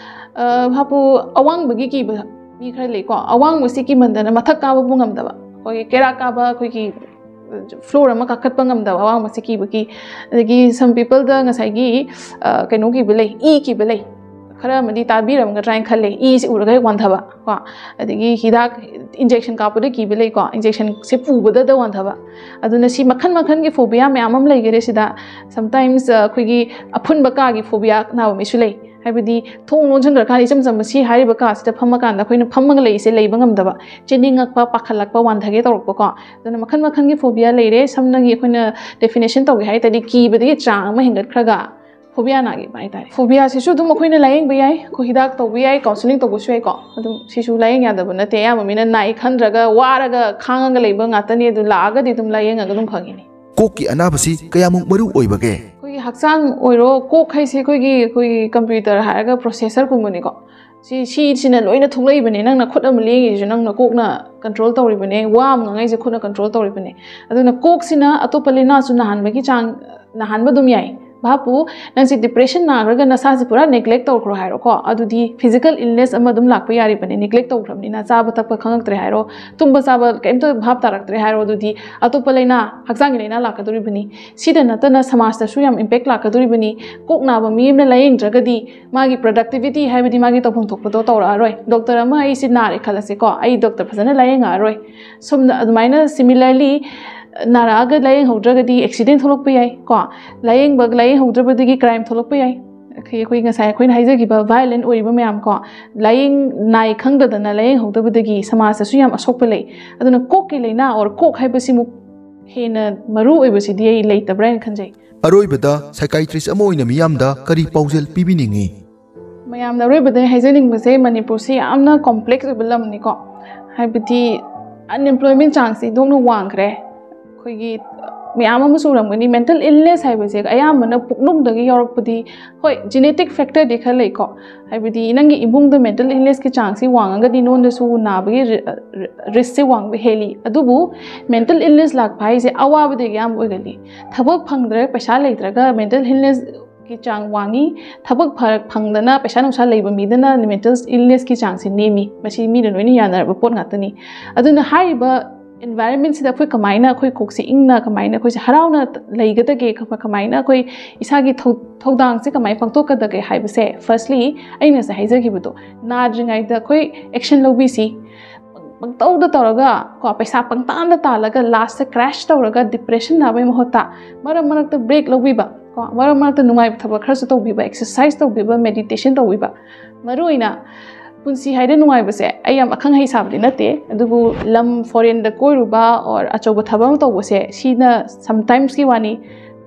ꯑ, ꯍꯥꯄꯨ, ꯑꯋꯥꯡꯕꯒꯤ ꯀꯤꯕ ꯃꯤ ꯈꯔ ꯂꯩꯀꯣ꯫ ꯑꯋꯥꯡꯕꯁꯤ ꯀꯤꯃꯟꯗꯅ ꯃꯊꯛ ꯀꯥꯕꯕꯨ ꯉꯝꯗꯕ, ꯑꯩꯈꯣꯏꯒꯤ ꯀꯦꯔꯥꯛ ꯀꯥꯕ, ꯑꯩꯈꯣꯏꯒꯤ floor ꯑꯃ ꯀꯥꯈꯠꯄ ꯉꯝꯗꯕ, ꯑꯋꯥꯡꯕꯁꯦ ꯀꯤꯕꯒꯤ꯫ ꯑꯗꯒꯤ some people ꯗ ꯉꯁꯥꯏꯒꯤ, ꯑ, ꯀꯩꯅꯣ ꯀꯤꯕ ꯂꯩ, ꯏ ꯀꯤꯕ ꯂꯩ꯫ ꯈꯔ ꯑꯃꯗꯤ ꯇꯥꯕꯤꯔꯝꯒꯗ꯭ꯔꯥ ꯍꯥꯏꯅ ꯈꯜꯂꯦ, ꯏꯁꯤ ꯎꯔꯒ ꯍꯦꯛ ꯋꯥꯟꯊꯕ ꯀꯣ꯫ ꯑꯗꯒꯤ ꯍꯤꯗꯥꯛ injection ꯀꯥꯞꯄꯗ ꯀꯤꯕ ꯂꯩꯀꯣ, injection ꯁꯦ ꯄꯨꯕꯗꯗ ꯋꯥꯟꯊꯕ꯫ ꯑꯗꯨꯅ ꯁꯤ ꯃꯈꯜ ꯃꯈꯜꯒꯤ phobia ꯃꯌꯥꯝ ꯑꯃ ꯂꯩꯈꯔꯦ ꯁꯤꯗ꯫ Sometimes, ꯑ, ꯑꯩꯈꯣꯏꯒꯤ ꯑꯐꯨꯟꯕ ꯀꯥꯒꯤ phobia ꯅꯥꯕ ꯃꯤꯁꯨ ꯂꯩ꯫ ꯍꯥꯏꯕꯗꯤ ꯊꯣꯡ ꯂꯣꯟꯁꯤꯟꯈ꯭ꯔꯀꯥꯟꯗ ꯏꯆꯝ ꯆꯝꯕ ꯁꯤ ꯍꯥꯏꯔꯤꯕ ꯀꯥꯁꯤꯗ ꯐꯝꯃꯀꯥꯟꯗ ꯑꯩꯈꯣꯏꯅ ꯐꯝꯃꯒ ꯂꯩꯔꯤꯁꯦ ꯂꯩꯕ ꯉꯝꯗꯕ, ꯆꯦꯟꯅꯤꯡꯉꯛꯄ, ꯄꯥꯈꯠꯂꯛꯄ, ꯋꯥꯟꯊꯒꯦ ꯇꯧꯔꯛꯄꯀꯣ꯫ ꯑꯗꯨꯅ ꯃꯈꯜ ꯃꯈꯜꯒꯤ phobia ꯂꯩꯔꯦ꯫ ꯁꯝꯅꯒꯤ ꯑꯩꯈꯣꯏꯅ definition ꯇꯧꯒꯦ ꯍꯥꯏ ꯇꯥꯔꯗꯤ, ꯀꯤꯕꯗꯒꯤ ꯆꯥꯡ ꯑꯃ ꯍꯦꯟꯒꯠꯈ꯭ꯔꯒ phobia ꯅꯥꯈꯤꯕ ꯍꯥꯏꯇꯥꯔꯦ꯫ Phobia ꯁꯤꯁꯨ ꯑꯗꯨꯝ ꯑꯩꯈꯣꯏꯅ ꯂꯥꯌꯦꯡꯕ ꯌꯥꯏ, ꯑꯩꯈꯣꯏ ꯍꯤꯗꯥꯛ ꯇꯧꯕ ꯌꯥꯏ, counselling ꯇꯧꯕꯁꯨ ꯌꯥꯏꯀꯣ꯫ ꯑꯗꯨꯝ ꯁꯤꯁꯨ ꯂꯥꯌꯦꯡ ꯌꯥꯗꯕ ꯅꯠꯇꯦ꯫ ꯑꯌꯥꯝꯕ ꯃꯤꯅ ꯅꯥꯏ ꯈꯟꯗ꯭ꯔꯒ ꯋꯥꯔꯒ ꯈꯥꯡꯉꯒ ꯂꯩꯕ ꯉꯥꯛꯇꯅꯤ꯫ ꯑꯗꯨ ꯂꯥꯛꯑꯒꯗꯤ ꯑꯗꯨꯝ ꯂꯥꯌꯦꯡꯉꯒ ꯑꯗꯨꯝ ꯐꯒꯅꯤ꯫ ꯀꯣꯛꯀꯤ ꯑꯅꯥꯕꯁꯤ ꯀꯌꯥꯃꯨꯛ ꯃꯔꯨ ꯑꯣꯏꯕꯒꯦ? ꯑꯩꯈꯣꯏꯒꯤ ꯍꯛꯆꯥꯡ ꯑꯣꯏꯔꯣ, ꯀꯣꯛ ꯍꯥꯏꯁꯦ ꯑꯩꯈꯣꯏꯒꯤ, ꯑꯩꯈꯣꯏꯒꯤ computer ꯍꯥꯏꯔꯒ processor ꯒꯨꯝꯕꯅꯤꯀꯣ꯫ ꯁꯤ, ꯁꯤꯁꯤꯅ ꯂꯣꯏꯅ ꯊꯣꯛꯂꯛꯏꯕꯅꯦ꯫ ꯅꯪꯅ ꯈꯨꯠ ꯑꯃ ꯂꯦꯡꯉꯤꯁꯤꯁꯨ ꯅꯪꯅ ꯀꯣꯛꯅ control ꯇꯧꯔꯤꯕꯅꯦ, ꯋꯥ ꯑꯃ ꯉꯥꯡꯉꯛꯏꯁꯦ ꯈꯨꯠꯅ control ꯇꯧꯔꯤꯕꯅꯦ꯫ ꯑꯗꯨꯅ ꯀꯣꯛꯁꯤꯅ ꯑꯇꯣꯞꯄ ꯂꯥꯏꯅꯥꯁꯨ ꯅꯥꯍꯟꯕꯒꯤ ꯆꯥꯡ, ꯅꯥꯍꯟꯕ ꯑꯗꯨꯝ ꯌꯥꯏ꯫ ꯚꯥꯞꯄꯨ, ꯅꯪꯁꯦ depression ꯅꯥꯈ꯭ꯔꯒ ꯅꯁꯥꯁꯦ ꯄꯨꯔꯥ neglect ꯇꯧꯈ꯭ꯔꯣ ꯍꯥꯏꯔꯣꯀꯣ, ꯑꯗꯨꯗꯤ physical illness ꯑꯃ ꯑꯗꯨꯝ ꯂꯥꯛꯄ ꯌꯥꯔꯤꯕꯅꯦ, neglect ꯇꯧꯈ꯭ꯔꯕꯅꯤꯅ꯫ ꯆꯥꯕ ꯊꯛꯄ ꯈꯪꯉꯛꯇ꯭ꯔꯦ ꯍꯥꯏꯔꯣ, ꯇꯨꯝꯕ ꯆꯥꯕ ꯀꯩꯝꯇ ꯚꯥꯞ ꯇꯥꯔꯛꯇ꯭ꯔꯦ ꯍꯥꯏꯔꯣ, ꯑꯗꯨꯗꯤ ꯑꯇꯣꯞꯄ ꯂꯥꯏꯅꯥ, ꯍꯛꯆꯥꯡꯒꯤ ꯂꯥꯏꯅꯥ ꯂꯥꯛꯀꯗꯣꯔꯤꯕꯅꯤ꯫ ꯁꯤꯗ ꯅꯠꯇꯅ ꯁꯃꯥꯖꯇꯁꯨ ꯌꯥꯝ impact ꯂꯥꯛꯀꯗꯣꯔꯤꯕꯅꯤ꯫ ꯀꯣꯛ ꯅꯥꯕ ꯃꯤ ꯑꯃꯅ ꯂꯥꯌꯦꯡꯗ꯭ꯔꯒꯗꯤ ꯃꯥꯒꯤ productivity, ꯍꯥꯏꯕꯗꯤ ꯃꯥꯒꯤ ꯇꯧꯐꯝ ꯊꯣꯛꯄꯗꯣ ꯇꯧꯔꯛꯑꯔꯣꯏ꯫ Doctor ꯑꯃ ꯑꯩꯁꯦ ꯅꯥꯔꯦ ꯈꯜꯂꯁꯦꯀꯣ, ꯑꯩ doctor ꯐꯖꯅ ꯂꯥꯌꯦꯡꯉꯛꯑꯔꯣꯏ꯫ ꯁꯣꯝꯗ ꯑꯗꯨꯃꯥꯏꯅ similarly ꯅꯥꯔꯛꯑꯒ ꯂꯥꯌꯦꯡꯍꯧꯗ꯭ꯔꯒꯗꯤ accident ꯊꯣꯛꯂꯛꯄ ꯌꯥꯏ ꯀꯣ, ꯂꯥꯌꯦꯡꯕ, ꯂꯥꯌꯦꯡꯍꯧꯗ꯭ꯔꯕꯗꯒꯤ crime ꯊꯣꯛꯂꯛꯄ ꯌꯥꯏ꯫ ꯑꯩꯈꯣꯏ, ꯑꯩꯈꯣꯏ ꯉꯁꯥꯏ ꯑꯩꯈꯣꯏꯅ ꯍꯥꯏꯖꯈꯤꯕ violent ꯑꯣꯏꯔꯤꯕ ꯃꯌꯥꯝ ꯀꯣ, ꯂꯥꯌꯦꯡ, ꯅꯥꯏ ꯈꯪꯗꯗꯅ ꯂꯥꯌꯦꯡꯍꯧꯗꯕꯗꯒꯤ ꯁꯃꯥꯖꯇꯁꯨ ꯌꯥꯝ ꯑꯁꯣꯛꯄ ꯂꯩ꯫ ꯑꯗꯨꯅ ꯀꯣꯛꯀꯤ ꯂꯥꯏꯅꯥ or ꯀꯣꯛ ꯍꯥꯏꯕꯁꯤꯃꯨꯛ ꯍꯦꯟꯅ ꯃꯔꯨ ꯑꯣꯏꯕꯁꯤꯗꯤ ꯑꯩ ꯂꯩꯇꯕ꯭ꯔꯥ ꯍꯥꯏꯅ ꯈꯟꯖꯩ꯫ ꯑꯔꯣꯏꯕꯗ, psychiatrist ꯑꯃ ꯑꯣꯏꯅ ꯃꯤꯌꯥꯝꯗ ꯀꯔꯤ ꯄꯥꯎꯖꯦꯜ ꯄꯤꯕꯤꯅꯤꯡꯉꯤ? ꯃꯌꯥꯝꯅ ꯑꯔꯣꯏꯕꯗ ꯑꯩ ꯍꯥꯏꯖꯅꯤꯡꯕꯁꯦ, ꯃꯅꯤꯄꯨꯔꯁꯤ ꯌꯥꯝꯅ complex ꯑꯣꯏꯕ ꯂꯝꯅꯤꯀꯣ꯫ ꯍꯥꯏꯕꯗꯤ unemployment ꯆꯥꯡꯁꯤ ꯏꯟꯊꯣꯛꯅ ꯋꯥꯡꯈ꯭ꯔꯦ꯫ ꯑꯩꯈꯣꯏꯒꯤ ꯃꯌꯥꯝ ꯑꯃꯁꯨ ꯎꯔꯝꯒꯅꯤ, ꯃꯦꯟꯇꯦꯜ ꯏꯜꯅꯦꯁ ꯍꯥꯏꯕꯁꯦ ꯑꯌꯥꯝꯕꯅ ꯄꯨꯛꯅꯨꯡꯗꯒꯤ ꯌꯥꯎꯔꯛꯄꯗꯤ, ꯍꯣꯏ, ꯖꯤꯅꯦꯇꯤꯛ ꯐꯦꯛꯇꯔꯗꯤ ꯈꯔ ꯂꯩꯀꯣ, ꯍꯥꯏꯕꯗꯤ ꯅꯪꯒꯤ ꯏꯃꯨꯡꯗ ꯃꯦꯟꯇꯦꯜ ꯏꯜꯅꯦꯁꯀꯤ ꯆꯥꯡꯁꯤ ꯋꯥꯡꯉꯒꯗꯤ ꯅꯉꯣꯟꯗꯁꯨ ꯅꯥꯕꯒꯤ ꯔꯤꯁꯛꯁꯦ ꯋꯥꯡꯕ ꯍꯦꯜꯂꯤ꯫ ꯑꯗꯨꯕꯨ ꯃꯦꯟꯇꯦꯜ ꯏꯜꯅꯦꯁ ꯂꯥꯛꯄ ꯍꯥꯏꯁꯦ ꯑꯋꯥꯕꯗꯒꯤ ꯑꯌꯥꯝꯕ ꯑꯣꯏꯒꯜꯂꯤ꯫ ꯊꯕꯛ ꯐꯪꯗ꯭ꯔꯦ, ꯄꯩꯁꯥ ꯂꯩꯇ꯭ꯔꯒ ꯃꯦꯟꯇꯦꯜ ꯏꯜꯅꯦꯁꯀꯤ ꯆꯥꯡ ꯋꯥꯡꯉꯤ꯫ ꯊꯕꯛ ꯐꯔꯛ ꯐꯪꯗꯅ ꯄꯩꯁꯥ ꯅꯨꯡꯁꯥ ꯂꯩꯕ ꯃꯤꯗꯅ ꯃꯦꯟꯇꯦꯜ ꯏꯜꯅꯦꯁꯀꯤ ꯆꯥꯡꯁꯦ ꯅꯦꯝꯃꯤ꯫ ꯃꯁꯤ ꯃꯤꯅ ꯂꯣꯏꯅ ꯌꯥꯅꯔꯕ ꯄꯣꯠ ꯉꯥꯛꯇꯅꯤ꯫ ꯑꯗꯨꯅ ꯍꯥꯏꯔꯤꯕ ꯏꯟꯚꯥꯏꯔꯟꯃꯦꯟꯁꯤꯗ ꯑꯩꯈꯣꯏ ꯀꯃꯥꯏꯅ ꯑꯩꯈꯣꯏ ꯀꯣꯛꯁꯦ ꯏꯪꯅ, ꯀꯃꯥꯏꯅ ꯑꯩꯈꯣꯏꯁꯦ ꯍꯔꯥꯎꯅ ꯂꯩꯒꯗꯒꯦ, ꯀꯃꯥꯏꯅ ꯑꯩꯈꯣꯏ ꯏꯁꯥꯒꯤ ꯊꯧ- ꯊꯧꯗꯥꯡꯁꯦ ꯀꯃꯥꯏꯅ ꯄꯥꯡꯊꯣꯛꯀꯗꯒꯦ ꯍꯥꯏꯕꯁꯦ, ꯐꯥꯔꯁꯂꯤ ꯑꯩꯅ ꯉꯁꯥꯏ ꯍꯥꯏꯖꯈꯤꯕꯗꯣ, ꯅꯥꯗ꯭ꯔꯤꯉꯩꯗ ꯑꯩꯈꯣꯏ ꯑꯦꯛꯁꯟ ꯂꯧꯕꯤꯁꯤ꯫ ꯄꯪꯇꯧꯗ ꯇꯧꯔꯒ ꯀꯣ, ꯄꯩꯁꯥ ꯄꯪꯇꯥꯟꯗ ꯇꯥꯜꯂꯒ ꯂꯥꯁꯇ ꯀ꯭ꯔꯦꯁ ꯇꯧꯔꯒ ꯗꯤꯄ꯭ꯔꯦꯁꯟ ꯅꯥꯕꯒꯤ ꯃꯍꯨꯠꯇ ꯃꯔꯛ ꯃꯔꯛꯇ ꯕ꯭ꯔꯦꯛ ꯂꯧꯕꯤꯕ ꯀꯣ, ꯃꯔꯛ ꯃꯔꯛꯇ ꯅꯨꯡꯉꯥꯏꯕ ꯊꯕꯛ ꯈꯔꯁꯨ ꯇꯧꯕꯤꯕ, ꯑꯦꯛꯁꯔꯁꯥꯏꯁ ꯇꯧꯕꯤꯕ, ꯃꯦꯗꯤꯇꯦꯁꯟ ꯇꯧꯕꯤꯕ꯫ ꯃꯔꯨꯑꯣꯏꯅ ꯄꯨꯟꯁꯤ ꯍꯥꯏꯗꯤ ꯅꯨꯡꯉꯥꯏꯕꯁꯦ ꯑꯩ ꯌꯥꯝ ꯑꯈꯪ ꯑꯍꯩ ꯁꯥꯕꯗꯤ ꯅꯠꯇꯦ, ꯑꯗꯨꯕꯨ ꯂꯝ ꯐꯣꯔꯦꯟꯗ ꯀꯣꯏꯔꯨꯕ ꯑꯣꯔ ꯑꯆꯧꯕ ꯊꯕꯛ ꯑꯃ ꯇꯧꯕꯁꯦ ꯁꯤꯅ ꯁꯝꯇꯥꯏꯝꯁꯀꯤ ꯋꯥꯅꯤ꯫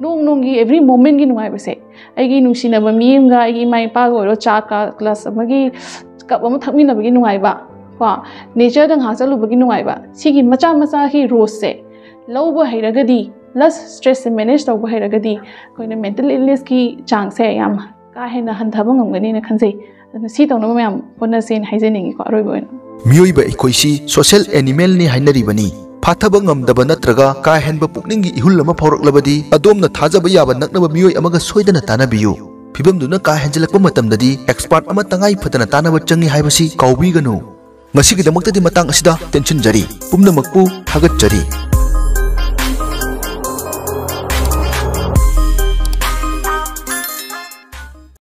ꯅꯣꯡ ꯅꯣꯡꯒꯤ ꯑꯦꯕ꯭ꯔꯤ ꯃꯣꯃꯦꯟꯒꯤ ꯅꯨꯡꯉꯥꯏꯕꯁꯦ, ꯑꯩꯒꯤ ꯅꯨꯡꯁꯤꯅꯕ ꯃꯤ ꯑꯃꯒ ꯑꯩꯒꯤ ꯏꯃꯥ ꯏꯄꯥꯒ ꯑꯣꯏꯔꯣ ꯆꯥ ꯒ꯭ꯂꯥꯁ ꯑꯃꯒꯤ ꯀꯞ ꯑꯃ ꯊꯛꯃꯤꯟꯅꯕꯒꯤ ꯅꯨꯡꯉꯥꯏꯕ ꯀꯣ, ꯅꯦꯆꯔꯗ ꯉꯥꯏꯍꯥꯛ ꯆꯠꯂꯨꯕꯒꯤ ꯅꯨꯡꯉꯥꯏꯕ, ꯁꯤꯒꯤ ꯃꯆꯥ ꯃꯆꯥꯒꯤ ꯔꯣꯁꯁꯦ ꯂꯧꯕ ꯍꯩꯔꯒꯗꯤ, ꯄ꯭ꯂꯁ ꯁ꯭ꯇ꯭ꯔꯦꯁꯁꯦ ꯃꯦꯅꯦꯖ ꯇꯧꯕ ꯍꯩꯔꯒꯗꯤ ꯑꯩꯈꯣꯏꯅ ꯃꯦꯟꯇꯦꯜ ꯏꯜꯅꯦꯁꯀꯤ ꯆꯥꯡꯁꯦ ꯌꯥꯝ ꯀꯥ ꯍꯦꯟꯅ ꯍꯟꯊꯕ ꯉꯝꯒꯅꯤꯅ ꯈꯟꯖꯩ꯫ ꯑꯗꯨꯅ ꯁꯤ ꯇꯧꯅꯕ ꯃꯌꯥꯝ ꯍꯣꯠꯅꯁꯦꯅ ꯍꯥꯏꯖꯅꯤꯡꯉꯤꯀꯣ꯫ ꯑꯔꯣꯏꯕ ꯑꯣꯏꯅ, ꯃꯤꯑꯣꯏꯕ ꯑꯩꯈꯣꯏꯁꯤ ꯁꯣꯁꯦꯜ ꯑꯦꯅꯤꯃꯦꯜꯅꯤ ꯍꯥꯏꯅꯔꯤꯕꯅꯤ꯫ ꯐꯥꯊꯕ ꯉꯝꯗꯕ ꯅꯠꯇ꯭ꯔꯒ ꯀꯥ ꯍꯦꯟꯕ ꯄꯨꯛꯅꯤꯡꯒꯤ ꯏꯍꯨꯜ ꯑꯃ ꯐꯥꯎꯔꯛꯂꯕꯗꯤ, ꯑꯗꯣꯝꯅ ꯊꯥꯖꯕ ꯌꯥꯕ ꯅꯛꯅꯕ ꯃꯤꯑꯣꯏ ꯑꯃꯒ ꯁꯣꯏꯗꯅ ꯇꯥꯟꯅꯕꯤꯌꯨ꯫ ꯐꯤꯕꯝꯗꯨꯅ ꯀꯥ ꯍꯦꯟꯖꯤꯜꯂꯛꯄ ꯃꯇꯝꯗꯗꯤ, ꯑꯦꯛꯁꯄꯥꯔꯠ ꯑꯃ ꯇꯉꯥꯏ ꯐꯗꯅ ꯇꯥꯟꯅꯕ ꯆꯪꯏ ꯍꯥꯏꯕꯁꯤ ꯀꯥꯎꯕꯤꯒꯅꯨ꯫ ꯉꯁꯤꯒꯤꯗꯃꯛꯇꯗꯤ ꯃꯇꯥꯡ ꯑꯁꯤꯗ ꯇꯦꯟꯁꯤꯟꯖꯔꯤ꯫ ꯄꯨꯝꯅꯃꯛꯄꯨ ꯊꯥꯒꯠꯆꯔꯤ꯫